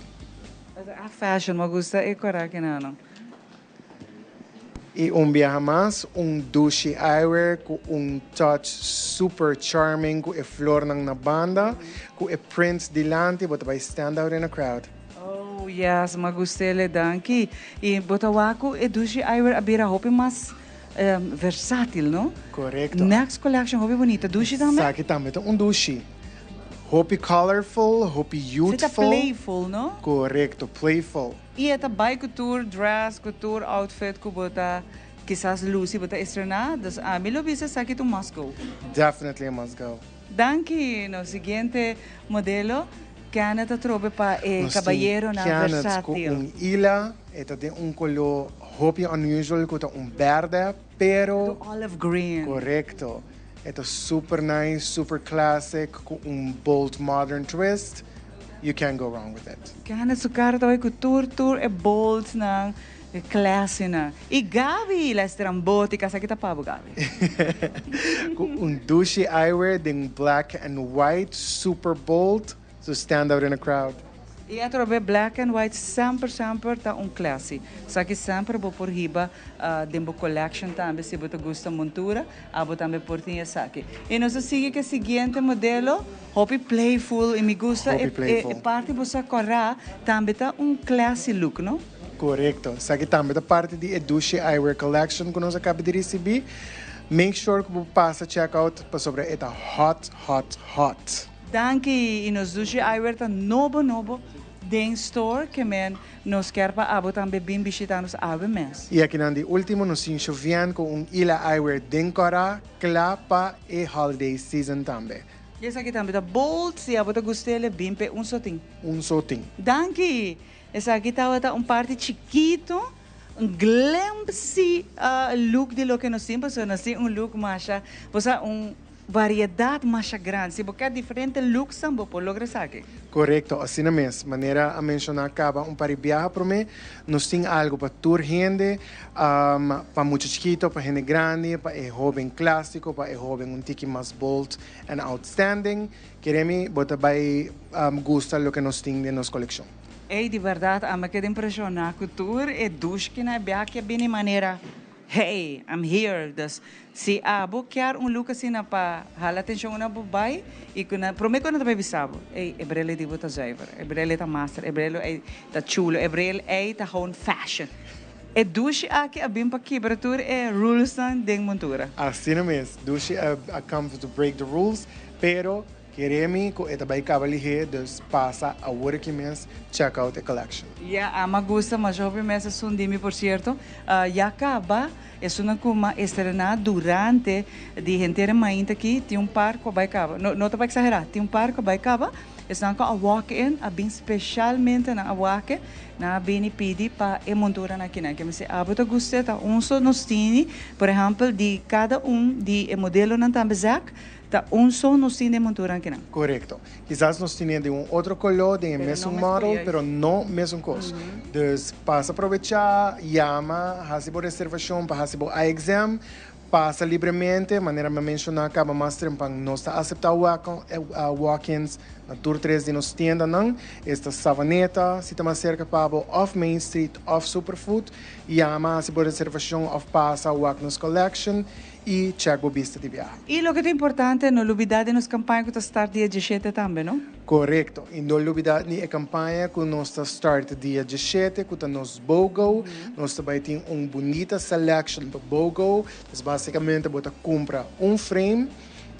E ta echt fashion, mi a gusta e cora kinano. Y un biaha mas un dushi eyewear cu un touch super charming cu e flornan na banda, cu e prints dilanti bo ta bay stand out in a crowd. Oh yes, m'a gust'ele danki. Y bo ta wak cu e dushi eyewear a bira hopi mas versatil, no? Corecto. Next collection hopi bunita. Dushi tambe? Esaki tambe ta un dushi. Hopi colorful, hopi youthful. Si ta playful, no? Corecto, playful. Y e ta bay cu tur dress, cu tur outfit cu bo ta kisas luci, bo ta estrena. Dus ami lo bisa esaki ta un must go. Definitely a must go. Danki. Nos siguiente modelo. Kenneth a trobe pa e Nos tin cabayeronan Kenneth cu versátil. un ila, e ta den un color hopi unusual cu ta un berde, pero. Ta un olive green. Corecto. E ta super nice, super classic, cu un bold modern twist. You can't go wrong with it. Kenneth su cara ta bay cu tur tur e boldsnan, e classynan. Y Gaby, la estrambótica, esaki ta pa bo Gaby. Cu un dushi eyewear den black and white, super bold, to stand out in a crowd. Y atrobe black and white semper semper ta un classy. Esaki semper bo por hiba den bo collection tambe si bo ta gusta montura, abo tambe por tin esaki. Y nos ta sigui cu e siguiente modelo, hopi playful y mi gusta Hopi e playful. parti bo sa cora tambe ta un classy look, no? Corecto. Esaki tambe ta parti di e dushi eyewear collection cu nos a caba di ricibi. Make sure cu bo pasa check out pasobra e ta hot, hot, hot. Danki y nos dushi eyewear ta nobo nobo den store ke men nos kier pa abo tambe bin bishita nos awe mes. Y akinan di ultimo nos tin Jovian cu un ila eyewear den cora cla pa e holiday season tambe. Y esaki tambe ta bold si abo ta gustele bin p'e un sotin. Un sotin. Danki! Esaki tabata un parti chikito, un glimpse look di loke nos tin, pasobra nos tin un look masha, bo sa un. variedat masha grandi. Si bo kier diferente looksnan bo por logra esaki. Korekto, asina mes. Manera a menshoná kaba un par di biaha promé, nos tin algu pa tur hende, pa mucha chikito, pa hende grandi, pa e hóben klásiko, pa e hóben un tiki mas bold and outstanding. Kere mi bo ta bai gusta loke nos tin den nos kolekshon. Ey, di bèrdat ami a keda impreshoná ku tur e dushkinan e biaha ke bini manera Hey, I'm here. Dus si abo kier un look asina pa hala atencion una bo bay y cu nan prome cu nan ta bay bisa bo, ey, e bril ey di bo ta zuiver, e bril ey ta master, e bril ey ta chulo, e bril ey ta gewoon fashion. E dushi aki a bin pa kibra tur e rulesnan den montura. Asina mes, dushi a come to break the rules, pero Kere mi ku e ta bai kaba lihé, dus pasa awor aki mes check out e collection. Ya, ama gusta masha hopi mes esun di mi por cierto. Ya caba esunnan cu m'a estrena durante di henter e mainta aki tin un par cu a bai caba. No, no ta pa exagera, tin un par cu a bai caba. Esunnan cu a walk in a bin specialmente nan a wak nan a bini pidi pa e monturanan akinan. Ke mester abo ta gusta ta un so nos tini, por ehempel di cada un di e modelonan tambe Zack, Ta un so nos tin den montura akinan. Korekto. Kisas nos tine den un otro koló, den e mesun model, pero no mesun kos. Dus pasa probechá, yama, hasi bo reservashon pa hasi bo eye exam. Pasa libremente, manera mi a menshoná kaba mas trempan nos ta aseptá walk-ins na tur tres di nos tiendanan. Esta Savaneta, si ta mas serka pa bo, òf Main Street òf Superfood. Yama, hasi bo reservashon òf pasa wak nos collection. I check bo bista di biaha. I loke ta importante, no lubida di nos kampaña ku ta start dia dieshete tambe, no? Korekto. I no lubida di e kampaña ku nos ta start dia dieshete ku ta nos BOGO. Nos ta bai tin un bunita selection pa BOGO. Dus basikamente bo ta kumpra un frame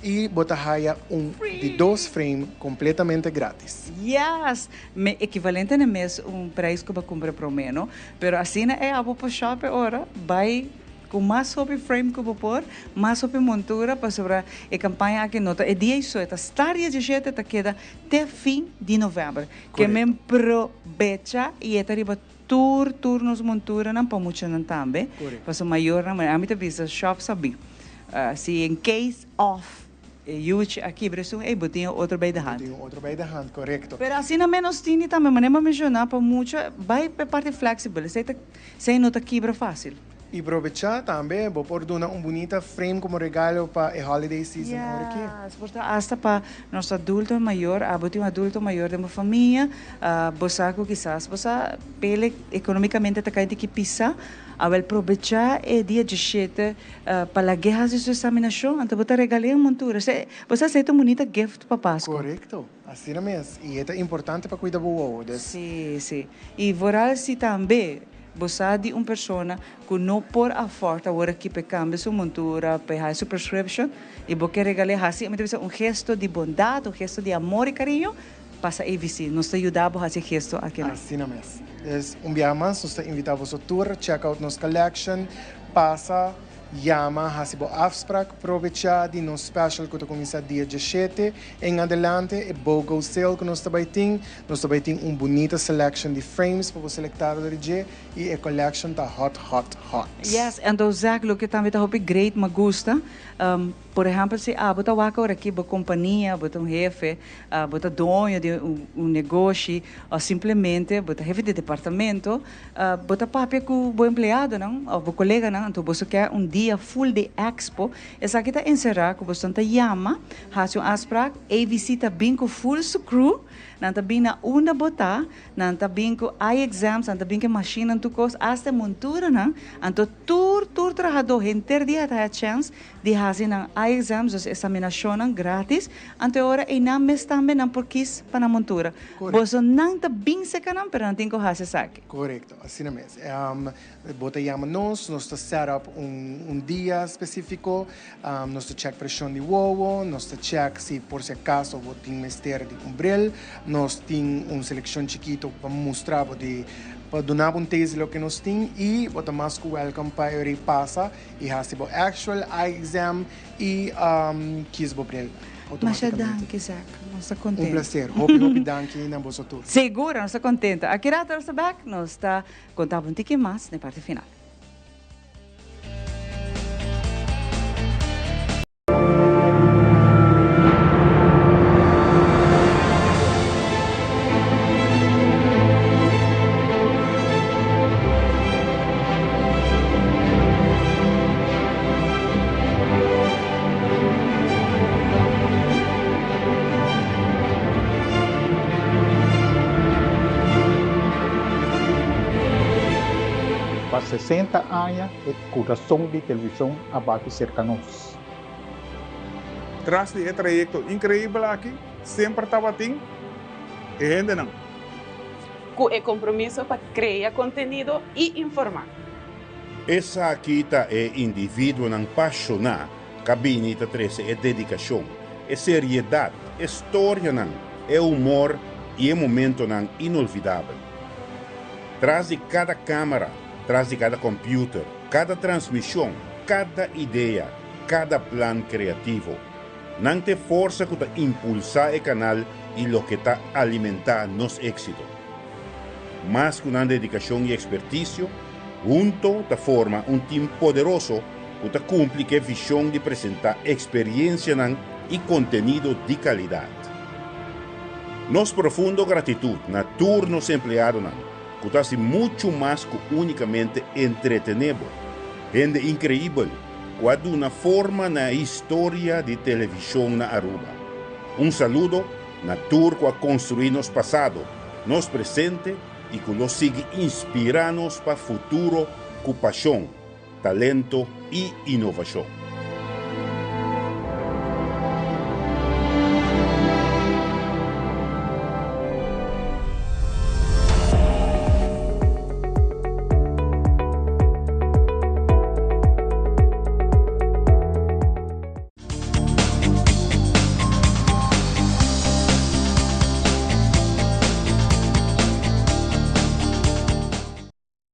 i bo ta haya un di dos frame kompletamente gratis. Yes! Me ekivalente na mes un prijs ku bo a kumpra promé, no? Pero asina e abo por shop e ora bai. Ku mas hopi frame ku bo por, mas hopi montura, pasobra e kampaña aki no ta e dia i so, e ta start dia dieshete, ta keda te fin di novèmber. Ke men probecha i e ta riba tur tur nos monturanan pa muchanan tambe, pasobra mayornan, ami ta bisa shòp sabí, si in case of e yuchi a kibra esun, ey bo tin e otro bij de hand. Bo tin e otro bij de hand, korekto. Pero asina menos tini tambe, manera mi a menshoná, pa mucha bai pa e parti fleksibel, esei ta, esei no ta kibra fásil. Y probecha tambe bo por duna un bunita frame como regalo pa e holiday season ora aki. Yes, por ta hasta pa nos adulto mayor, abo tin un adulto mayor den bo famia, bo sa cu kisas bo sa pele economicamente ta cay diki pisa, awel probecha e dia dieshete pa lag'e haci su examinacion, anto bo ta regal'e un montura. Bo sa esey ta un bunita gift pa Pascu. Corecto, asina mes. Y e ta importante pa cuida bo wowo, dus. Si, si. Y vooral si tambe Bo sa di un persona cu no por afford awor aki p'e cambia su montura, p'e haci su prescription, y bo ke regal'e haci, mi ta bisa un gesto di bondad, un gesto di amor y cariño, pasa ABC. Nos ta yuda bo haci e gesto akinan. Asina mes. Dus un biaha mas nos ta invita boso tur check out nos collection, pasa, yama, haci bo afspraak, probecha di nos special cu ta cuminsa dia diashete en adelante, e BOGO sale cu nos ta bay tin. Nos ta bay tin un bunita selection di frames pa bo selecta dor di dje y e collection ta hot hot hot. Yes, anto Zack loke tambe ta hopi great ma gusta, por ehempel si abo ta wak ora ki bo compania, bo ta un hefe, bo ta doño di un negoshi of simplemente bo ta hefe di departamento, bo ta papia cu bo empleadonan of bo coleganan anto boso ke un dia full di expo, esaki ta encera cu boso ta yama, haci un afspraak, ABC ta bin cu full su crew, Nan ta bin na unda bo ta, nan ta bin ku eye exams, nan ta bin ku e mashinnan tur kos, asta e monturanan. Anto tur tur trahadó henter dia ta haya chèns di hasi nan eye exams, dus eksaminashonnan gratis. Anto e ora ei nan mes tambe nan por kis pa nan montura. Boso nan ta bin seka nan, pero nan tin ku hasi esaki. Korekto, asina mes. Bo ta yama nos, nos ta set up un un dia specifico, nos ta check presion di wowo, nos ta check si por si acaso bo tin mester di un bril, nos tin un seleccion chikito pa mustra bo di pa duna bo un taste di loke nos tin y bo ta mas cu welcome pa e pasa y haci bo actual eye exam y kies bo bril Masha automaticamente. danki Zack, nos ta contento. Un placer, hopi hopi danki na boso tur. Sigur, nos ta contento. Aki rato nos ta back, nos ta Konta bo un tiki mas na e parti final. 60 aña e kurason di televishon a bati serka nos. Tras di e trayekto inkreibel aki semper tabatin e hendenan. Ku e kompromiso pa krea kontenido i informá. Esaki ta e individuonan pashoná ka bini ta trese e dedikashon, e seriedat, e storianan, e humor i e momentonan inolvidabel. Tras di kada kámara, tras di kada kòmpiuter, kada transmishon, kada idea, kada plan kreativo. Nan ta e forsa ku ta impulsá e kanal i loke ta alimentá nos éksito. Mas ku nan dedikashon i ekspertisio, hunto ta forma un tim poderoso ku ta kumpli ku e vishon di presentá eksperiensianan i kontenido di kalidat. Nos profundo gratitut na tur nos empleadonan ku ta hasi muchu mas ku únikamente entretené bo. Hende inkreibel ku a duna forma na e historia di televishon na Aruba. Un saludo na tur ku a konstruí nos pasado, nos presente i ku lo sigui inspirá nos pa futuro ku pashon, talento i inovashon.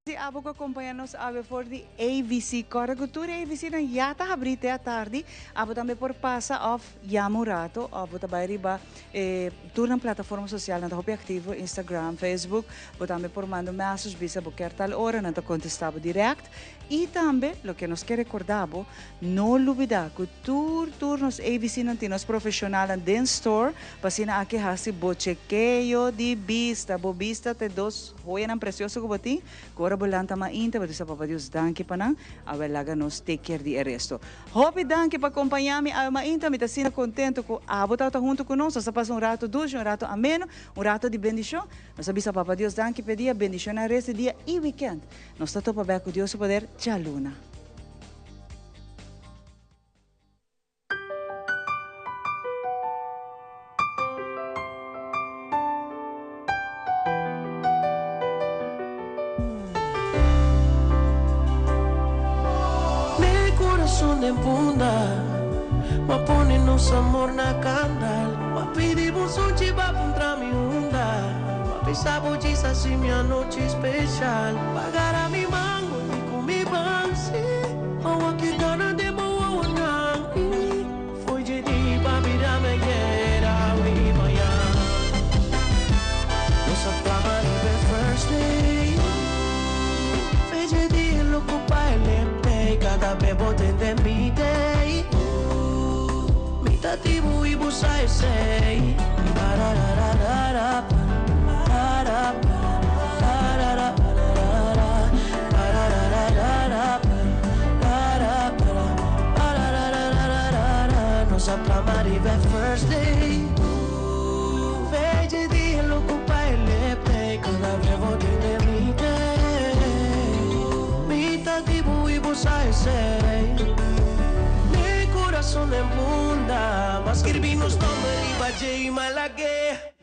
Si abo ku akompaña nos awe for di AVC, kòrda ku tur e AVC-nan ya ta habrí te atardi. Abo tambe por pasa òf yama un rato òf bo ta bai riba e tur nan plataforma sosial, nan ta hopi aktivo, Instagram, Facebook. Bo tambe por manda un message bisa bo kier tal ora, nan ta kontestá bo dirèkt. I tambe loke nos ke rekordá bo, no lubidá ku tur tur nos AVC-nan tin nos profeshonalnan den store pa asina aki hasi bo chekeo di bista. Bo bista ta e dos. Hoyanan precioso cu bo tin, cu ora bo lanta mainta bo ta bisa Papa Dios danki pa nan, awe laga nos take care di e resto. Hopi danki pa compaña mi awe mainta, mi ta asina contento cu abo tabata hunto cu nos, nos a pasa un rato dushi, un rato ameno, un rato di bendicion. Nos a bisa Papa Dios danki p'e dia, bendiciona resto di dia y weekend. Nos ta topa bek cu Dios su poder djaluna. Mi corazon den punda M'a pone nos amor na candal M'a pidi bo sunchi pa puntra mi unda M'a bisa bo djis haci mi anochi special Pa gara mi man bo tin cu mi ban si Nos a plama riba e first day Fecha di e loco pa e lepe Cada be bo tende mi day Mi ta di bo y bo sa esey Mi corazon den punda M'a skirbi nos nomber riba dje y m'a lag'e.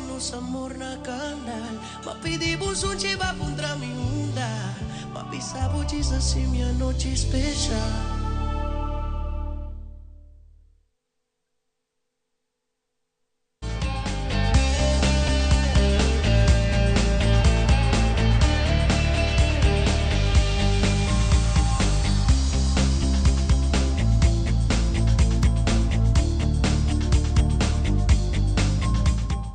nos amor na candal. M'a pidi bo sunchi, b'a puntra mi unda. M'a bisa bo djis haci mi anochi special.